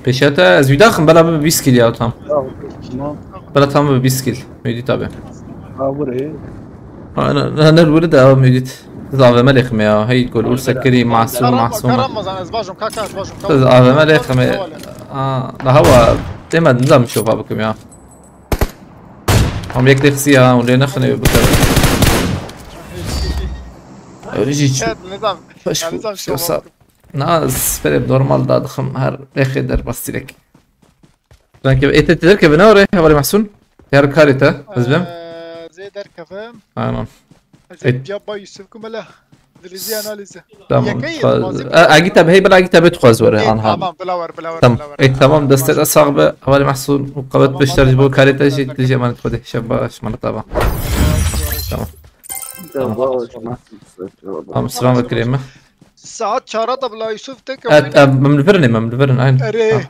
Peşe te ez wî daxim, bela bi bîst kil ya tam. Ya, tamam. Bela tam bi bîst kil. Müdit abi. Ha, burayı. Ana, ne, ne, burada da müdit. Biz A V M lêxim ya. Hey, gol ursa kiri, masum, Karan, masum. Karan mazan, ez bajım, kaka, ez bajım. Biz A V M lêxim. Aa, daha var. Demedim, nizam şofa bakım ya. Ama yek lêxsi ya, o lê nexine bikere. Öyle hiç. Evet, nizam. Baş Ya, bu, nizam şofa sağ. Bakım. Na, sperê normal da dixim, her lêxê derbas direk. Sanki ete derkeve ne oraya, hevalê Mahsun? Her karê te, ez bim. Ee, zê derkevim. Aynen. Ez Et- ya ba Yusuf Kumela. Dilizî analizi. Tamam. Yekeyî, fa- mazî E, Agî te bi, hey, bila Agî te bi dixwaz were, Ê, anha. Tamam, bila wer, bila wer, Tamam. bila wer. Ê, tamam, destê te sax be, hevalê Mahsun, û qewet Tamam, pişter ji bo karê te jî, Tamam. Dijî emanet Xwedê. Şev baş, emanet ava. Tamam. Tamam. Tamam, selam ve kirême. Saet çara da bila Yusuf tek E, e, mem li vir in, mem li vir in, aynen. Erê. Ha.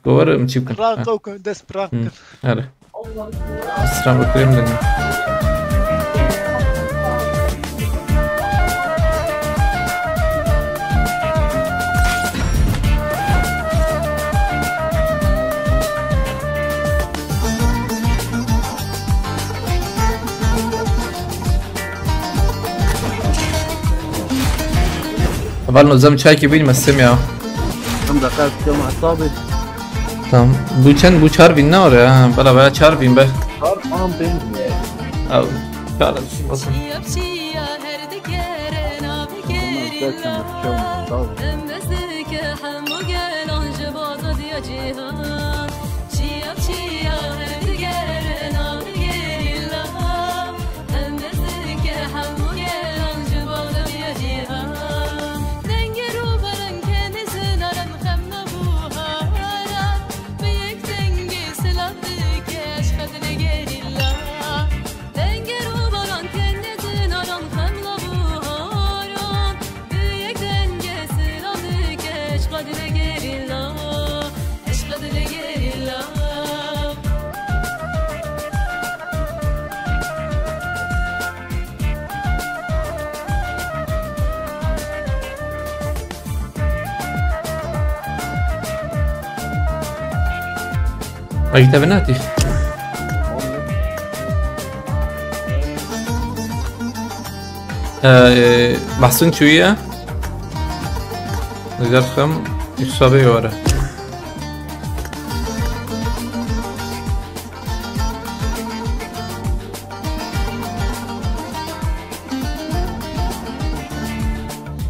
Go were, em çî bikin. Prank Ha. Ew kin, dest prank Hı. Kin. Erê. Selam ve kirême. Heval Nizam, çayekî bîn me, stim ya. Em deqe, em hesabê. Tamam. Bu çend, bu çar bin ne var ya? Bela bela çar bin be. Çar an bin. Ew, çar bin. Tamam, gerçekten, tamam, sağ ol. Ay, tabii ne atayım? Ee, Mahsun çûye. Digerxim, Yusuf abi were.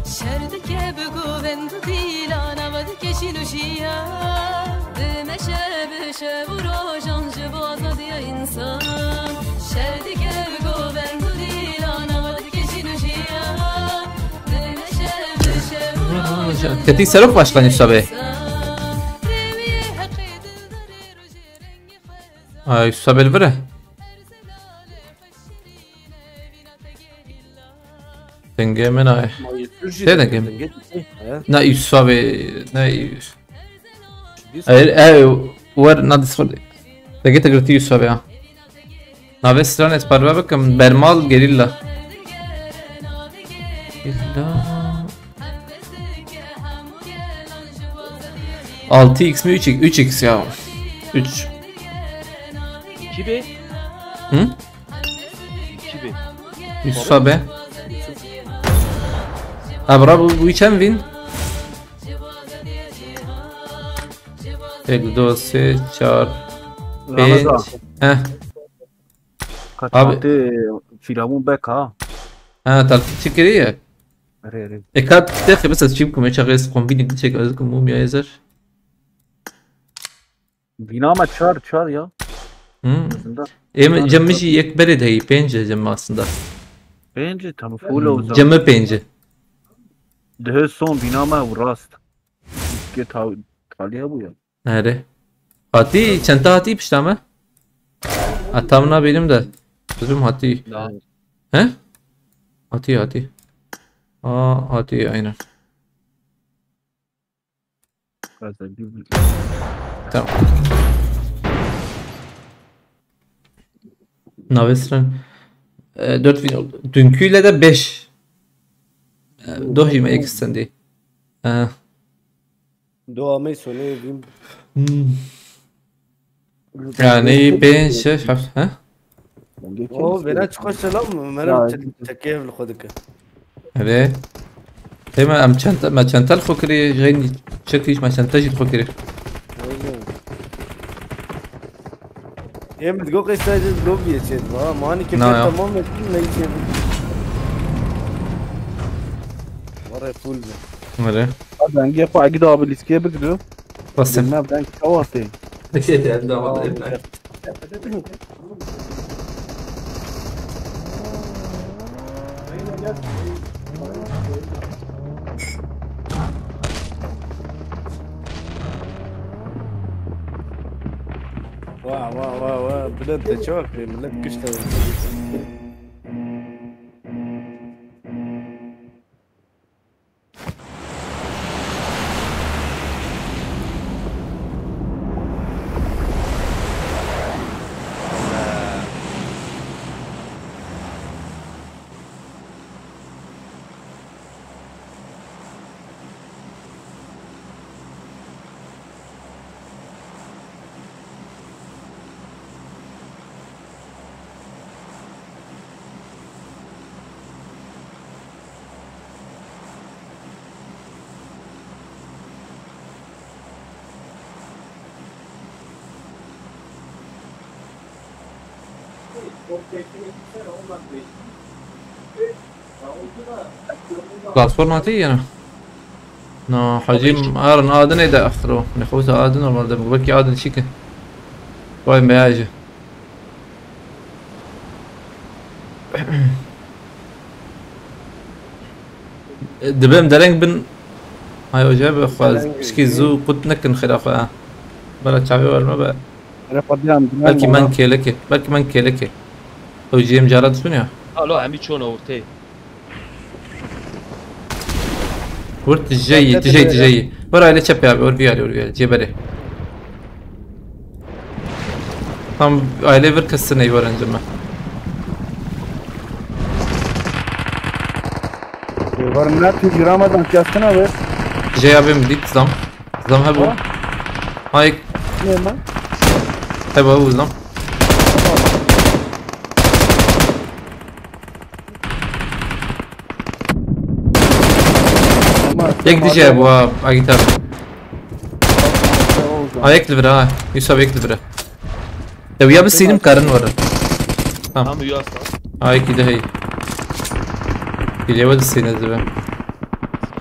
Şer dike bi govend û dîlan, ava dike jîn û jiyan. Dimeşe bi şev û rojan ji bo azadiya însan. Şer dike bi govend û dîlan, ava dike jîn û jiyan. Dimeşe bi şev û rojan Ketî serok başkan Yusuf abi. Rêwiyê heqê dildarê rojê rengê xwezan. Ay, Yusuf abi li vir e? Dengê min ay. Ma Yusuf jî Tê dengê dengê min. Dengê tu tê. He? Ne Yusuf abi, ne Yusuf. Biz Hayır, e, wer na Discord. Dengê te girtî Yusuf abi ya. Navê stranê ez parve bikim, Bermal Gerilla. Gerilla. Altı x mi, üç x? Üç x ya. Üç. Kî bê? Hı? Kî bê? Yusuf abi. Abi, bu, bu çend bin? Tek, du, sê, çar, Ramazan. Pênc. Heh. Abi. Katê Firavun bek ha. Ha, takipçi kiriye. Erê, erê. E, kat, te xebes ez çî bikim, çaxê ez kombînî çek, ez bikim, mum ya ezer. Bîna me çar, çar ya. Hmm. Aslında. Em, bîna me cem çar. Jî yek berê de heyî, pênc e cem aslında. Pênc e, tamam, full o zaman. Cem e pênc e. Dihê son bîna me û rast. Ke ta-, taliye bu ya. Erê. Hatî, çenta hatî pişta me? Ha, tam nabînim de. Dibim hatî. Daha. He? Hatî, hatî. Aa, hatî, aynen. Tamam. Navê siren. E, dört bin oldu. Dünküyle de beş. E, doh jî me yek sendî. E, Dua me sonê vîm. Hmm. Yani pênc, şeş, heft, he? O, bêna çi xweş selam, mera Ya, çek-, çekê ev li xwe dike. Erê. Hema em çente, me çente li xwe kirî, jeyî çekî me çente jî li xwe kirî. Ê, min digot qey sadece lobby'ye çêdiba, ha, manî Na kefê ya. Tamam ettin, ne çêdiba. Were full be. Erê. Dengê xwe egî da bi lîskê bigri. Basim. Bilmem deng çawa tê. Dikê te, em de ama Aa, dibin. Wa, wa, wa, wa. Bülent de çok, millet kışta. Platforma tê yena. Na, hacim, arin adin ê de axiro. Ne xwesa adin normalde, belki adin çi ki. Vay me aje. Dibim dereng bin. Ay hoca be xwaz. Dereng bin. Pişkî zû qut nekin xira xwe. Bela çavê wer me be. Belki men kêlekê. Belki men kêlekê. Ew ciyê min cara dişûn ya. Alo, em çûn ortê. Vur tijeyî, tijeyî, tijeyî. Vur aile çepê abi, vur vî alî, vur vî alî. Cê berê. Tam aile vir kes ney var encime. Var ne tijî Ramazan kestin abi. Tijeyî abi mi dît zam. Zam hebu. Ha? Hayk. Ne mi? Hebu hebu zam. Yek dije bu ha, Agit abi. Ha, yek li vir ha. Yusuf abi yek li vir. Te wiya bi sînim karin were. Tamam. Tamam, yasla. Ha, yek de hey. Geliyor da sîne zibe.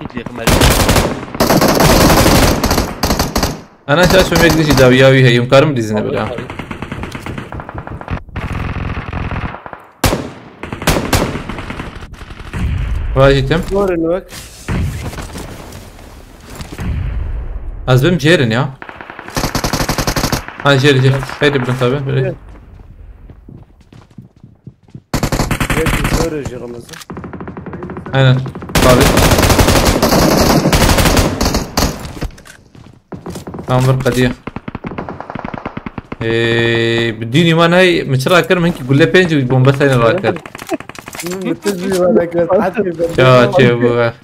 Git yakın ben. Ana şaş, yek dije dawiya wî heyim karim dizine bir ha. Vajî tim. Zorin wek. Ez bim cêrin ya. Ha, cêr, cêr. Haydi, Bülent abi, böyle. Evet. Belki zor ji Ramazan. Aynen. Abi. Tamam, bir qediye. Ee, bi dînî man hey, min çi rakir, min ki gulle pênc û bombe seyne rakir. Min tu jî rakir. Ya, çê bu ha.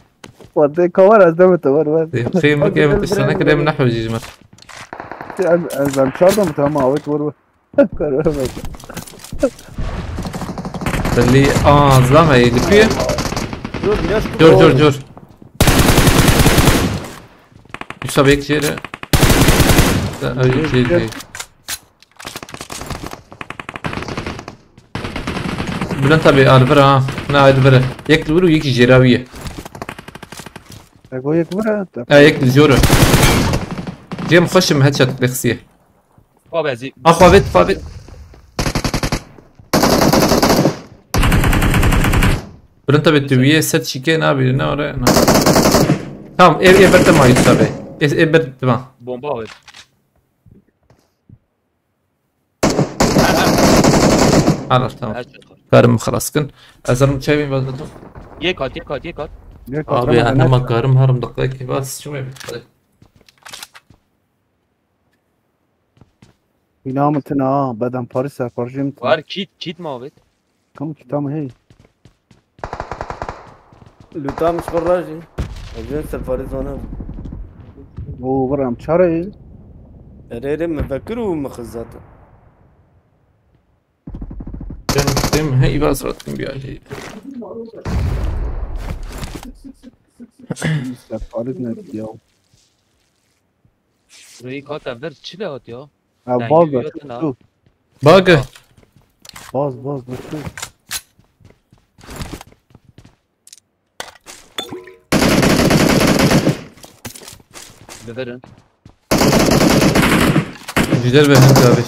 Wate kavar ez deme te var, var. Xî min ke min tiştana kire, min nehwe jî ji min. Em, em, em çar da mi tamam, awet var, var. Karar ver. Belli, aa, zlame, li kuye. Dur, biraz Cor, cor, cor. Yusuf abi, yek jêre. Ew yek jêre. Bülent abi, al vir ha. Ne, al vir. Yek li wir û yek jêra wî ye. Ego yek vir ha. Ha, yek li jor e. Cem xweşim headshot lexsiye. Xwe bezî. Axwe vêt, xwe vêt. Bülent abi, tu wî yê set şîkê nabî, ne oraya, ne. Tamam, ev, ev ber te ma Yusuf abi. Ev, ev ber te ma. Bomba abi. Halas, tamam. Her şey var. Karim xelas kin. Ez herim çay bîn vazgeçtim. Yek at, yek at, yek at. Yek at, abi, tamam, ya, tamam. Nema karim herim dakika ki bas, çumê. Hîna min tine ha, bedem parî serparjê min tine. War kit, kit ma avêt. Kam kîta min hey. Luta min ji xwe re jî. Ez ê serparî zane. Oo, vir em çare ye. Erê, erê, min vekir û min xiz zaten. Dem, dem, hey, vas rahatım bir ay. Serparî ne ya? Reyî kata vir çi le hat ya? Ha, Dengê baz da, yotina. Bag. Baz, baz da, çû. Biverin. Güzel bir hent abi.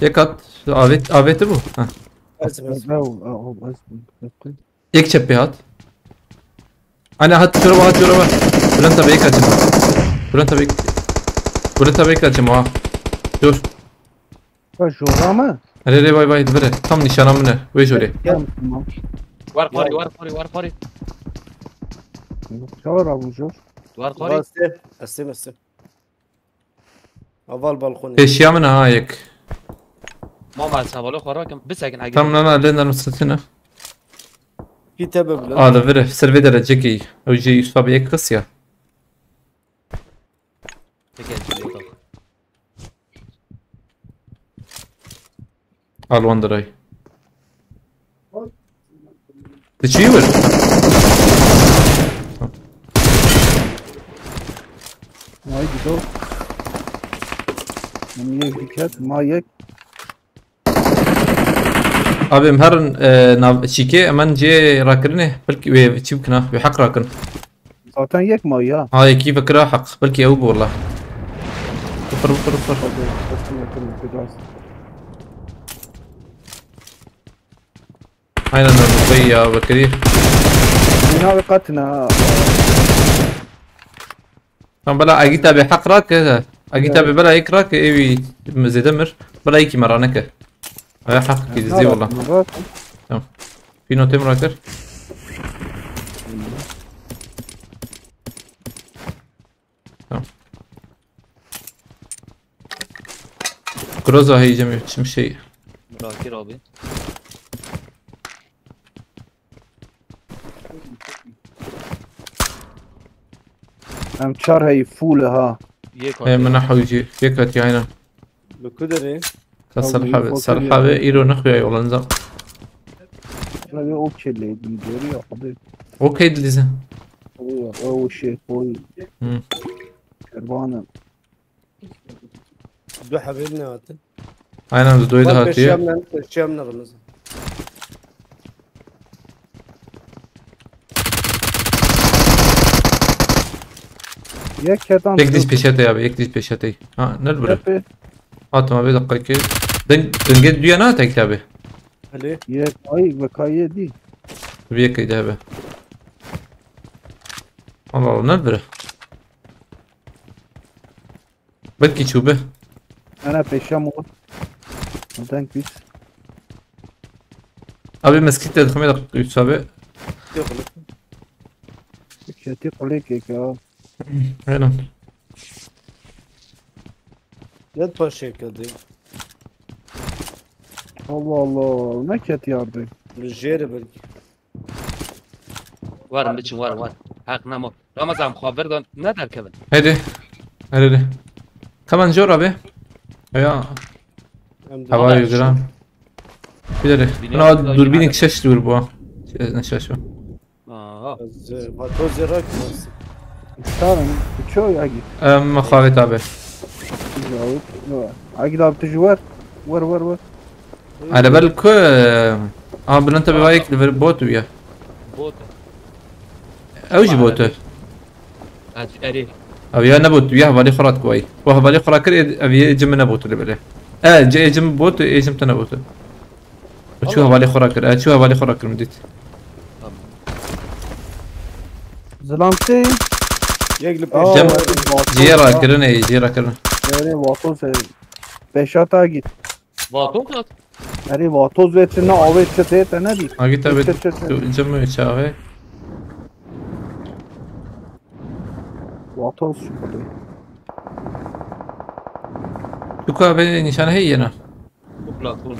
Yek at. Avet, aveti bu. Ha. Ew, ew, ew, ew, ew. Yek çep bir hat. Ana hat, şuraya bak, hat, şuraya bak. Bülent abi, yek açım. Bülent abi, Bülent abi, yek açım ha. Dur. Ha, şurada mı? Hele hele, vay vay, vire. Tam nişana mı ne? Ve şöyle. Tamam, tamam. War xwarî, war xwarî, war xwarî. Çavar abi, şur. War xwarî. Var, Steve. Steve, Steve. Aval balkoni. Pêşiya min ha yek. Mama, ez hevalê xwe rakim. Bisekin, Egîd. Tam, na, na, lê nerm sitine. Pî te bibile. A, li vir e, ser vê derecekî. Ew jê Yusuf abi yek qisiya. Peki, Egîd, yok. Al wan diray. Diçî wir? Vay gido. Min yek diket, ma yek. Abi, em herin, e, nav, çîkê, em en cê rakirinê, belkî wê çi bikina, wê heq rakin. Zaten yek ma ya. Ha, yekî fikira heq. Belkî ew bû wala. Bifir, bifir, bifir. Hadi, bakın, bakın, biraz. Aynen öyle. Vay ya, Bekirî. Bina ve katına. Tam bela Egîd abi heq rake. Egîd abi bela yek rake, êwî zêde mir. Bela yekî me raneke. Aya heq ki dizî wala. Tamam. Pîno têm rakir. Tamam. Groza heycem, çim şey. Rakir abi. Em çar hey full ha. Yek. He, min hewcî. Yek hatiye, aynen. Li ku derê? Ka Serhabe, Serhabe îro nexuya yolan zam. Abi, okey lê, görüyor abi. Okey dilîze. O, o şey koy. Hı. Kervanı. Du hebê ne hatin? Aynen, du doydu hatiye. Peşiyam ne, peşiyam ne kırmızı. Yek ketan. Yek diz peşete abi, yek diz peşete. Ha, ne bura? Tepe. Ha, tamam, bir dakika ki. Den, denge dünya ne tek abi? Hadi. Yek ay ve kayye değil. Bir yek kaydı abi. Allah Allah, ne bura? Belkî çûbe. Ana pêşiya min. Denk bît. Abi meskît te dixime de Yusuf abi. Yok oğlum. Ketî qulêkek ya. Aynen. Yat paşê kadî. Allah Allah, ne ketî yardı. Jêre belkî. Werin biçin, werin, werin. Heq nema. Ramazan, xwe vir dan, ne derkevin. Hadi. Hadi, hadi. Kaman jor abi. Ya. Em hava duvar yüzüren. Bir de. Bina dürbün şeş dur bu. Şey, ne şaş o. Aha. Ez, e, vatoz yarak nasıl? Tamam. Çoğu ya git. Em, Xavit abi. Yok. Agil abi, tu ji wer. Wer, wer, wer. Erê bel ku, e, aha, Bülent abi vayek li vir bot bûye. Bot. Ew jî bot e. Erê. Ew ya ne bot, ya hevalê xwe rat ku ay. Ku hevalê xwe kir, ev yê cim ne bot li bile. E, ce ê cim bot, ê cim te ne bot. Çû hevalê xwe kir, e, çû hevalê xwe kir, min dît. Zilamtê. Yek li Aa, pêş. Cem, Vatos. Ciyê rakirin, ê, ciyê rakirin. Erê, Vatos, e, Beşat Agit. Vatos at. Erê, Vatos ve çi ne, avê çi tê te ne dî? Agit abi, Çi, çi, çi, çi. Tu cem mi çaxê? Vatos şu kadar. Çuka ve nîşane heye ne? Bu platform.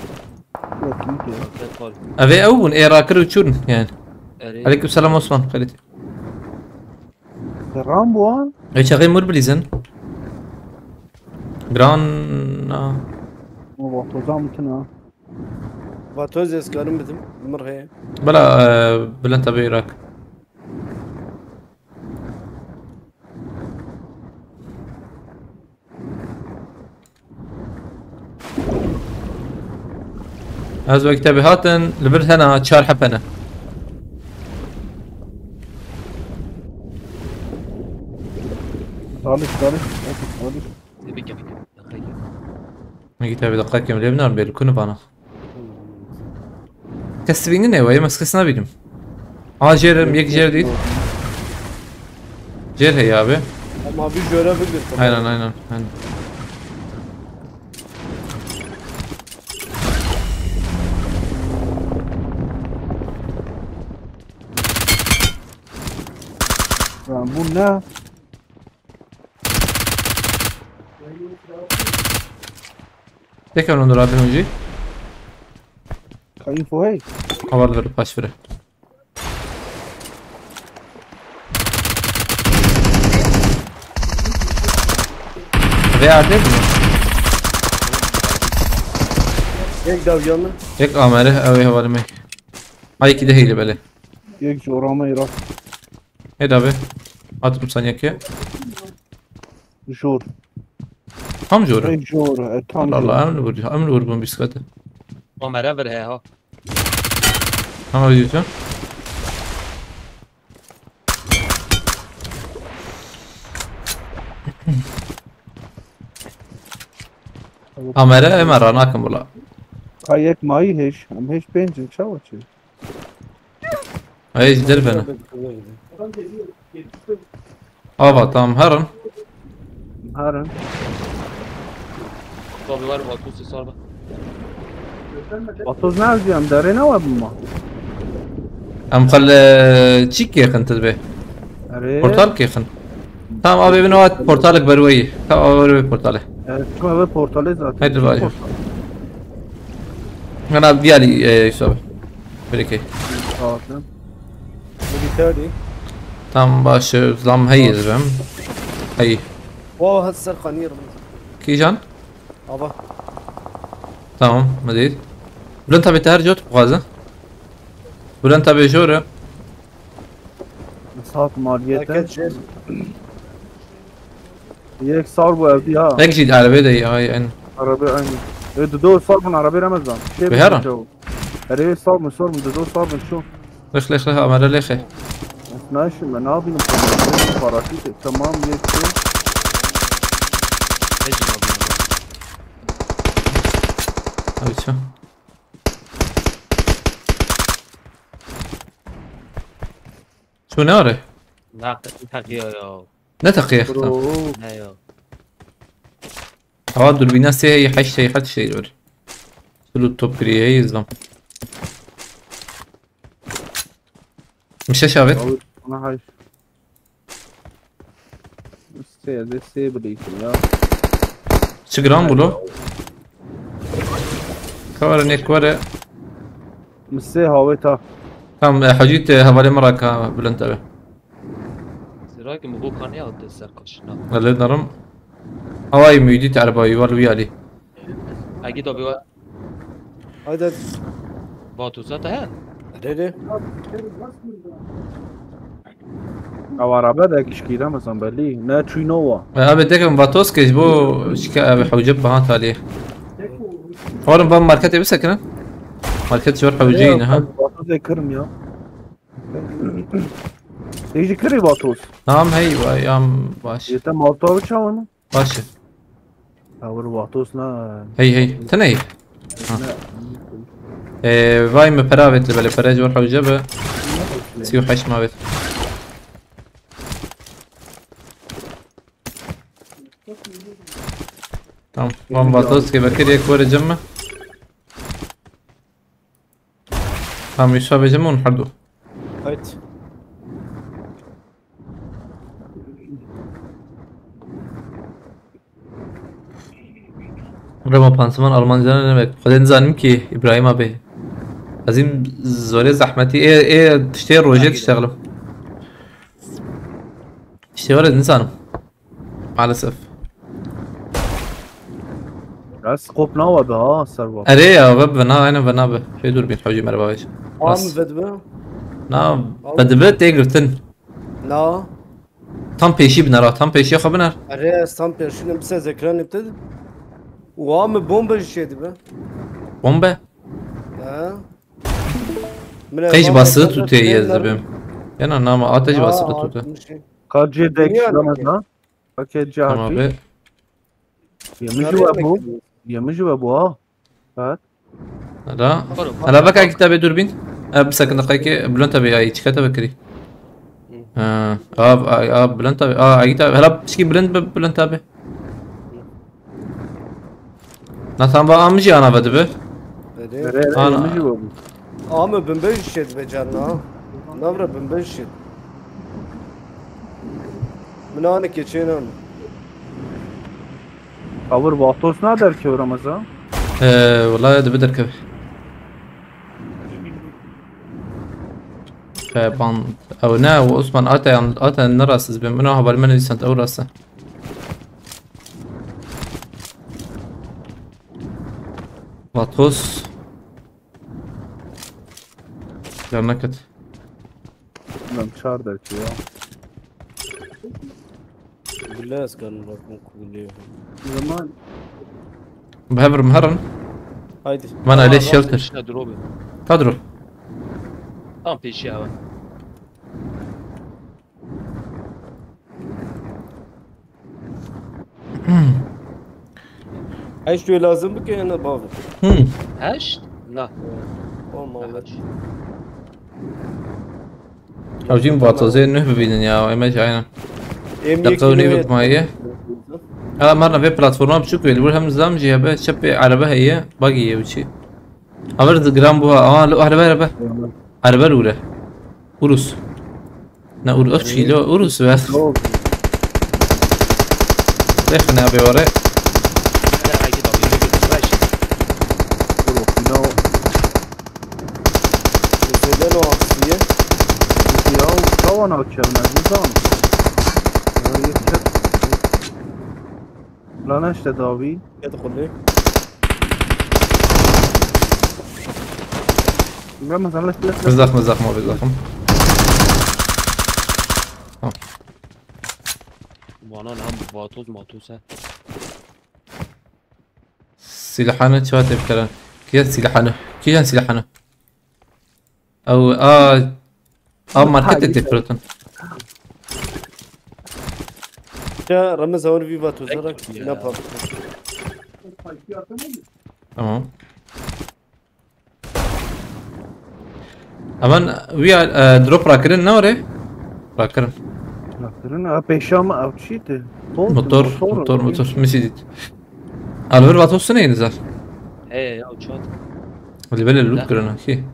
Yok, iyi ki. Platform. Ev ê ew bûn, ê rakir û çûn yani. Erê. Aleyküm selam Osman, xelît. Ram bu ha? Ê çaxê mur bilîzin. Gran. O Vatoza mı tına? Vatoz ez karim bidim. Mır heye. Bela, e, Bülent abi Irak. Ez wek te bi hatin, li vir hena çar hepene. Salih, Salih. Salih. Nekî te bi deqekim lê binar bêl kunu bana. Kes dibînin ê wayê, ez kes nabînim. Aa, jêr, yek jêr dît. Jêr heye abi. Ama bir jöre bir göster. Aynen, aynen, aynen. Ya bu ne? Tekrar onu abi önce. Ka info hey. Havarları paş vere. Ve yerde mi? Yek dav yanı. Yek amere, ev havalı mı? Ay ki de heyli böyle. Yek jorama Irak. Hadi abi. Atım sen yeke. Jor. Tam jor. Hey jor. E, tam Allah jor. Allah, emni vur, emni vur bunu bisiklete. Kamera ver he ha. Tamam diyorsun. Kamera hemen ranakim bula. Ka yek mayî hêj. Em hêj pênc in çawa çi? Ay ji derve ne? Ava tamam herin. Herin. Tabi var otuz sar bak. Otuz ne yazıyorum? Derê ne var mı? Em xal e, çî kêxin tu dibê? Erê. Portal kêxin. Tamam abi bin o portalek berweyî. Tamam abi berweyî portalê. Evet, şu eve portalê zaten. Haydi vay. Ana bir ali e, Yusuf abi. Peki. Zaten. Military. Tam başı zam heyiz ben. Hey. Wow, hat ser qanîr. Kijan? Ava. Tamam, medîr. Bülent abi te her cot bixwaze. Bülent abi jore. Sağ maliyete. Paket şey. Yek sar bu evdi ha. Ek jî arabê de ya en. Araba aynı. E, dudu sar bunu araba remez lan. Şey Behara. Erê sar mı sar mı dudu sar mı şu. Lêx lêx lêx amere lêxe. Ne işim ben ne yapayım? Paraşüt tamam yek şey. Ne cevabı? Abi ço. Ço ne are? Ne takıyor ya? Ne takıya xta? Ne ya? Hava durbîna sê heyî heşt heyî heşt şey var. Sulu top gri heyî izlam. Mişe şavet. Ona hay. Sê de sê bileyim ya. Çi gram bulu? Kavara ne kuvare. Misê havê ta. Tam e, hacî te hevalê min raka Bülent abi. Sira ki mi bu kanı aldı ser kaşına. Lê narim. Havayî müydî te erbayî wal wî alî. Agi tabi var. Haydi. Batu zaten he. Rere. Ew araba de kişkîre mezan belî. Ne çûy nova. E, abi dekim vatos ke ji bo şike abi hewce baha talî. Oğlum ben markete bir sakın. Market jor hewce yine ha. Vatos de kırım ya. Êjî kirî vatos. Tamam hey vay yam baş. Yete maltavi çawa ne? Baş. Awir vatos na. Hey hey. Teney. Ee, vay me pera vetle bele pera jor hewce be. Sî û heşt ma vet. Tamam. Van vatos ke bekir yek were cem mi? Tamam, Yusuf abi cem mi? Onu hardu. Haydi. Rema pansiman Almanca ne demek? Xwedê nizanim ki İbrahim abi. Ez ê zorê zehmetî ê, ê tiştê rojê diştexlim. Tiştê were nizanim. Maalesef. Ya skop nawa be ha serva. Erê ya, ve bina, aynen bina be. Şey dur bin, hocam merhaba. Am vedibe. Na, vedibe tê girtin. Na. Tam pêşî biner ha, tam pêşiya xwe biner. Erê ez tam pêşî ne, bir ses ekranê te. Wa mi bombe jî şey dibe. Bombe? Ha. Qey ji basiri tûtê ye ez dibêm. Yana nama ate ji basiri tûte. Ka cê dek şuramez ha. Ka cê hatî. Yemin ji we bû. Yemin ji we bû ha. Evet. Hala. Hala veka kitabê dûrbîn. E, bir sakın dakika ki Bülent abi ay çıkart abi kiri. Ha, ab, ay, ab, Bülent abi. Aa, ay git abi. Hala pişki Bülent abi, Bülent abi. Na tam ba amji ana vedibe. Erê. Ere ere Ana. Yemin ji we bû. Ama bin beş yüz şey dibe canına ha. Navra bin beş yüz şey. Min anı keçên an. Kavur Vatos na derkevir ama za. Ee, vallahi de bir dakika. Ee, ban, ew ne, o Osman ate yan, ate ne rahatsız ben. Buna haber men insan ew rahatsız. Vatos. Yarnak et. Bilmem çar derki ya. Bile ez kanım bakın kulüye. Zaman Behevirim herin. Haydi. Bana öyle Tamam, shelter. Işte dur abi. Kadro. Tam peşi abi. Ay şu lazım bu ki ne bav. Hmm. Heşt? Na. O mallet. Ew jî vatozê nuh bibînin ya, em jî aynen. Em Dakika yekî û nîv ne- hikmayê. Ela marna vê platforma biçûk wê, li wir hem zam jî hebe, çepê erebe heye, bagî ye wî çî. Aver di giran bû ha, aa, li erebe, erebe. Erebe li wir e. Urus. Ne Urus, ev çî lo, Urus ve. Rexne abi ware. Hele haydi abi, yürü, yürü, yürü. Dur okuyla o. Zeden o aksiye. Ya o çawa nakevin ez nizam. Ya yeter. Lan işte davi. Yedi kulü. Ben mesela let's let's Mizah mizah ma mizahım. Bana ne bu vatoz matoz he. Silahını çiva tepkeren. Kiyen silahını. Kiyen silahını. Ew a a market de tepkeren. Ya Ramiz awar viva tozarak Ya. ne pap. Tamam. Aman we are, e, drop rakirin ne ore? Rakirin. Rakirin ha, pêşa me ev çî ti? Motor, motor, motor. Misî dît. Alver vatos ne yeniz al? He ya uçak. Li belê loot kirin ha ki.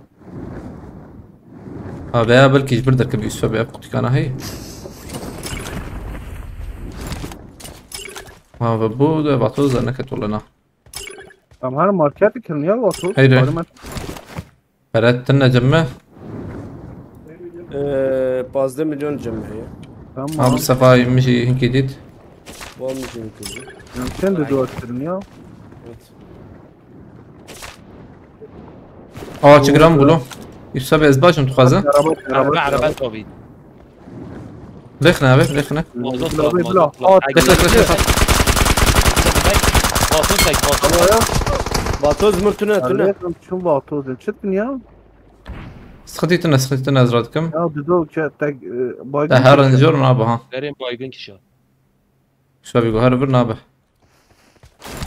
Ha veya belkî ji bir derkevî Yusuf abi ev qutikana hey. Ha ve bu da vatos da neket wala na. Em her market kirin ya vato. Heyre. Bari me- Berat tine cemme. Eee pazdeh milyon cem heye. Tamam. Ha bu sefa yirmi şey hinki dit. Var mı cem kızı? Em çend dua kirin ya. Evet. Aa çi gram bulo. Yusuf abi ez başım tuxwaze. Araba Araba araba tabi. Lexne abi lexne. Mazot Bila, lazım, bila. mazot lazım. At. Lexne lexne lexne. Mazot çek, mazot. Vatoz murtuna tuna. Araba çun vato din. Çit bin ya. Sıkıntı tine sıkıntı tine ez radikim. Ya dido ke tek e, baygın. Da her önce yorun abi ha. Verin baygın kişi. Şöyle bir her bir nabe.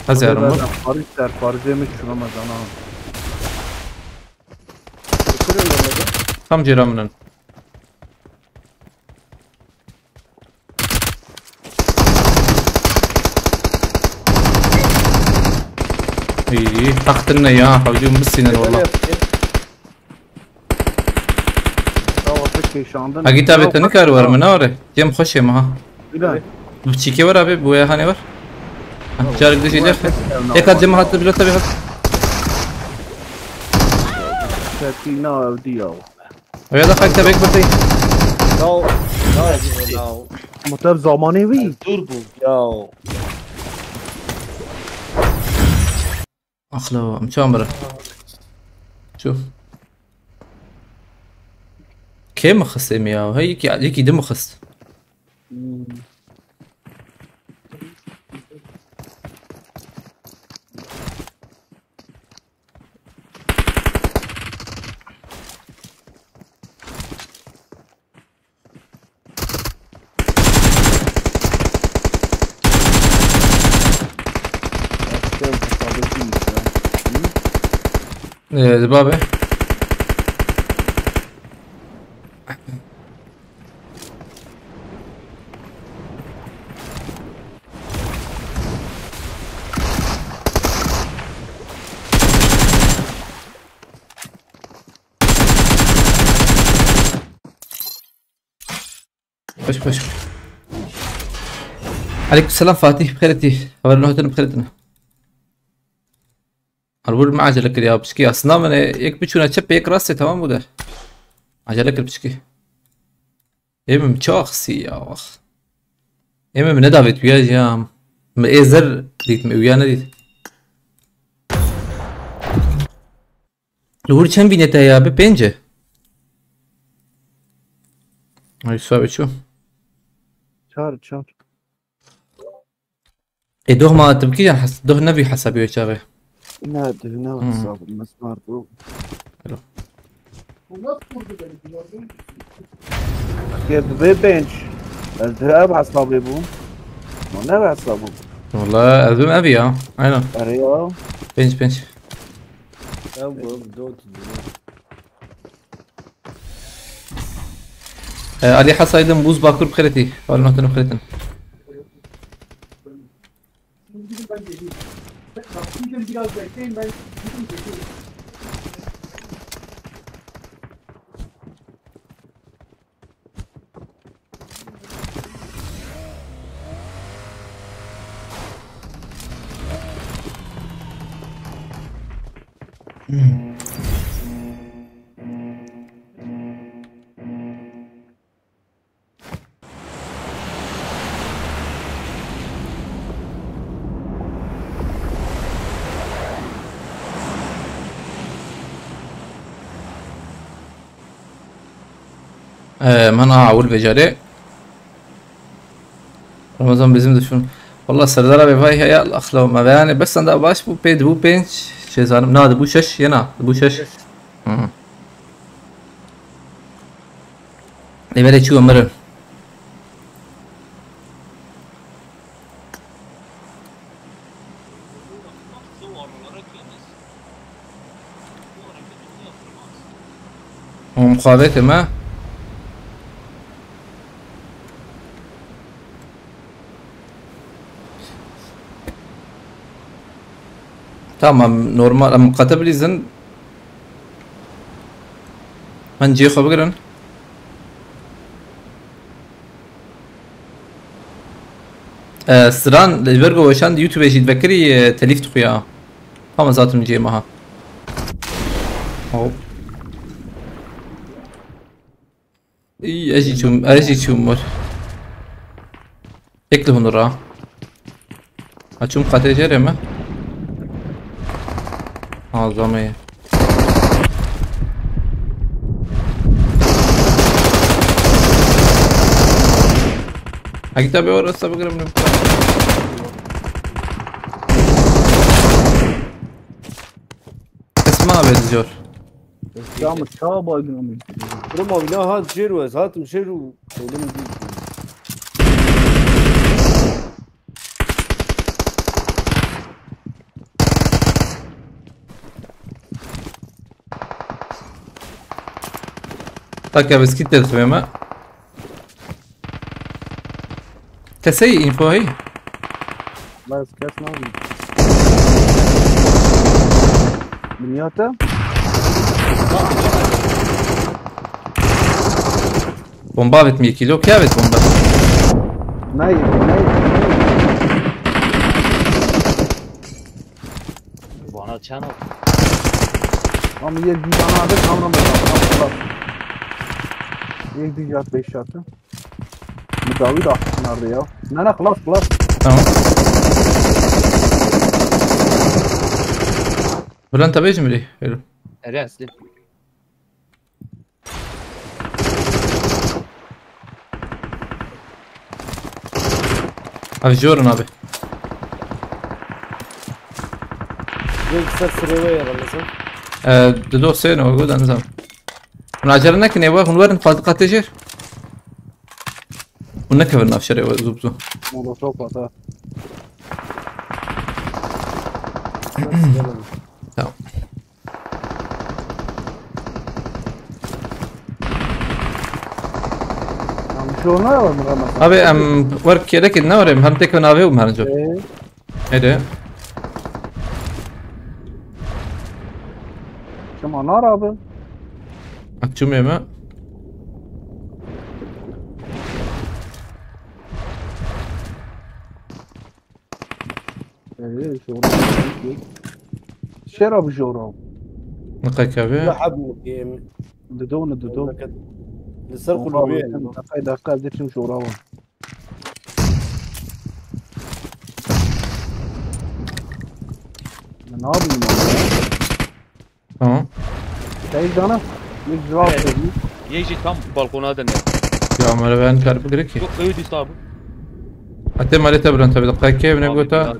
Hazırım. Paris ser Paris'e mi şuna mazana. Kırın orada. Tam ceramının. İyi, taktın ne ya? Havcım mısın Tepene valla? yapayım. Ya orta keşandın. Ha git abi tını kar var mı ne var? Cem hoş yeme ha. Bilal. Bu çike var abi, bu ya hani var. Carek dijî lêx. Êka cem hat, bila te bi hat. Şekî na ew diya. Ew ya da xak te bek birtî. Yaw. Yaw. Yaw. Motor zamanê wî. Dur bû. Yaw. Axlo, em çawa mire? Çû. Kê mixist ê min ya? Hey, yekî, yekî din mixist. Hmm. Ee, di babe. Xweş, xweş. Aleykum selam Fatih, bi xêr hatî. Hevalên hatin bi xêr hatin. Harbur me acele kiriya, pişkî aslında min ê yek biçûna çep, yek rastê, tamam bû de. Acele kir pişkî. Ê min çawa xisî ya, wax. Ê min nedavêt wiya jî ya. Min ê zer dît, min wiya nedît. Li wir çend vînete heye abi? Pênc e? Ay, sabe çû. Çar, çar. Ê, doh ma tu bikî yan hes-, doh nebî hesabî wê çaxê. Ne, doh ne Hmm. hesabî, mesmar bû. Hello. Gel, bi vê pênc. Ez dira ev hesabê bû. Ma ne ev hesabî bû. Wala, ez bim ev ya. Aynen. Erê ya. Pênc, pênc. Ew bû, ew dot. E, Ali Hasaydın Buz Bakur bi xêr hatî. Hevalên hatin bi xêr hatin. Ee, min a ewil vecarê. Ramazan bizim düşman. Valla Serdar abi vay ya axla me yani bes da baş bu pê bu pênc şey zanim. Na bu şeş yena bu şeş. Hı. Ê berê çû mirin. Hûn muxabetê me. Tamam, normal, em qete bilîzin. Min cihê xwe bigirin. E, Siran, li ber ku weşand YouTube jî vekirî, e, telîf dixuya. Tam ez hatim cihê me ha. Hop. Î, ez jî çûm, ez jî çûm wir. Yek li hundir a. Ha, çûm qatê jêrê me. Ha, zamê. Hekî tabi orası bigirim ne. Kesma abi diyor. Ya mı çağa baygın amın. Durum abi ne hat jêr wez hatim jêr û. Öyle mi değil? Tak ya biskit de tutmaya mı? Tesey info hey. Bas kes ne yapayım? Dünyada? Bomba avêt mi yekî? Lo kê avêt bomba? Nayê, nayê, nayê. Çano. Ama yek bir tane abi, tamam, tamam, tamam. Yek bir yat, beş yatı. Bu David attı nerede ya? Ne, ne, klas, klas. Tamam. Bülent abi şimdi. Hello. Ere asli. Abi, jorun abi. Yek ser sıraya yaramasa. Ee, dido seyno, go dan zam. Hûn acele nekin ê we, hûn werin fazla qatê jêr. Hûn nekevin nav şerê we, zû bi zû. Molotof at ha. Tamam. Yanlış yoluna var mı Ramazan? Abi, em, werk yelek ne var em? Hem tek navê û merinco. Ee, Hadi. Kim anar abi? Açım yeme. Ee, şora. Şera bu şora. Nıkay kabe. لا حد مقيم. Didon, didon. لسر قلوبي يعني. Dakika, dakika, zikrim şora var. Ya ne yapayım ben ya? Tamam. Seyir cana. Ne güzel söylüyor. Yek jî tam balkona dene. Ya, mera ben çarpı gerek ki. Yok, öyle değil abi. Hatta mara te Bülent abi, dakika, kevine gota.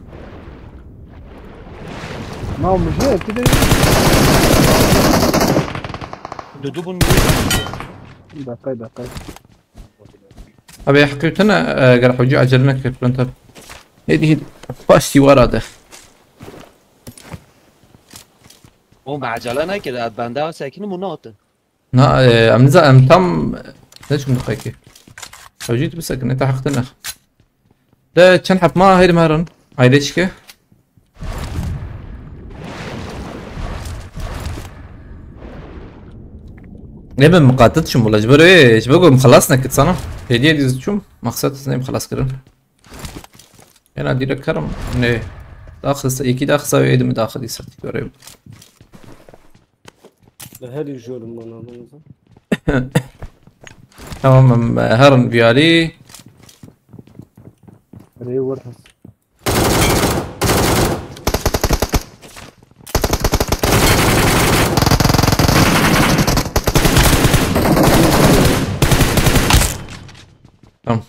Ne olmuş ya? Ki de Dudu bunu. Bir dakika, bir dakika. Abi, heqîqetine, e, ger hocî acele nekir, Bülent abi. Hêdî, hêdî. Paştî wara de. O me acele nekir, ez bende sekinim û natin. Na, e, em niza, em tam, ne çim diqekî. Hocî tu bisekine, te heq te nex. De çend heb ma heyrim herin. Aile çike. Ne ben muqatil çim wala, ji ber wê, ji ber ku em xelas nekit sana. Hediye diz çum, maqsad ne em xelas kirin. Ena direkt karim, ne. Daxista, yekî daxista wê êdimi daxi dîsa tî göreyim. Li herî jor in bana lazim. Tamam, em, e, herin viyalî. Rê wir has. Tamam.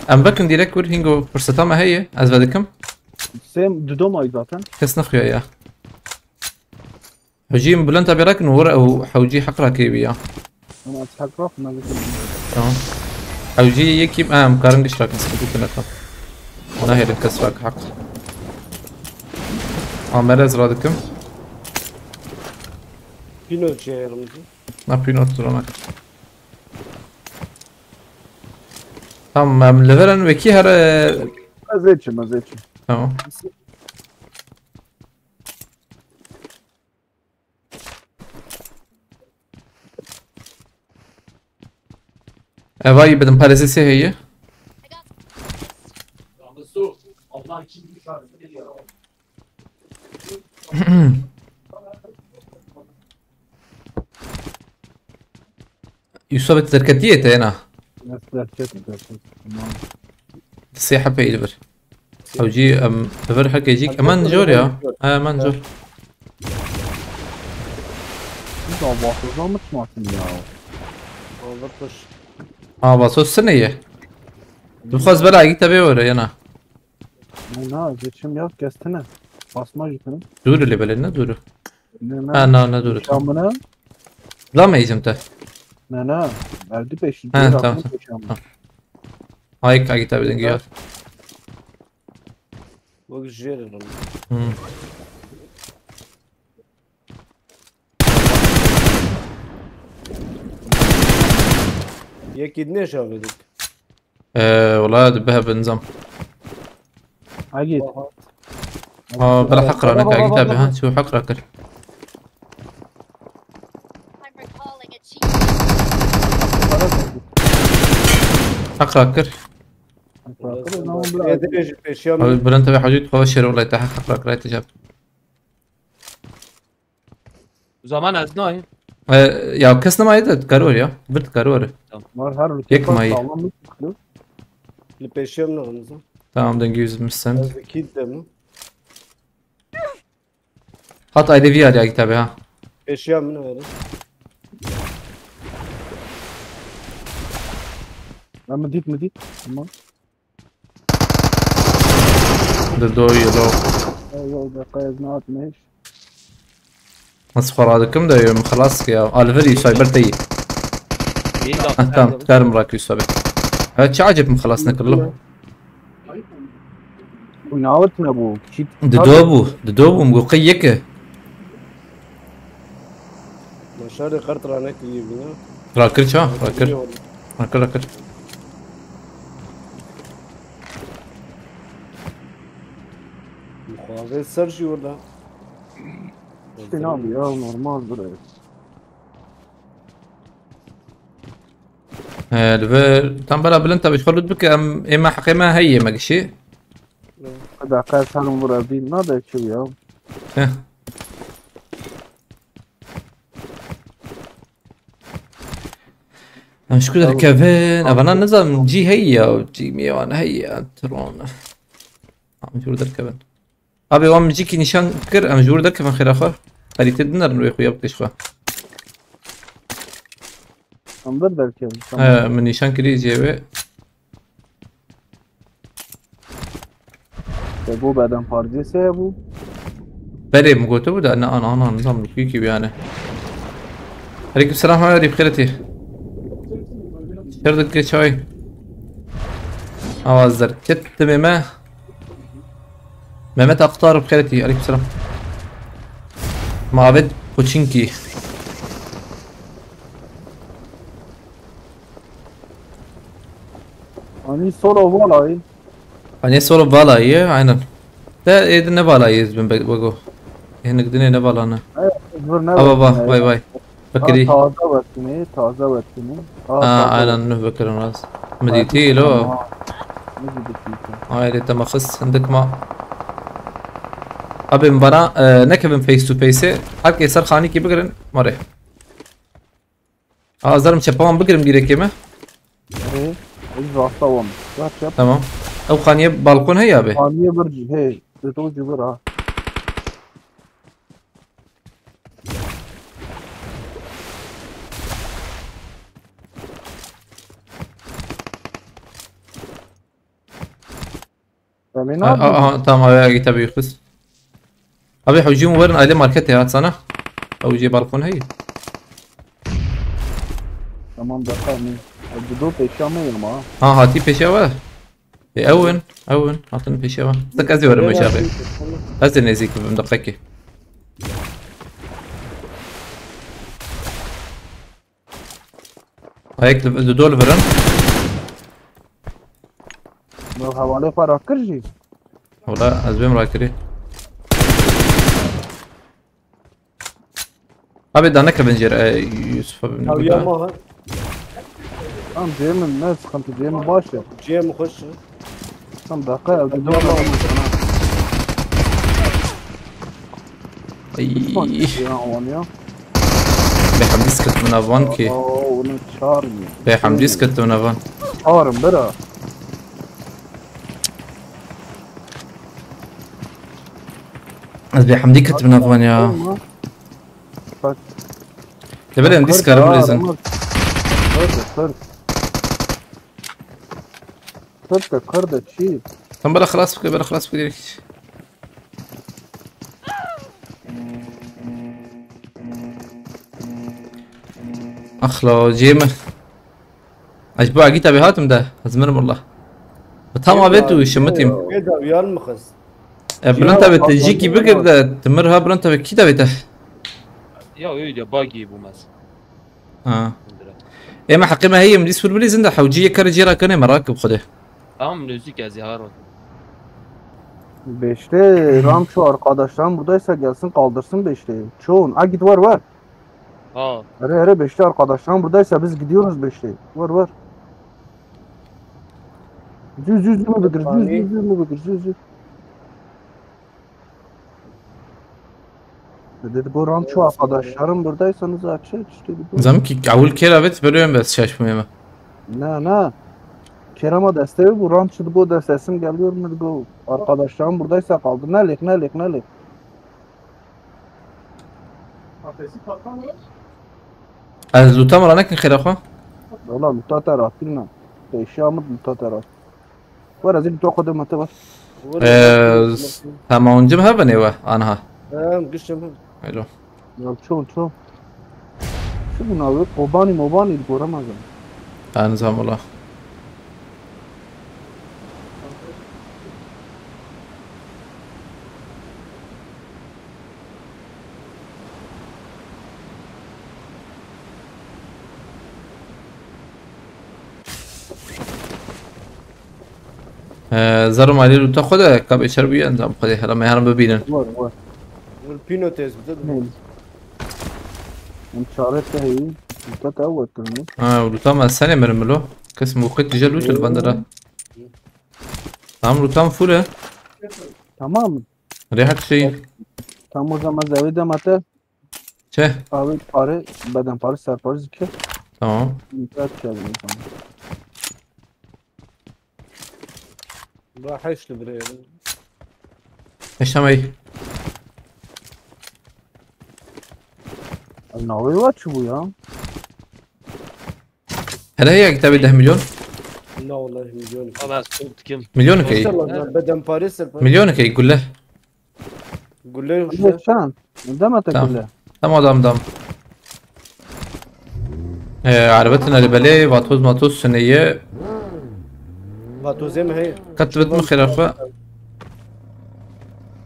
Em vekin direkt wir, hingo firseta me heye, ez vedikim. Sêm didom ay zaten. Kes nexuya ya. Hewcî Bülent abi rakin, were ew hewcî heq rakê wî ya. Ama az hak raf, ne bitim. Tamam. Hewcî yekî, em karin giş rakin, sıkıntı tine tam. Nahêlin kes rak heq. Amerez radikim. Pino çeyerim. Na pino turana. Tamam, em levelan wekî her, e, Ez ê çim, ez ê çim. Tamam. Evayî bidim, parêzê sê heye. Yusuf, tu derketiyê te yena? Ez derket, derket. Tamam. Sê hepê li vir. Ew jî, em, li vir heke jî, eman jor ya. Ha, eman jor. Biz Allah'ımıza mı tutmasın ya? Olur kuş. Ha, vasos sine ye. Dixwaz bela gî te bê were yena. Ne, ne, geçim yok, kestine. Basma yükünü. Dûr li belê, ne dûr. Ne, ne? Ha, na, ne dûr. Şamına. La me îzim te. Ne, ne? Verdi peşin. Ha, Diğer tamam, aklını tamam. peşin ama. Ay, ka gî te bidin gî. Bak jêr in. Hmm. Yekî ne şavedik. Ee, wala dibe bin zam. Hagi. Ha, bela heq ra neke, gî te be, ha, çu heq ra kir. I'm recalling a cheat. Heq ra kir. Ê, dirê ji pêşiya min. Abi, Bülent abi, hacı, tu şeref olayı, daha hak bırak, ray tecap. O zaman ez nayım. E, ya kes nemaye de karor ya. Bir karor. Var her ülke. Yek mayı. Sağlam bir çıktı. Li pêşiya min Ramazan. Tamam, dengê yüzümüz sen. Ez de kill de mi? Hat aile V R ya kitabı ha. Pêşiya min were. Ben mi dit mi dit? Tamam. Di do yelo. Ey yol be, qey ez nehatime hiç. Ez xwe radikim de yê min xilas ki ya. Alveri cyber te yî. Heh, tamam, karim rak Yusuf abi. Evet, çi acep min xilas nekir lo? Û navit nebû. Kî Di do bû, di do bû, min got qey yek e. Başarê qert ranekiriye bîna. Rakir ça? Rakir. Rakir, rakir. Muxavê ser jî orada. Ştê nabî ya, normal bir. He, li vir, tam bela bilind tabii, xwe lût bike, em, ê me heqê me heye, me gişî. Qeda qey ser hûn vir evdî, nade çi ya? Heh. Em ji ku derkevin, evana nizanim, cî heye ya, cî mêwan heye ya, tron. Em ji wir derkevin. Abi, wan min cîkî nîşan kir, em ji wir derkevin xêra xwe. Xerîtê dinerin wê xuya bike ji xwe. Em bir derkevin, tamam. He, min nîşan kirî cihê wê. Te bo bedem parçesi hebû. Berê min gotibû de, ne, ana, ana, nizam, li kuyekî bû yani. Aleyküm selam, Hemedî, bi xêretî. Şer dike çay. Awa zer ketimê me. Mehmet Aktar, bi xêretî. Aleyküm selam. Mavet Koçinki. Anî solo valayî. Anî solo valayî, aynen. Te êdî ne valayî ez bin be-, bego. Hinek dinê ne valane. Ava va, vay vay. Bekirî. Taze wetînê, taze wetînê. Ha, aynen, nuh bekirin rast. Midîtî lo. Ay, lê te me xist hindik ma. Abi, min vana, e, nekevin face to face. Her kê ser xanîkî bigirin, mare. Azarim çepawan bigirim dîrekê me. Erê, ez rasta wan. Ya çep. Tamam. Ew xaniye balkon heye abi. Xaniye bir cî, hey, de to cî bir ha. Tamam abi. Aha, tamam abi, git abi, yıkız. Abi, hücum verin, aile market ya, atsana. Hücum balkon hey. Tamam, dakika mı? Abi, dur, peşe ama yanıma ha. Ha, hati peşe var. E, evin, evin, hatın peşe var. Sık az yorumu abi. Az da nezik bir dakika ki. Ayek li, li dol virin. No hevalê xwe rakir jî. Wala ez bêm rakirî. Abi da nekevin jêr, e, Yusuf abi. Ew ya ma ha. Tamam, cihê min ne sıkıntı, cihê min baş e. Cihê min xweş e. Tam dakika ya, bir dur. Ay. Bê hemdî skirtmina van ki. Oo, onu çağırmıyor. Bê hemdî skirtmina van. Çağırın bira. Ez bê hemdî ketmina van ya. Bak. Te belê em dîs karim lêzin. Kırdı, kırdı. Kırdı, kırdı, çiğ. Tam bela xelas bike, bela xelas bike direkt. Axla, cê min. Ez ji bo Egîta bê hatim de, ez mirim wela. Bi tam avêt û şimitîm. Wê dawiyan mixist. E, bilind avêt, te jîkî bigir de, tu mir ha bilind avêt, kî davêt te? Ya, öyle buggy bu mes. Ha. Ê me heqê me heye, min dî Sûr bilîzin de hewcî yek kare cêra kene, merak bi Xwedê. Tamam, müzik ez ya, rahat. Beşte, Ramço, arkadaşların buradaysa gelsin, kaldırsın Beşte'yi. Çoğun. Ha, git, var, var. Ha. Here, here, Beşte, arkadaşların buradaysa biz gidiyoruz Beşte. Var, var. Zü zü zü mü bidir, zü zü zü mü bidir, zü zü. Dedi bu rancho arkadaşlarım buradaysanız açı işte bu. Zam ki awil kera vet bölüyorum ben şaşmıyorum. Na na. Kerama desteği bu rancho bu da sesim geliyor mu bu arkadaşlarım buradaysa kaldı. Ne lek ne lek ne lek. Ez luta mı ranekin xêra xwe? Valla luta te rahat bilmem. Beşi amıd luta te rahat. Var ez luta xwe de mete var. Ee, Tamam, oncum hebe ne ve anha. Hem güçlü mü? Alo. Ya ço ço. Şu gün abi Kobani Mobani goramaz ama. Anzam ola. Ee, Zaro malî luta xwe de ka beşer bûye endam xwe de hera me herin bibînin. Var var. Pîno tez bi. Em çare te heyî. Luta te ew wekirine. Ha, luta me senê mirim milo. Kes muqit dije lut li bandera. Tam lutam full e. Tamam. Rehat şey. Tam o zaman zewê demate. Çe? Abi pare, beden pare serpariz ki. Tamam. Güzel geldi o zaman. Daha heşli bire. Eşamey. Ay, ne oluyor ki bu ya? Hele ya kitabı deh milyon. Ne vallahi milyon. Ama ben korktum. Milyon ki. Maşallah, beden pare serpariz. Milyon ki gülle. Gule yok işte. Çan. Deme te Tamam. Gule. Tamam, adam, adam. Ee, arabetin ali belê, vatoz matoz sineye. Vatozê mi heye? Kat bit mi xêra xwe?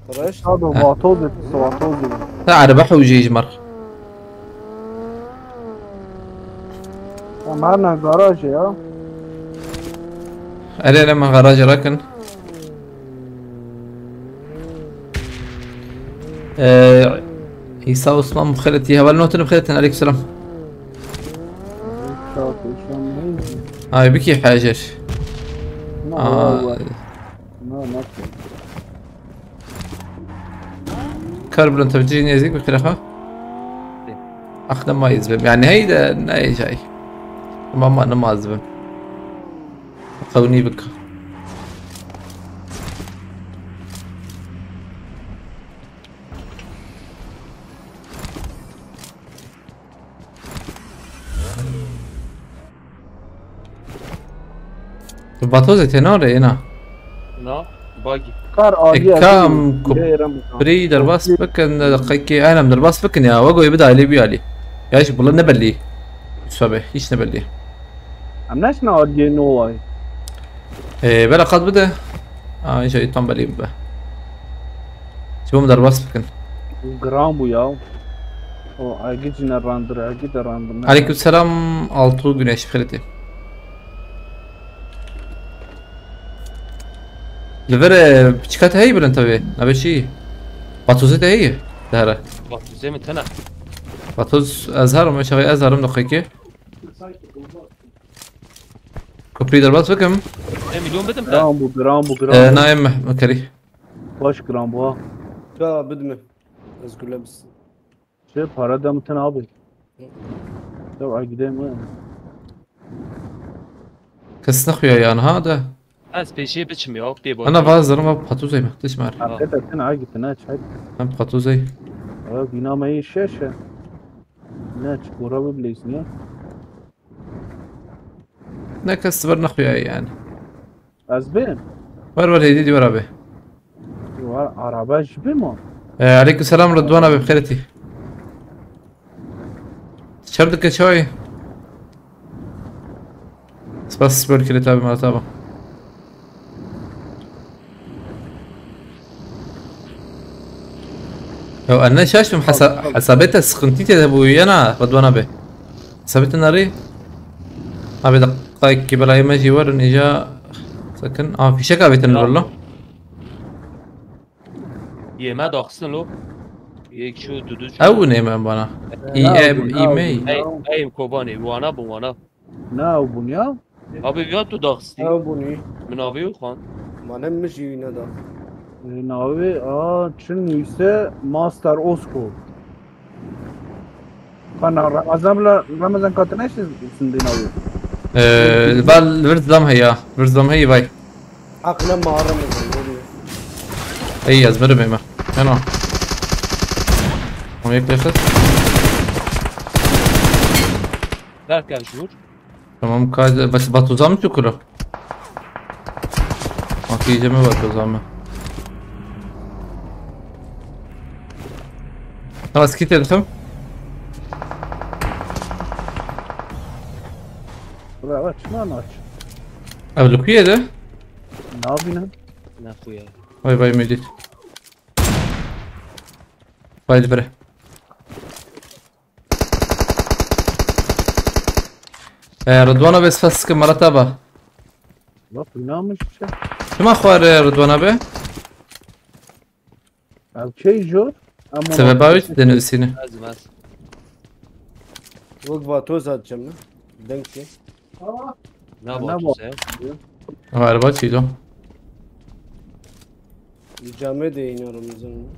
Reş. Abi vatoz et, vatoz et. Ha, araba hewce ji mar. Tamam, ne garajı ya? Erê, erê, me garajê rakin. Ee, Îsa Osman bi xêretî, heval notin bi xêretin, aleyküm selam. Ay, bikî hacer. Aa. Kar bilin tevcî nêzik bi xêre xwe. Ax, nema ez bim. Yani hey de ne jay. Ama, ama nema ez bim. Qewnî bik. Vatozê têna re êna. Na, bagî. Kar alî. Ekam kuprî derbas bikin, deqekê enem derbas bikin ya. Wegoyê bida alî bî alî. Ya ji bula ne belî. Sabe, hiç ne belli. Em neşna aliyê no ay. Ee, bela qat bide. Aa, inşallah tam belli be. Ji bo min derbas bikin. Gram bu ya. O, agi cine randir, agi de randir. Aleyküm selam, Altu Güneş, xêretê. Li vir, e, piçika te heye bilind tevê? Navê çi? Vatozê te heye? Dere. Vatozê min tene. Vatoz ez herim, şevê ez herim, deqekê. Kuprî derbas bikim. E, milyon bidim te. Gram bu, gram bu, gram Ee, bu. Naim Mekerî. Baş gram bu ha. Ya bidme. Ez gülem. Şey, para da mı abi? Ya ay gidelim ha. Kes nexuya yani ha da. Ez pêşiyê biçim ya, pê Ana bak. Vaz zarım abi patuzay mı? Dış mar. Ha. Hakikaten sen ay gittin ha, çay. Ben patuzay. Ya bina me şeşe. Ne çukura bir bileysin ya. Ne kes var nexuya yani. Ez bêm. Wer wer hêdî dî wer abi. Wa araba ji bê ma. Ee, aleyküm selam Rıdvan abi, xêretî. Çer dike çay. Spas spor kilit abi, Murat abi. Ya, ez ne şaştım, hesa-, hesabê te sıkıntı te de bu yana, Rıdvan abi. Hesabê te nerê? Abi, deqayekî belayê me jî werin, îca sekin. Aa, fîşek avêtin li vir lo. Yê me daxistin lo. Yek şu, du, du, şu. Ew nê me bana. Ya, E M, bu ne E M. Ey, ey, Kobanê, wana bu, wana. Ne ew bûn ya? Abi ya tu daxistî? Ew bûnî. Min avê û xan. Ma ne min jî wî neda. Navê a çi nivîse Master Osko. Kana Ramazan la Ramazan katına işte sindin abi. Ee, val vir zam heya. Vir zam heyi vay. Aqne mağara mı? Ey, ez mirim ême. Hena. Onu yaklaşık. Berk gel şur. Tamam, kaydı. Bak, bak, tuzağım mı çukuru? Bak, iyice mi bak tuzağım mı? Tamam, skit ettim. Bravo, açma lan aç. Abi, Lukuye de. Ne yapayım lan? Ne kuya? Vay vay, Medit. Vay bre. Ee, Rıdwan'a bes fes ki Marat abi. Bak, oynamış bir şey. Kim axwar, e, Rıdwan abi? Ev key jor. Ama Sebeba wî çi denivîsîne? Ez, ez. Wek vatoz hat cem. Denk ki. Ne Ne vatoz bak? Ev? Ev araba çî do. Camê de iniyorum izin.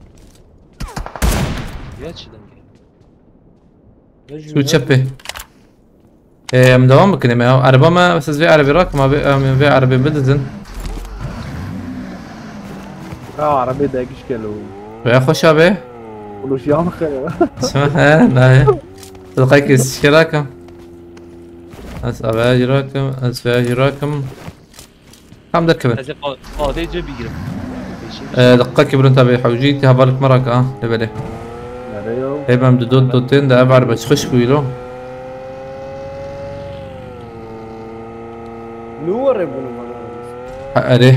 Ya çi denk? Şu çepê. Ee, em devam bikin eme ya. Araba me, siz vê arabê rakim abi, em vê arabê bidizin. Ha, arabê de giş gelo. Veya xoş abi. Konuşuyor mu kaya? He, ne? Dilqek şikerakim. Ez abi jirakim, ez veya jirakim. Tam derkevin. Ez A D C bigirim. Ee, diqqa kibrin tabi hewcî ti hevalek me raka, ha, lê belê. Nereye o? Hê bem di dot dotên de ev erbe çi xweş bûyî lo. Nû were bûne bana. Ha, erê.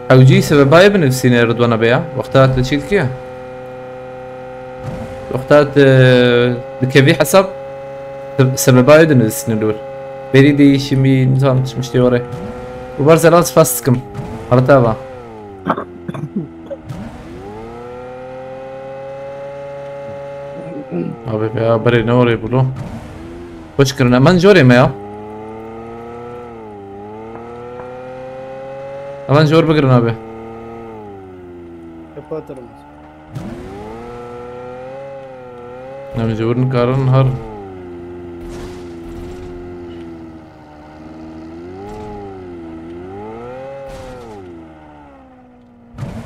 Hewcî sebebayê binivîsîne Ridwana be ya. Wexta te çî dikiye? Wexta te dikevî hesab, se-, sebebayê dinivîsîne li wir. Berî de yî şimî, nizam çi miştê were. Û bar zelal spas dikim. Hala te ava. Abi ya, berê ne orê bûlo. Xweş kirin. Eman jorê me ya. Eman jor bigirin abi. Kapatırım. Em ji wir nikarin her.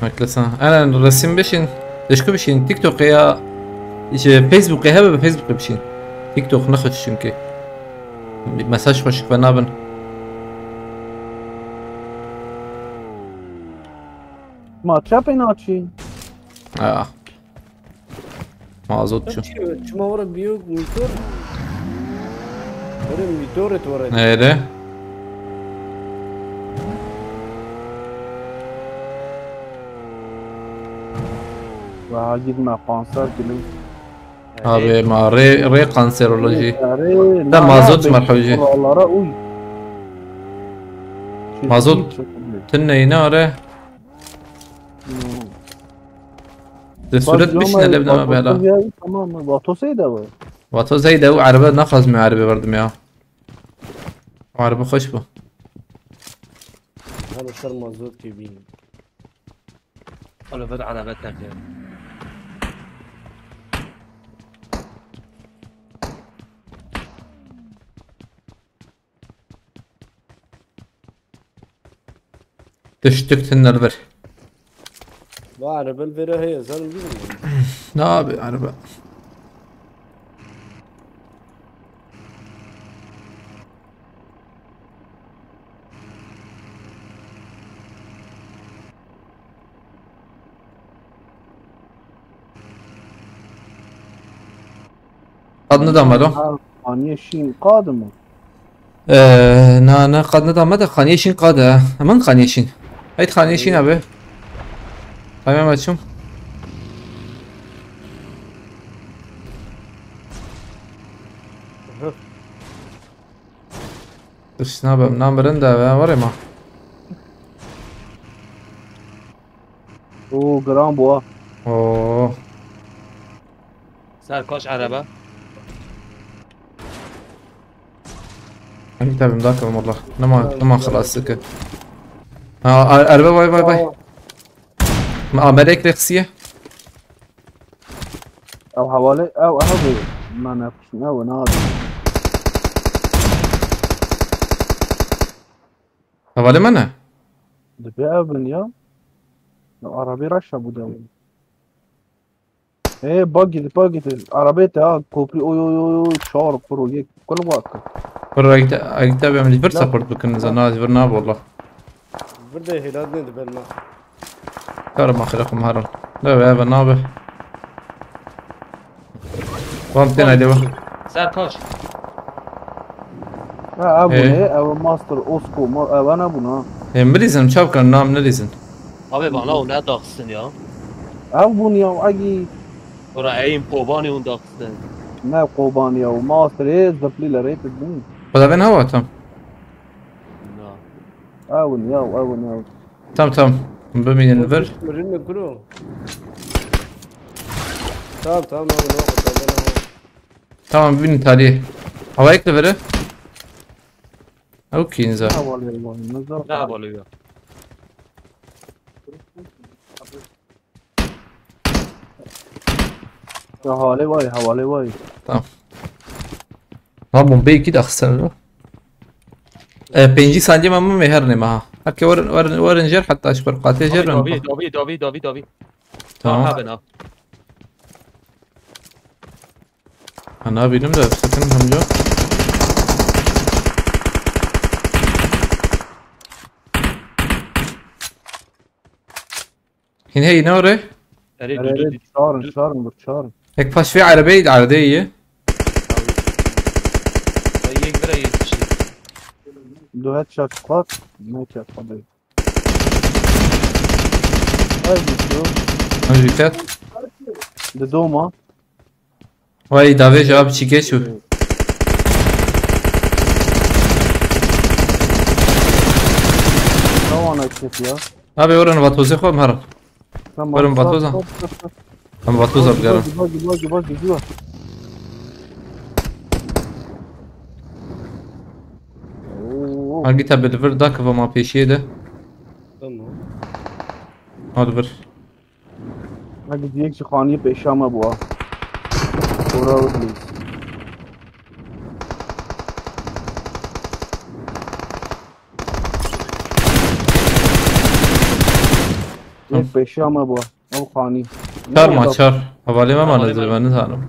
Bekle sen. Eren resim bişin. Dişku bişin. TikTok'e ya. Ji Facebook'e hebe bi Facebook'e bişin. TikTok ne xweş çünkü. Mesaj xweş ve nabin. Ma çapê naçî. Aa. Mazot çû. Çi, çima were biyo motor? Were motor et were. Neydi? Ve gitme kanser kilim. Abi ma rê, rê kanseroloji. Rê, Te nana mazot be, merhewci. Kurallara uy. Mazot. Çizgi çok önemli. Tın neyine are? Hmm. Di suret bişine lê bideme bela. Tamam mı? Vato seyde bu. Vato zeyde û erbe naxwazim erbe verdim ya. O erbe xweş bû. Halo şer mazot kê bîn. Halo ver erebe tekê. Düştük tünel bir. Va erebe li vêre heye, zanim bînim. Ne abi araba? Qad nida melo? Ha, xaniyê şîn qad mı? Ee, na, na, qad nida me de xaniyê şîn qad e. Hemen xaniyê şîn. Heyt xaniyê şîn abi. Tamam açım. Tişt nabim, namirin de ve var ma. Oo, giran bu ha. Oo. Serkaş araba. Hangi tabim daha kalın valla. Nema, nema xelas ki. Ha, ar- araba vay vay vay. Ma amelek reksiye. Ew hewale, ew, ew bi me nexuşin, ew ne abi. Hevale me ne? Dibe ev bin ya. Ya arabi raşa bu da. Ê, bak gidip, bak gidip. Arabê te ha, koprî, oy, oy, oy, oy, çar, pro, yek, kul bak. Pro, agite, agite, ben bir support bakın, zana, bir ne valla. Bir de hilat ne de ben. Kar ma xira kum haram. Da be, be, nabe. Vam ten ayde va. Sertaç. Ha, ev Ee? Ne? Ev Master Osko, ma, ev ne bu ne? Hem bilizin, çav kan, nam ne lizin. Abi bana o ne daxsın ya. Ev bûn ya, agi. Ora eyim Kobanî hûn daxistin. Ne Kobanî ya, Master ê zıplıyla rap edin. Xweda ben hava tam. Na. Ewin ya, ewin ya. Tam tam. Bimînin vir. Mirin mi kuro? Tamam tamam abi, ne oldu? Tamam, bimînin talî. Hava ekle veri. Ew kînza. Ne havalı ya, ne zor. Ne havalı ya. Ya hale vay, hale vay. Tamam. Lan bombe iki daxistin lo. E, pêncî saniye me me her nema ha. Heke werin, werin, werin jer, hatta ji ber qatê jer. Davi, davi, davi, davi, davi. Tamam. Ha, ha, ben ha. Ha, ne bileyim de, sakın hamca. Hîn hey, ne ore? Erê, erê, du, du, erê, du, çağırın, du. Çağırın, dur, çağırın. Ek paşvê erebeyê, erebeyê ye. Ay, yek bira yetişir. Du headshot squad, ne ki yapmadı. Ay, düşüyor. Hangi kat? De doma. Vay, davê ji abi çîkê çû. Tawana çêt ya. Abi, oranı vatozê xwe em herin. Tamam, oranı vatoza. Em vatoza bigarin. Bagi, bagi, bagi, bagi, bagi. Oo. Hangi tabi li vir da kiva ma pêşiyê de? Tamam. Hadi vir. Hadi diyek ji xaniyê pêşa me bû. Ora û dî. Yek pêşa me bû. Ew xanî. Çar ma çar. Hevalê me ma nizir, ben nizanim.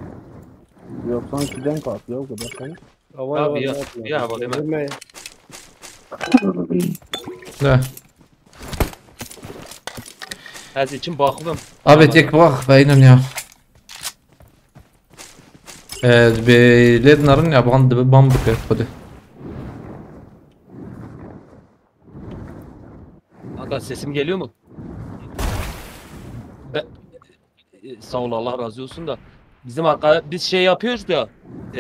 Yok, sanki denk at ya, o kadar kayıp. Abi ya, ya hevalê me. Ne? Ez için baxibim. Abi tek bak, beynim ya. Ee, bir led narın ya, ban, ban bıkı, hadi. Aga, sesim geliyor mu? Be- E, sağ ol, Allah razı olsun da. Bizim arka-, biz şey yapıyoruz da, e,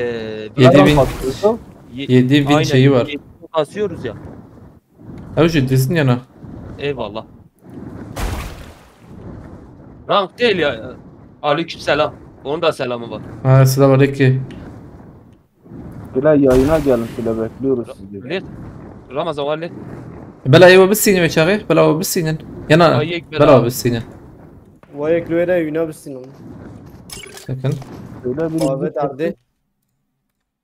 bir yedi bin, adam basıyoruz. Ye-, yedi bin aynen, şeyi var. Yedi bin basıyoruz ya. Abi şu desin yana. Eyvallah. Rank değil ya. Aleyküm selam. Onun da selamı var. Ha, selam aleyküm. Beyler yayına gelin, şöyle bekliyoruz sizi. Lê, Ramazan var lê. Bela ewa bisînin wê çaxê, bela ewa bisînin. Yana, ay, yek bela. Bela ewa bisînin. Vay, ekle öyle yayına bitsin onu. Sakın. Öyle bir abi derdi.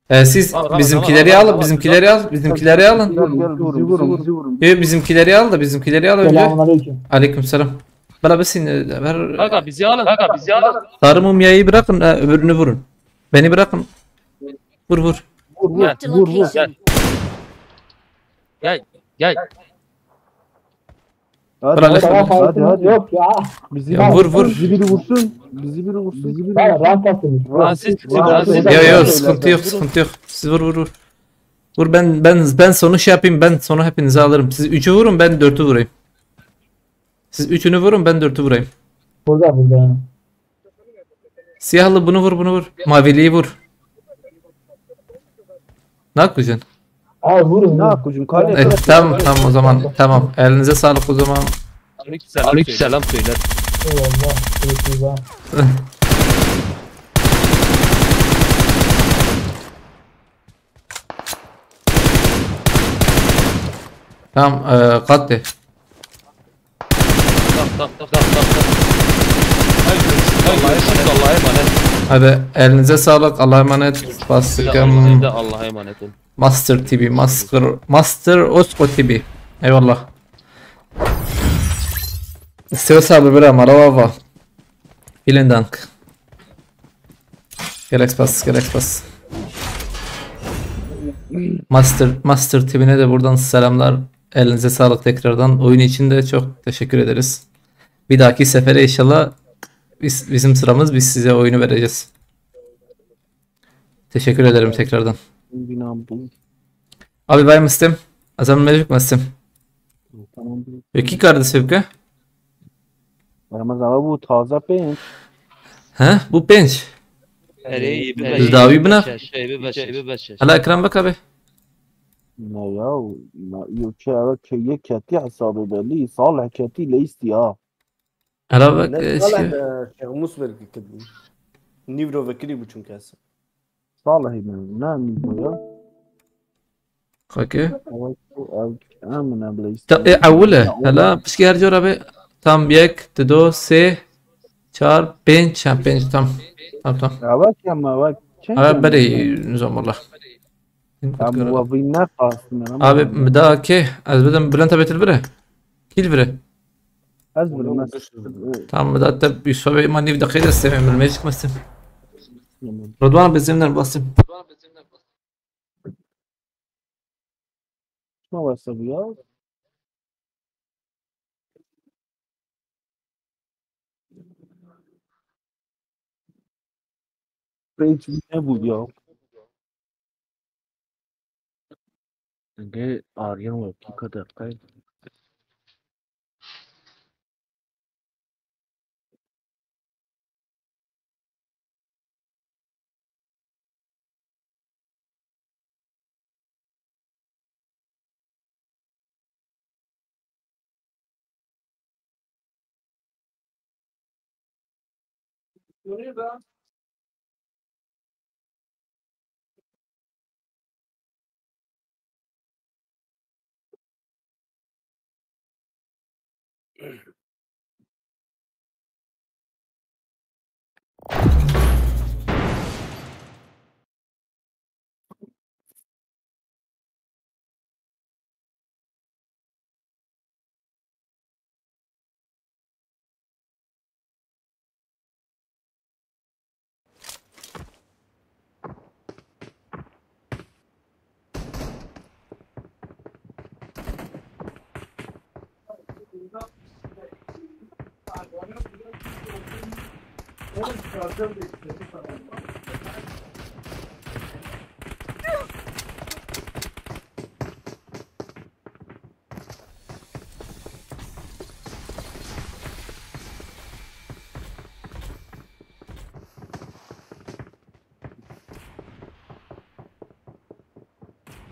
Ee, siz bizimkileri alın, bizimkileri al, bizimkileri alın. Gel, gel, bizi vurun, bizi vurun. Yok, bizimkileri al da, bizimkileri al önce. Selamünaleyküm. Aleykümselam. Bela bisînin, e, ver. Kanka bizi alın, kanka bizi alın. Sarı mumyayı bırakın, e, öbürünü vurun. Beni bırakın. Vur, vur. Vur, vur, vur, vur. Gel. Gel, gel. Hadi, hadi, hadi, hadi, hadi. Yok ya. Bizi vur, vur. Bizi biri vursun. Bizi biri vursun. Bizi biri vursun. Rahat atın. Rahatsız, rahatsız. Yok, yok, sıkıntı yok, sıkıntı yok. Siz vur, vur, vur. Vur, ben, ben, ben sonu şey yapayım, ben sonu hepinizi alırım. Siz üçü vurun, ben dörtü vurayım. Siz üçünü vurun, ben dörtü vurayım. Burada, burada. Siyahlı bunu vur, bunu vur. Maviliyi vur. Ne yapacaksın? Aa, vurun, vurun. Ne yapacaksın? Kale. Evet, tamam, tamam o zaman. Tamam. Elinize sağlık o zaman. Aleykümselam, aleykümselam söyle. Eyvallah. Eyvallah. Tamam, e, katli. Tak tak tak tak tak tak. Ay, ay, görüşürüz, Allah'a emanet. Hadi elinize sağlık. Allah'a emanet. Siz de Bastım. Allah'a, siz de Allah'a emanet olun. Master T V, Master, Master Osko T V. Eyvallah. Sev abi bira, marava. Vielen Dank. Gerek bas, gerek bas. Master, Master T V'ne de buradan selamlar. Elinize sağlık tekrardan. Oyun için de çok teşekkür ederiz. Bir dahaki sefere inşallah biz, bizim sıramız, biz size oyunu vereceğiz. Teşekkür ederim tekrardan. Binam bu. Abi, vay mısın? Azam mecbuk mısın? Tamam. Peki kardeşim ki? Ramaz abi, bu taze peynir. Ha? Bu penç. Erê, Li dawî bine. Ê bibeşeş, ê bibeşeş. Hala ekran bak abi. Ne ya? Na yok ki, evet, şey, yek keti hesabı belli. Salih keti leysi ya. Hala bak. Ne e, Salih şey. e, Şêxmûs vekirî. Nîvro vekirî bû çunke ez. Salih mi? Ne mi bu ya? Kake. Evet, bu ev, emin ev leysi. Ta, e, ewil e. Hala pişkî her cara be. Tam yek, dido, sê, çar, pênc. Ha, pênc, tam. Tam, tam. Evet ya, ma bak. Ha, berê nizam valla. Em wavî ne qastin ama. Abi, mi da ke, ez bidim Bülent abi til bire. Kil bire. Ez bilmez. Tamam, mi da te Yusuf abi ma nîv deqeyê de sevim, bilmeye çıkmasın. Rıdwan abi, zemler basın. Ne varsa bu ya? Page ne bu ya? Enge Aryan wekî ka deqe.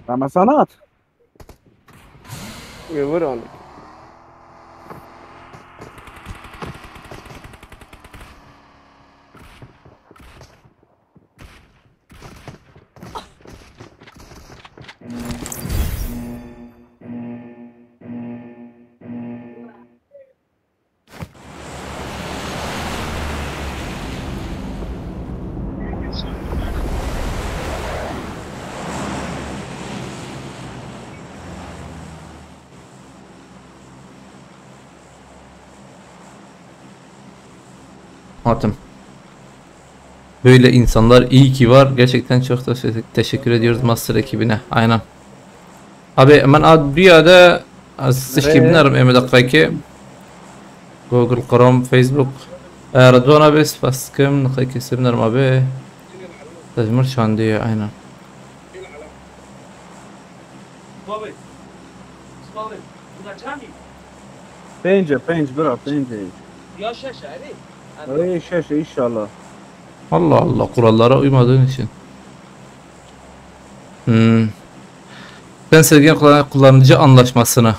Ramazan at. Vur onu. Hatim. Böyle insanlar iyi ki var. Gerçekten çok da teşekkür ediyoruz Master ekibine. Aynen. Abi, hemen ad bir yerde az tişkî binerim ême deqayekê. Google, Chrome, Facebook. E, Rıdvan abi, spas dikim. Deqayekê sê binerim abi. Tecmur çandiye, aynen. Pence, pence, bira, pence. Ya şeş, erê. Erê, şeş, inşallah. Allah Allah, kurallara uymadığın için. Hmm. Sen sevgilin kullan- kullanıcı anlaşmasını.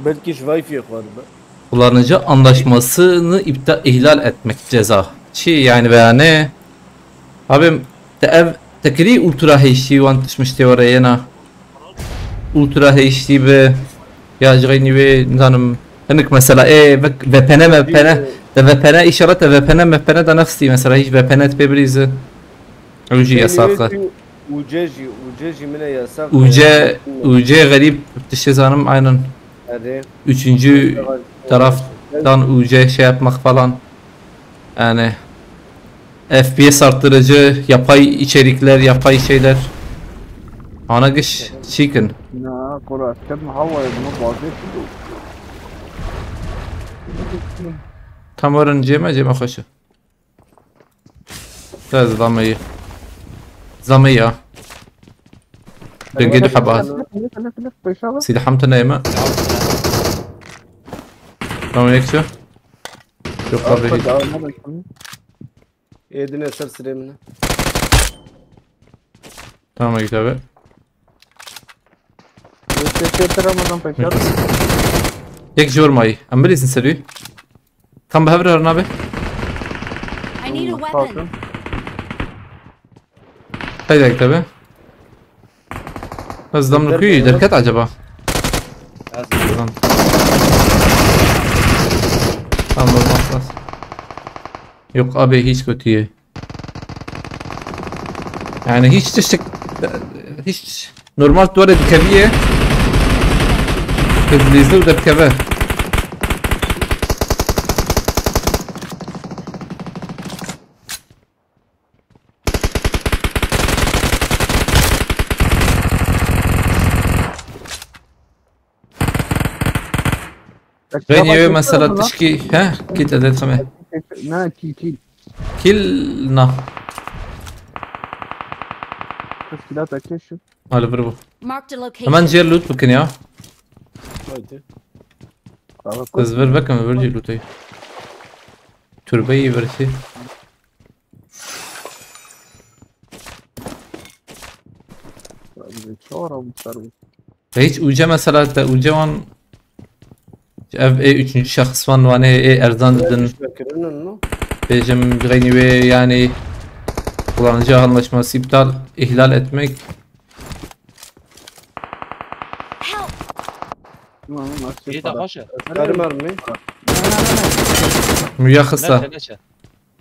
Belki ji Wi-Fi'ye xwaribe. Kullanıcı anlaşmasını iptal, ihlal etmek ceza. Çi yani, veya ne? Abi, te ev tekili ultra H D wan tişmiş te oraya na. Ultra H D bi, ya ji xeynî wê, nizanim, hinik mesela, ê, vek-, V P N, V P N, te V P N, inşallah te V P N, V P N de nexistî, mesela, hiç V P N te pê birîzi. Ew jî yasak e. U C jî, U C jî min e yasak. U C, U C xerîb tiştê zanim, aynen. Erê. Üçüncü taraftan U C şey yapmak falan. Yani F P S arttırıcı, yapay içerikler, yapay şeyler. Ana giş çikin. Na, kura, ked mi hava ya, bunu bazı. Tam oranın cema, cema hoşu. Biraz zlameyi. Zlameyi ya. Denge du heba. Lef, lef, lef, lef, beşe bak. Silahım tane yeme. Tamam, yek şu. Yok abi, hiç. Êdine ser sirê min e. Tamam, git abi. Yek jor mayî. Em bilîzin serî. Tam bi hev re nabe. I need a weapon. Haydi git abi. Ez damlı kuyu derket acaba? Lan. Tamam, olmaz. Yok abi, hiç kötü ye. Yani hiç tiştek, hiç normal duvara dikeviye. Kız lezde u derkeve. Beni ev mesela tişkî, he? Kit edet xeme. Na, kil, kil. Kil na. Kil na. Hadi bir bu. Marked a location. Hemen ciğer loot bakın ya. Haydi. Kız ver bakın, ver ciğer loot'u. Türbeyi versi. Çor almışlar bu. Hiç uca mesela de uca wan ev e üçüncü şahıs wan wane e erzan didin. Bêjim xeynî wê yani kullanıcı anlaşması iptal, ihlal etmek. Help! Tamam, nasıl? İyi de para? Hoş ya. Mermi, mermi. Müya xista. Neçe, neçe?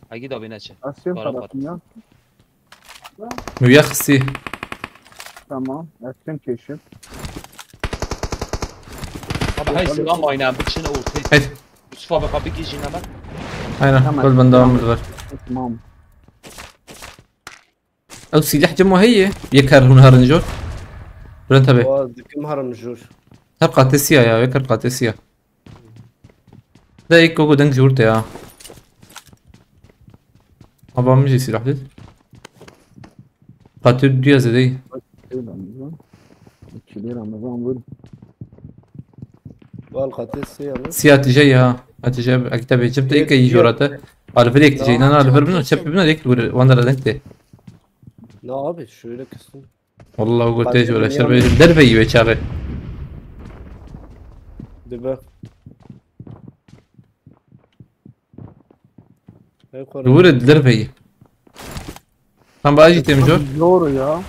Hagi da bir neçe? Asya para tarafından. Müya xistî. Tamam. Erken keşif. Abi, hey, selam aynen. Bir çene ortaya. Hey. Yusuf abi, kapı girişine bak. Aynen. Tamam. Gol ben devam ediver. Tamam. Ew silah cem heye. Yek her hûn herin jor. Bülent abi. Wa dikim herim jor. Her qatê siya ya. Yek her qatê siya. Da ek koku deng jor te ya. Aba min jî silah dît. Qatê duya zêdeyî. Çilê Ramazan vur. Wal qatê sê ya. Siya tije ya. Hatice, ekte be cim te eke yi jora te. Alvir ek tije. İnan alvir bin çep bin ek vur. Wandara denk te. Ne abi, şöyle kıstım. Vallahi gote jora şer be derve yi ve çağı. Dibe. Li wir e, li derve ye. Tam ba jî têm jor. Zor ya.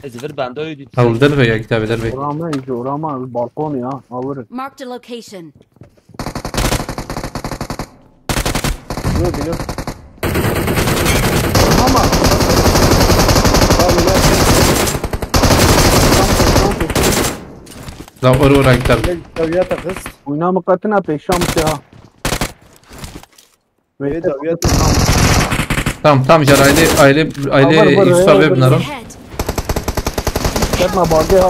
Ez vir bende öyle. Ha, li derve ye, git abi, derve ye. Rama, rama, balkon ya, avur. Marked a location. Yok, yok. Ama. Abi, ne? La or or git abi. Seviyata kız. Oyna mı katına peşam ya. Bê dawiyet. Tamam, tamam, jar aile, aile, aile Yusuf abi binarım. Çekme bagê ha.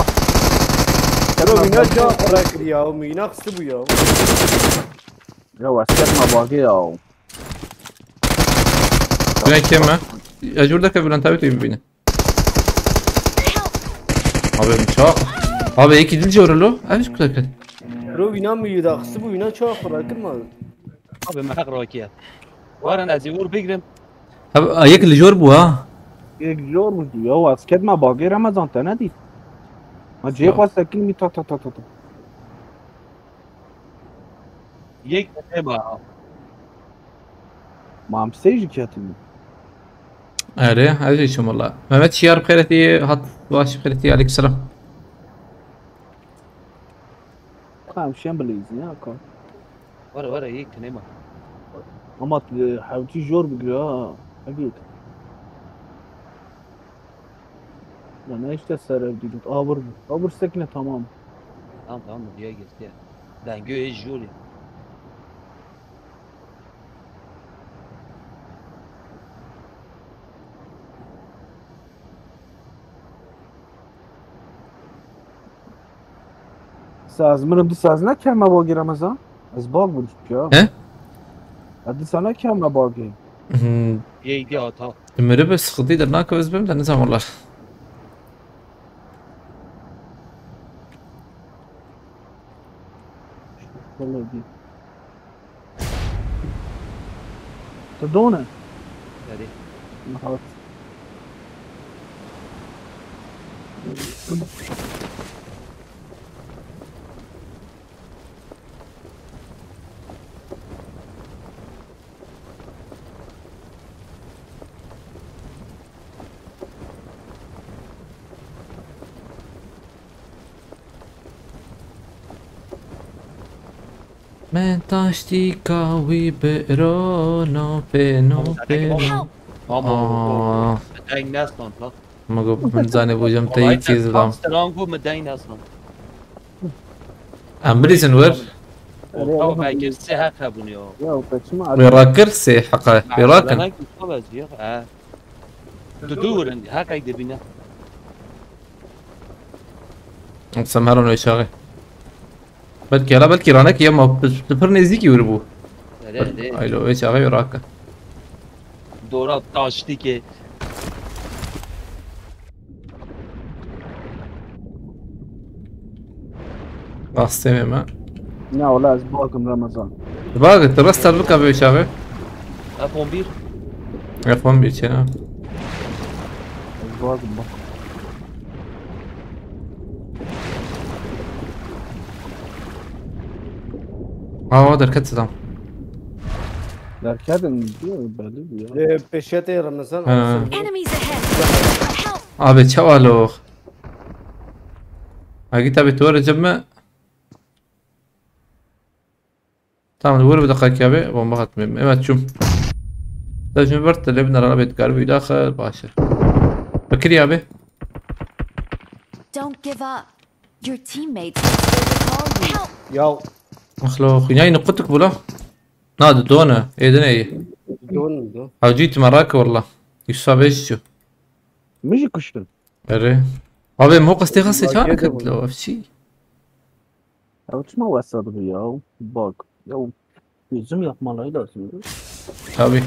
Bro, wîna ça xira kiriya, o wîna xisti bû ya. Ya, wes çekme bagê ya. Bine keme. Ya, jur deke Bülent abi tu bibîne. Abi, ça. Abi, yekî dil jor lo. Ev hiç kudak. Bro, wîna mi yuda xisti bû, wîna ça xira kirma. Abi, me heq rakiye. Warin ez ê wir bigrim. Ha, yek li jor bû ha. Yek jor bû ya, ez ket me bagê Remezan te nedît. Ma cê xwe sekin mi ta ta ta ta ta. Yek ne ba. Ma em sê jî ketin. Erê, ez jî çûm wela. Mehmet Şiyar bi xêretî hat, baş bi xêretî, aleykum selam. Tamam, şen bileyizin ya, kom. Were, were, yek tune ma. Ama, e, hewtî jor bigire ha. Hadi. Ya ne işte serev diyorduk. Abur, abur sekine tamam. Tamam, tamam, diye geçti ya. Dengê hê jor ya. Sa ez mirim dîsa ez nekeme bagî Remezan. Ez bag bûm ya. He? Ez dîsa nekeme bagî. Hmm. Yeydi ata. Miribe sıkıntı da nakavez bim de ne zaman olar? Vallahi değil. Tu done? Erê. Hat. Min taştîka wî bi rono pêno pêno. Help! Amo, Aa. Deng nestan la. Ma got min zanê bû jem te yekî zilam. Strango mi deng nestan. Em bilîzin wir. Orta ve girse heqe bûn ya. Ya, o kaçma. Wê rakir sê heqe. Wê rakin. Demek ki sabah ya. He. Du du wurin, heqe dibine. Sem heron wê çaxê. Belkî, hele belkî ranek ya ma tu pir nêzîkî wir bû. Erê, erê. Aylo, wê çaxê wê rake. Dora taştî ke. Rastê me me. Ne ola ez bagim Ramazan. Bak, tu rasta bika wê çaxê. F on bir. F on bir çêna. Ez bagim bak. Aa, derket adam. Derket mi diyor, belli diyor. Ee, peşete Ramazan. Ha. Enemies ahead! Help! Abi çawalo. Agi tabi tu aracı mı? Tamam, vur bir dakika abi. Bomba atmayayım. Evet, çum. Sen şimdi bir tane bir araba et garbi daha başı. Bakır ya abi. Don't give up. Your teammates will recall you. Help! Ya. Makhlo, xuyna yine kutuk bula. Na, du done. Êdin ê. Don do. Hewcî tu me rake wela. Yusuf abi çû. Min jî kuştin. Erê. Abi, mo qestê xestê çar ket lo, ev çi? Ew çima wesa dibi ya? Bak. Ya, çözüm yapmaları lazım. Tabii.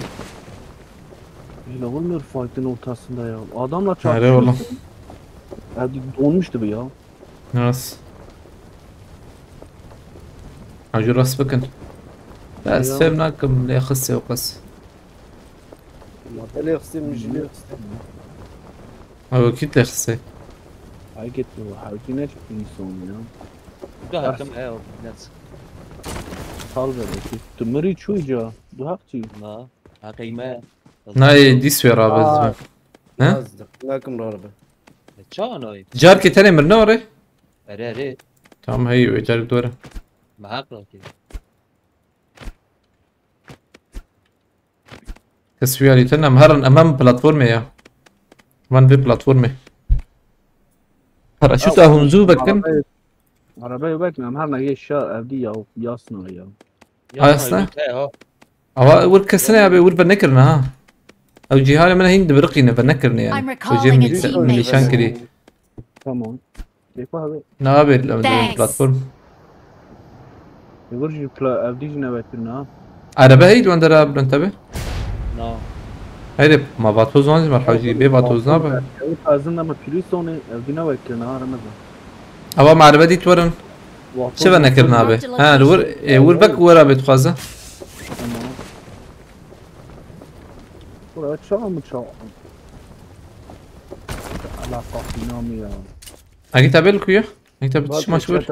Öyle olmuyor fight'in ortasında ya. Adamla çarpışıyorsun. Erê oğlum. Ya, donmuştu bu ya. Nasıl? Hacı rast bakın. Ben sevmem lê xistê o qas. Lê xistê min jî lê xistê. Ew kî te xistê? Ay git bu, hewkî ne çıktı insan ya. Du hekim he o net. Sal bebekî. Tu mirî çû ca. Du heq çî. Na. Heqî me. Nayê dîs wê rabe. He? Nakim rabe. Çawa nayê? Carkê tenê mirine orê? Erê, erê. Tamam, hey, wê carek dore. Me heq rakê. Kes wiyarî te nem herin, em hem platformê ya. Van vê platformê. Paraşüt a hunzû bekin. Arabayê, arabayê wek em her nehiyê şa evdî ya, yasna ya. Yasna? Yasna? Te ha. Awa wir kesine ya be, wir ve nekirine ha. Ew cîhanê min hîn dibiriqîne, ve nekirine yani. I'm recalling a teammate. O jê min nîşan kirî. Tamam. Kêfa abi. Nabe platform. Thanks. Yavur jî pla-, evdî jî newekirine ha. Araba heyî li wendera bilind tabi. Na. Heyde ma vatoz wan jî merhewcî bê vatoz nabe. Ew tazin ama Pirisonê evdî newekirine ha Remezan. Ava ma araba dît werin. Çi ve nekirine abi? Ha, li wir, e, wir bek wera bê dixwaze. Tamam. Bura çawa mı çawa? Ala kafina mı ya? Agi tabel kuyu? Agi tabel çiş maç vur.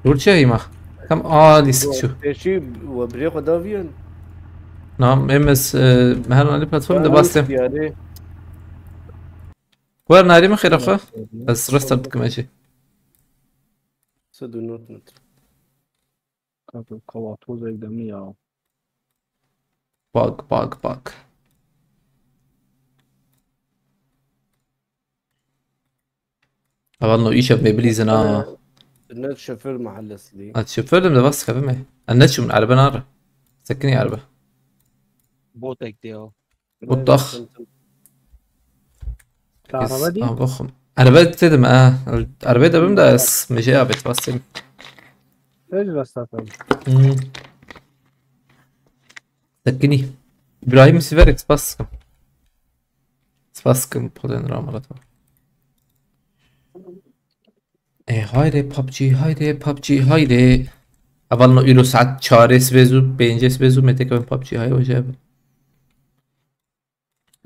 Vur çi heyma? Tam a disk şu. Peşi ve bire xwe daviyen. Nam, em ez, e, her nalî platform de bas têm. Diyarê. Wer narî min xêra xwe. Ez restart dikim ejê. Sed û nod metre. Kanka, kawatozek demî ya. Bak, bak, bak. Evan no îşev me bilîzin ha. Net şoför mahallesi. Ha, şoför dem de bas kevime. En ne çim erbe nare. Sekinî erbe. Botek diye o. Bot dax. Te araba dî? Ha, baxım. Erbe dedim ha. Erbe de bim de ez meje abet bas dedim. Tecrübe zaten. Hmm. Sekinî. İbrahim Siverek spas. Spas kim poden ramarata. E, haydi PUBG, haydi PUBG, haydi. Eval no îro saet çarê sibê zû, pêncê sibê zû, me têkevin PUBG, hay hoca be.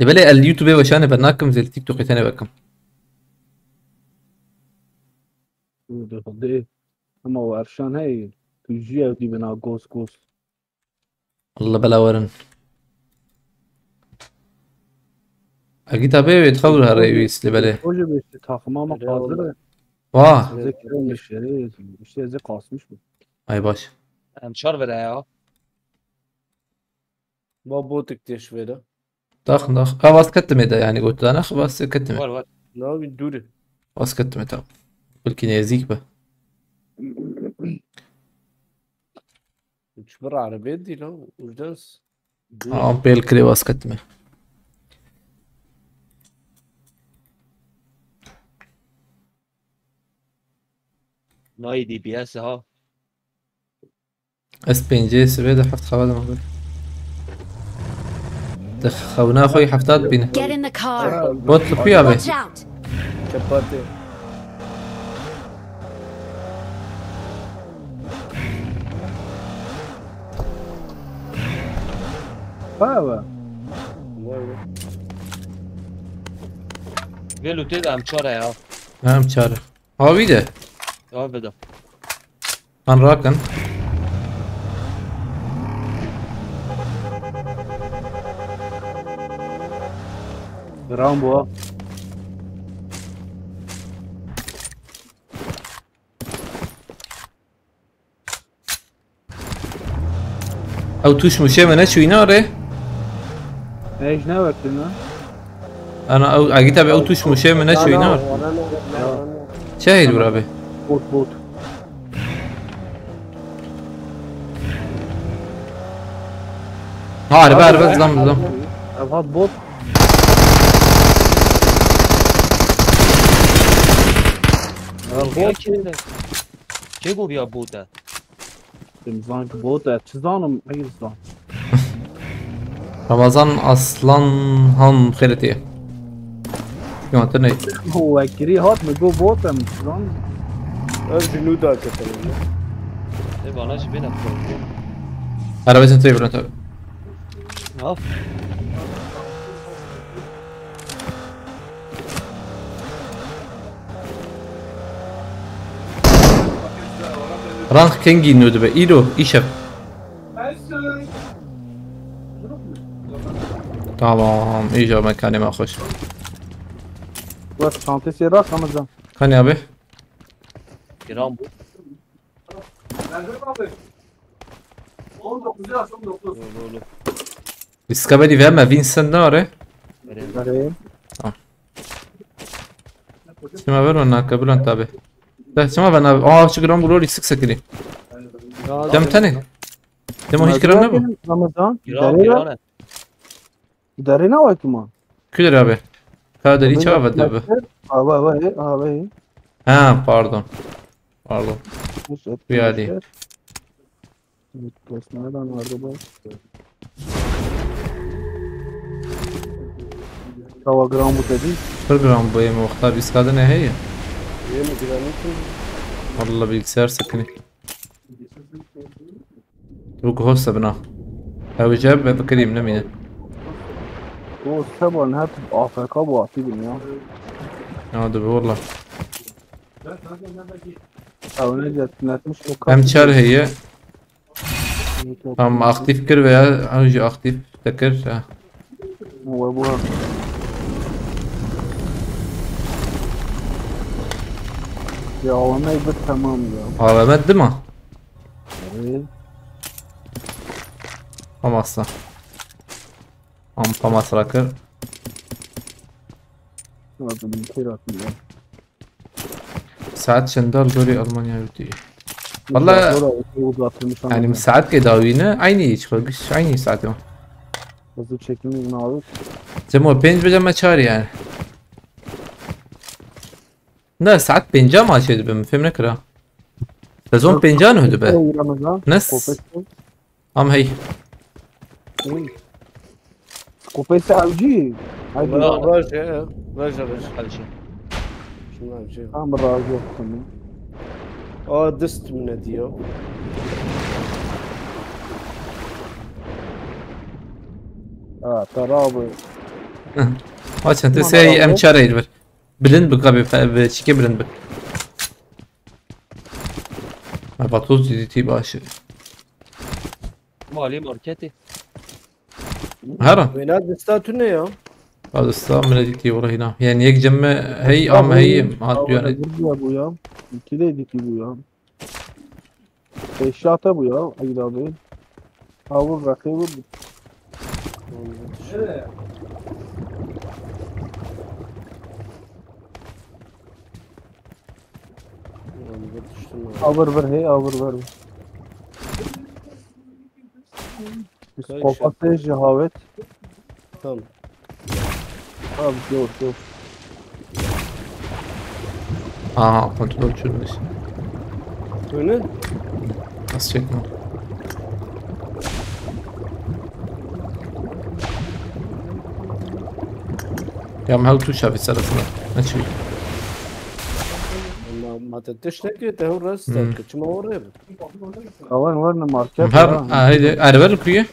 Lê belê el YouTube'ê weşane be nakim, zê li TikTok'ê tenê vekim. Hadi. Ama o Erşan hey, tu jî ev dî bina gos gos. Allah bela werin. Agita bê wê dixew here wî sli belê. Hoca be işte takıma mı hazır? Vah. Size kiremiş yeri, işte size kasmış bu. Ay baş. Em çar vere ya. Ba botik têş vere. Dax, dax. Ha, vaz ketime de yani gotdana, xi vaz ketime. Var, var. Ne abi, duri. Vaz ketime, tamam. Belki nezik be. Hiç bir arabaya değil ha. Ucdan s-, Ha, ampel kire vaz ketime. Nayê D B S ha. Ez pêncê sibê de heft xewa de mabê. Di xewna xwe yî hefta dibîne. Get in the car. Bot li xuya be. Watch out. Çepatê. Baba. Vê lûtê de em çar e ya. Em çar e. Havî de. Havî de. Han rakin. Rambo. Ew tûş mûşê me neçûyî ne re? Ej ne wektin ha? Ana ew, egîta be ew tûş mûşê me neçûyî ne re? Çi heyl wira be? Bot, bot. Ha, erbe, erbe, zam, zam. Ev hat bot. Ev bot. Kê got ya bot e? Em zan ki bot e, çi zanim, heyr zan. Ramazan Aslan han xêretê. Yo, te ne? Ho, wekirî hat mi go bot e, em çi zan. Ev ji nû da ketin. E, bana jî bêne problem. Arabasını tüy Bülent abi. Of. Rank kengî nû dibe? Îro, îşev. Tamam, îja mekanê me xweş. Bak, çantayı seyir bak, Ramazan. Hani abi? Giran bu. Lo, lo, lo. Discovery ve me Vincent ne are? Vereyim. Vereyim. Tamam. Çima ver ona kabul ant abi. Da çima ben abi. Aa, şu gram bu rol isik sekini. Ya, Dem abi. Tane. Dem o hiç gram ne bu? Ramazan. Giran, Derine. Giran. Derine o kuma. Küler abi. Ka deri çava de bu. Abi, abi, abi. Ha, pardon. Pardon. Nasıl Bir hadi. Göster. Tosnadan vardı bu. Çawa gram bu dedi? Pir gram bu, em wexta bîskadine heye. Yê mi giranî kim? Valla bilgisayar sıkını. Bu hosta bina. Ew jeb ve bikirim nemine. Bu Seba ne hep A F K bu atî bin ya. Ya da valla. Ew ne jet netmiş o Em çar heye. Tamam, aktif kir veya ew jî aktif te kir. Ha. We bû. Ya, we me bir tamam ya. A V M dima? Evet. Pamasa. Am pamas rakir. Lazım bir şey lazım ya. Saet çend e li gorî Almanya wî tê? Valla, yani saet ke dawî ne, aynî hiç bak, aynî saet yok. Hızlı çekimimiz ne abi? Cemo pênc bêje me çar yani. Ne, saet pênca ma çê dibe, min fêm nekira. Sezon pênca neh dibe. Ramazan, Nes? Kopet. Am hey. Kopet avcı. Haydi. Raje, raje, raje. Hadi şey. Şunlar şey. Tam raje yok tamam. Aa, dist mi ne diyor? Ha, tarabı. Açın, tu şey, em çare ver. Bilind bik abi, fe-, bi çike bilind bik. Ha, vatoz dîtî baş. Malê marketê. Hera. Wêna dista tu ne ya? Ha, dista min dîtî wala hîna. Yani yek cem me hey, am hey, hat biyane. Vurdu ya bu ya. İki de dîtî bu ya. Eşyata bu ya, Aydın abi. Ha, vur, rakıyı vur. Ulan bir düştüm ya. Avur ver, hey, avur ver. Psikopatı cehavet. Tamam. Abi, yok, yok. Aha, kontrol çözmüş. Öyle? Nasıl çekme? Ya, me tu şafi sırasında. Ne çevir? Ma, ma te tişt nekê, te hûr rast Hmm. Çima oraya? Kawan var ne market? Her, ha, haydi, araba kuyu.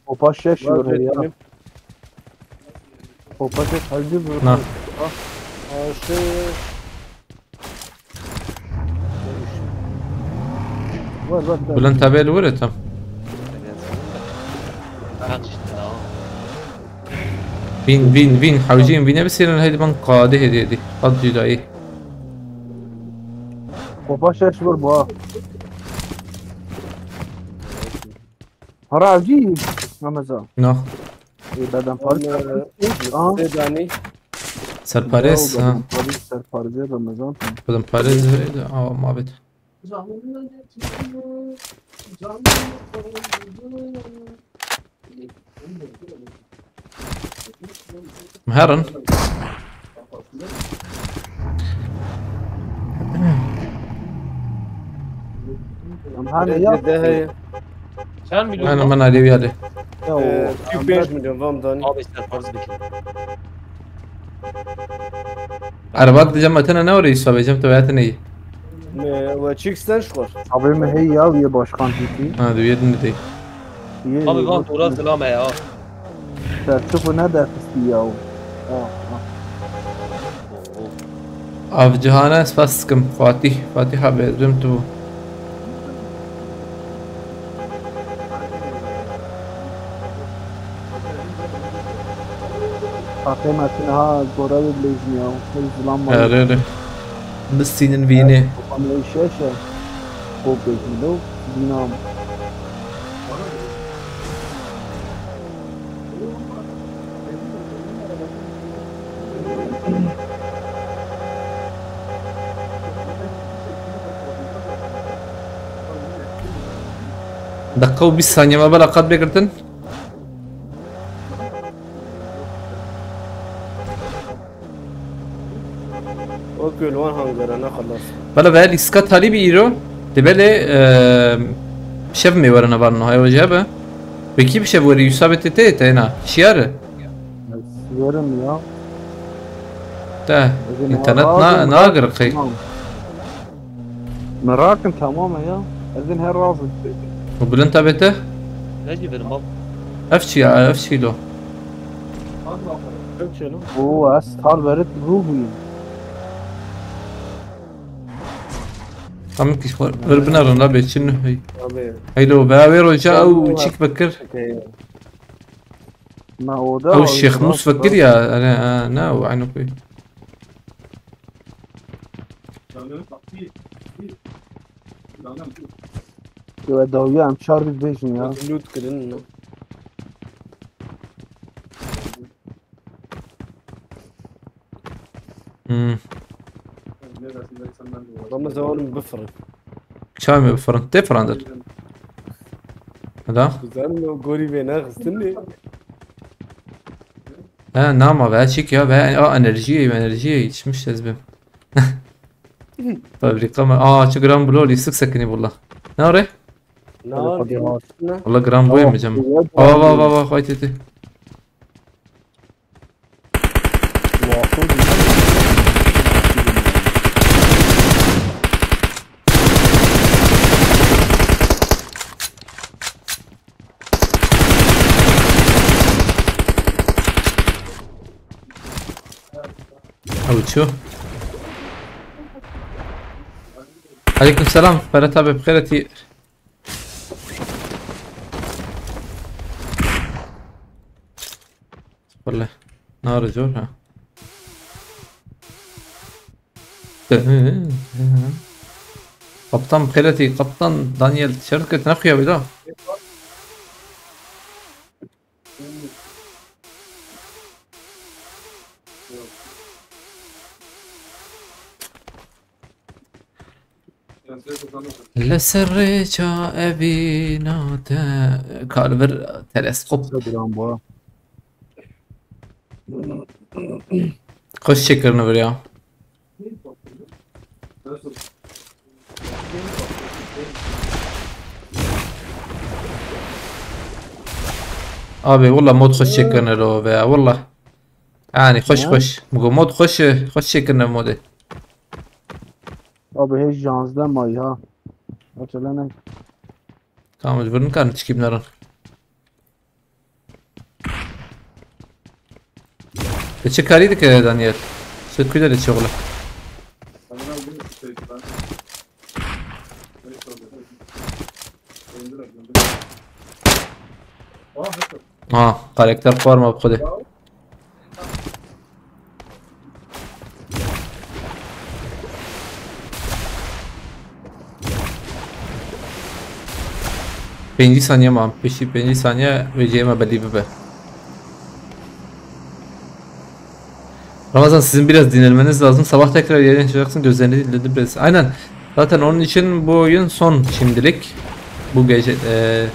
Opa şeş Var oraya ya. Benim. Opa şeş halde bu. Na. Ah. Aa, şey. Var, var, var. Bülent abi el vur tam. Bak işte ya. Bin, bin, bin. Hawcîn bîne bisêrin heydi ben qadê hêdî hêdî. Qad cudayî. Opa şeş vur bu ha. Hara avcî Ramazan. No. E, beden parça. Aa. Sedanî. Serparêz, ha. Beden parêz Ramazan. Beden parêz, aa, mabet. Herin. Em hane ya. Çend milyon? Hene min alê wî alê. Ya o. Ee, pênc milyon vam danî. Abi serparêz bikin. Erbat diyeceğim, Atena ne orayı sabah, diyeceğim, tabii Atena'yı. Me, we çik sen şu var. Abi mi hey ya, ye başkan hiti. Ha, diyor, yedim dedi. Abi, van dora zilame ya. Serçik ne dersisti ya. Ha, ha. Av cihana spas dikim. Fatih, Fatih abi, ezbim tu. Takê me tine ha gora wê bilêjin ya. Hey zilam var. Erê, erê. Bistînin vînê. Kamerayı şeşe. Kop bêjin do. Bînam. Deqa û bîst saniye me bela qet bêgirtin. O kul wan hangara ne xelas. Bela ve lîska talî bî îro. Dibelê, e, şev me were nevarno, haya wece be. Wekî bi şev werî, Yusabê tê tê têna. Şiyar e? Ez werim ya. Te, internet na, nagir qey. Tamam. Merak in tamam ya. Ez in her razim. Bu Bülent abi te? Ne jî verim abi. Ev çi ya, ev çi lo? Ev çi lo? Oo, ez tar verit ruh buyum. Tamam ki xwe vir binerin la bê çi nuh hey. Abi. Heylo be wê roja ew çîk vekir. Okey. Ma oda Ew o Şêx Mûs vekir ya. Ere, ha, ne ew eyno kuy. Yo, dawiya em çar bî bêjin ya. Loot kirin. Hmm. Ramazan oğlum bifirin. Çay mı bifirin? Tê firandin. Hada. Güzel mi? O gorî vê nexistin mi? He, nama ve çik ya ve a enerjiye, enerjiye yetişmiş ez bim. Fabrika mı? Aa, çi gram blo lîstik sekini bulla. Ne are? Ne Hadi var? Hadi var. Valla gram bu yemeyeceğim. Aa, va va va va va. Ew çi? Aleyküm selam. Ferhat abi, bi xêr hatî. Wele. Nare zor ha. Kaptan, bi xêr hatî, kaptan Daniel, şert ket, ne xuya bî da. Li ser rêça evîna te kalibir teleskop. Instagram bu. Xweş çêkirine vir ya. Abi, walla mod xweş çêkirine lo ve ya, walla. Yani, xweş, xweş. Min got mod xweş, xweş çêkirine modê. Abi, hêj janzdeh may ha. Acele ne? Tamam, mecbur nikarin çikî binarin. E, çi karî dike Daniel? Şi ku derê çi oğle? Ha, karakter forma bi xwedê. Pêncî saniye mam. Pêşî pêncî saniye wê cihê me belî bibe. Ramazan, sizin biraz dinlenmeniz lazım. Sabah tekrar yayın açacaksın. Gözlerini dinledim biraz. Aynen. Zaten onun için bu oyun son şimdilik. Bu gece, e,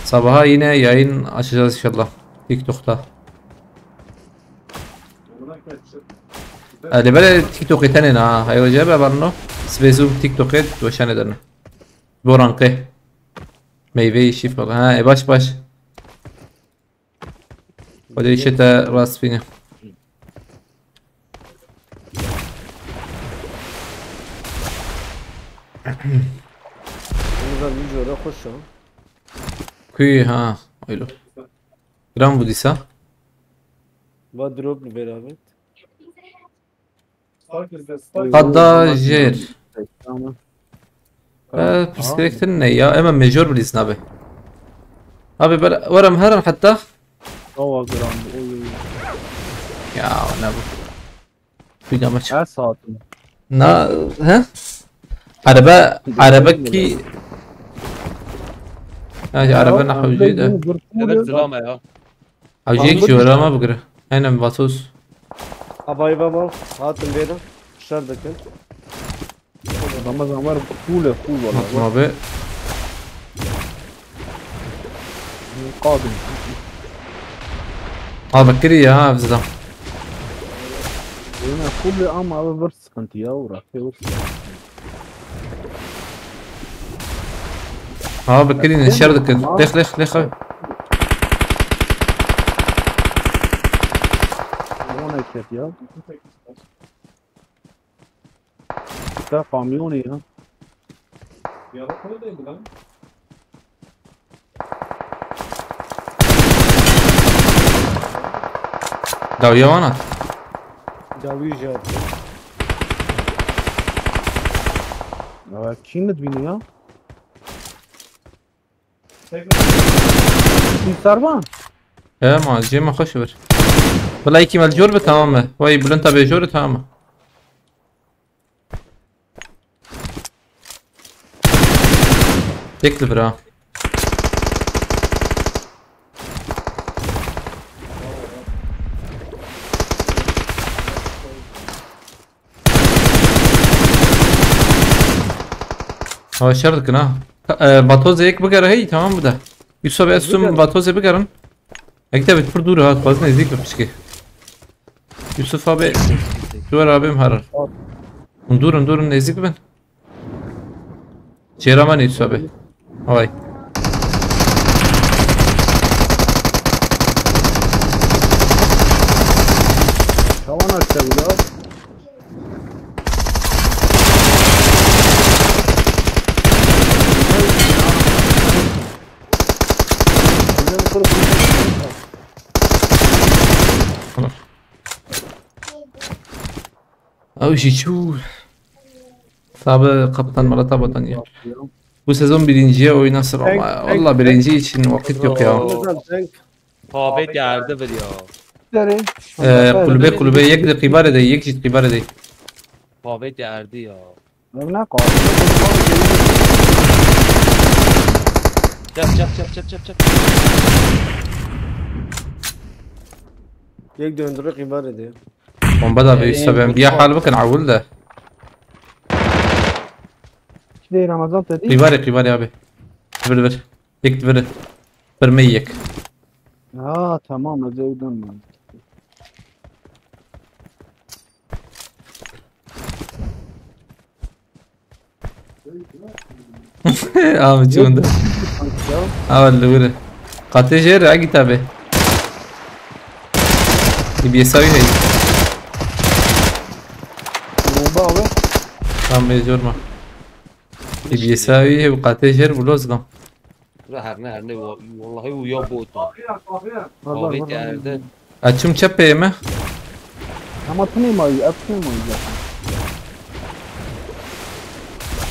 sabaha yine yayın açacağız inşallah. TikTok'ta. E, lê belê TikTokê tenê ne ha. Heyro cebe barno. Sibê zû TikTokê doşanê dene. Bo rankê. Meyve işi falan. Ha, e, baş baş. Xwedê îşê te rast bîne. Ramazan, vî jore xweş e. Kuî ha, oylo. Giran bû dîsa. Va drop li vêra bêt. Qada jêr. Tamam. E, pirsgirêktir ne ya? Ema major bilîz nabe. Abi, ber-, werim herin heta. Awa giran bû. Oy. Ya, ne bu? Bîna maç. Her saatim. Na, he? Araba, araba ki. Ha, araba ne hewceydi. Evet, zilama ya. Hewceyek jî orama bigire. Aynen, Vatos. Havayı baba, hatim verin. Şer dikin. Ramazan var, full e, full valla. Atma abi. Kadın. Abi kiri ya, bizden. Yine full e ama abi bir sıkıntı ya, uğraşıyor. Abi kiri ne şer dikin. Lêx, lêx, lêx abi. Ona ket ya. Te kamyonê ya. Dawiya wan hat. Dawî jî hat. Ya kî min dibîne ya? Kî servan? He ma cê me xweş bir. Bila yekî me li cor bi tamam e. Vay bilind tabi cor e tamam e. Tek li bira. Ha şer dikin ha. Ta- e, Vatozê yek bigere hey tamam bu da. Yusuf abi Esum Vatozê bigerin. Ekte bit pir dûr ha, fazla nêzîk bi piçkê. Yusuf abi, Duvar abim harar. Hûn dûr in, dûr in, nêzîk bin. Çêra me Yusuf abi. Vay. Çawan açtı bu ya? Ew jî çû. Sabe kaptan Murat Abatan ya. Bu sezon birinciye oyna sıralama. Valla birinci için vakit yok ya. Pavê derdi bir ya. Nereye? Ee, kulübe kulübe yek de qîbarê de, yek jî qîbarê de. Pavê derdi ya. Ne kaldı? Çap çap çap çap çap çap. Yek döndürü qîbar ediyor. Bomba da be Yusuf abi, em biya hal bikin awul de. Şey Ramazan dedi. Qîbarê qîbarê abi. Vir vir. Yek vir. Bir me yek. Ha tamam, ez evden ben. Abi çiğindi. Abi lüvürü. Katê jêr agi tabi. Dibiye savi hey. Bomba abi. Tam bê jorma. Dibiye savi hey, katê jêr bu lozgam. Ula her ne her ne wa- vallahi uya bot. Pavê derdi. Açım çepeye mi? Ama tu ne mavi, at ne mavi zaten.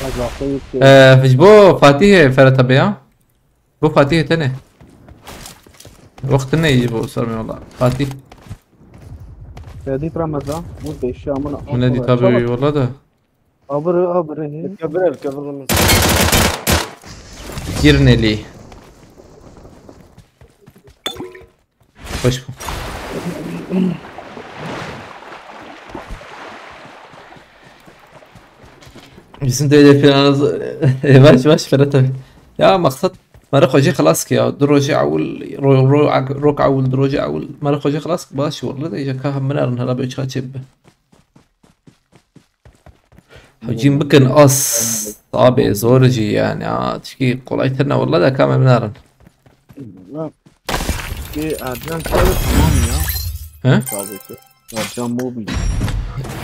Bak, bak, yok şey. Ee, ji bo Fatihê Ferhat abi ya. Bo Fatihê tenê. Wextê ne yî bo ser me wala. Fatih. Ferdi Ramazan, bu beşi amına. Min nedî tabi wala da. Abırı, abırı. Köbür el köbür bunu. Girnelî. Hoş bu. Bizim de hedefimiz yavaş yavaş Ferhat abi. Ya maksat mara xocê xelas ki ya. Du rojê awil, ro, ro, rok awil, du rojê awil. Mara xocê xelas ki baş vurdu da iyice kaham binarin hala bir çaçe bi. Hacim bikin as. Abi zor jî yani. Ya, çünkü kolay terne valla da kaham binarin. Ki Ercan Çağrı tamam ya. He? Sadece. Ercan Mobil.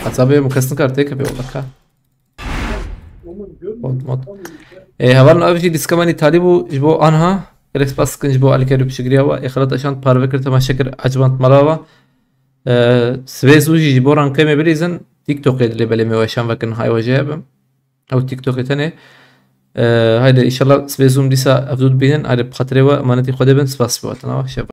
Hata be mukasın kar tek yapıyor valla ka. Mod mod. E, heval ev jî diska me nî talî bû ji bo anha. Gelek spas dikin ji bo alîkarî û piştgiriya we. Ê xelat eşand parve kir, temaşe kir, eciband mala we. E, sibê zû jî ji bo rankê me bilîzin TikTokê dilê belê me weşan vekin hay wecê hebim. Ew TikTokê tenê. E, haydi inşallah sibê zû dîsa ev dû dibînin. Haydi bi xatirê we emanetî Xwedê bin, spas ji bo hatina we. Şeva.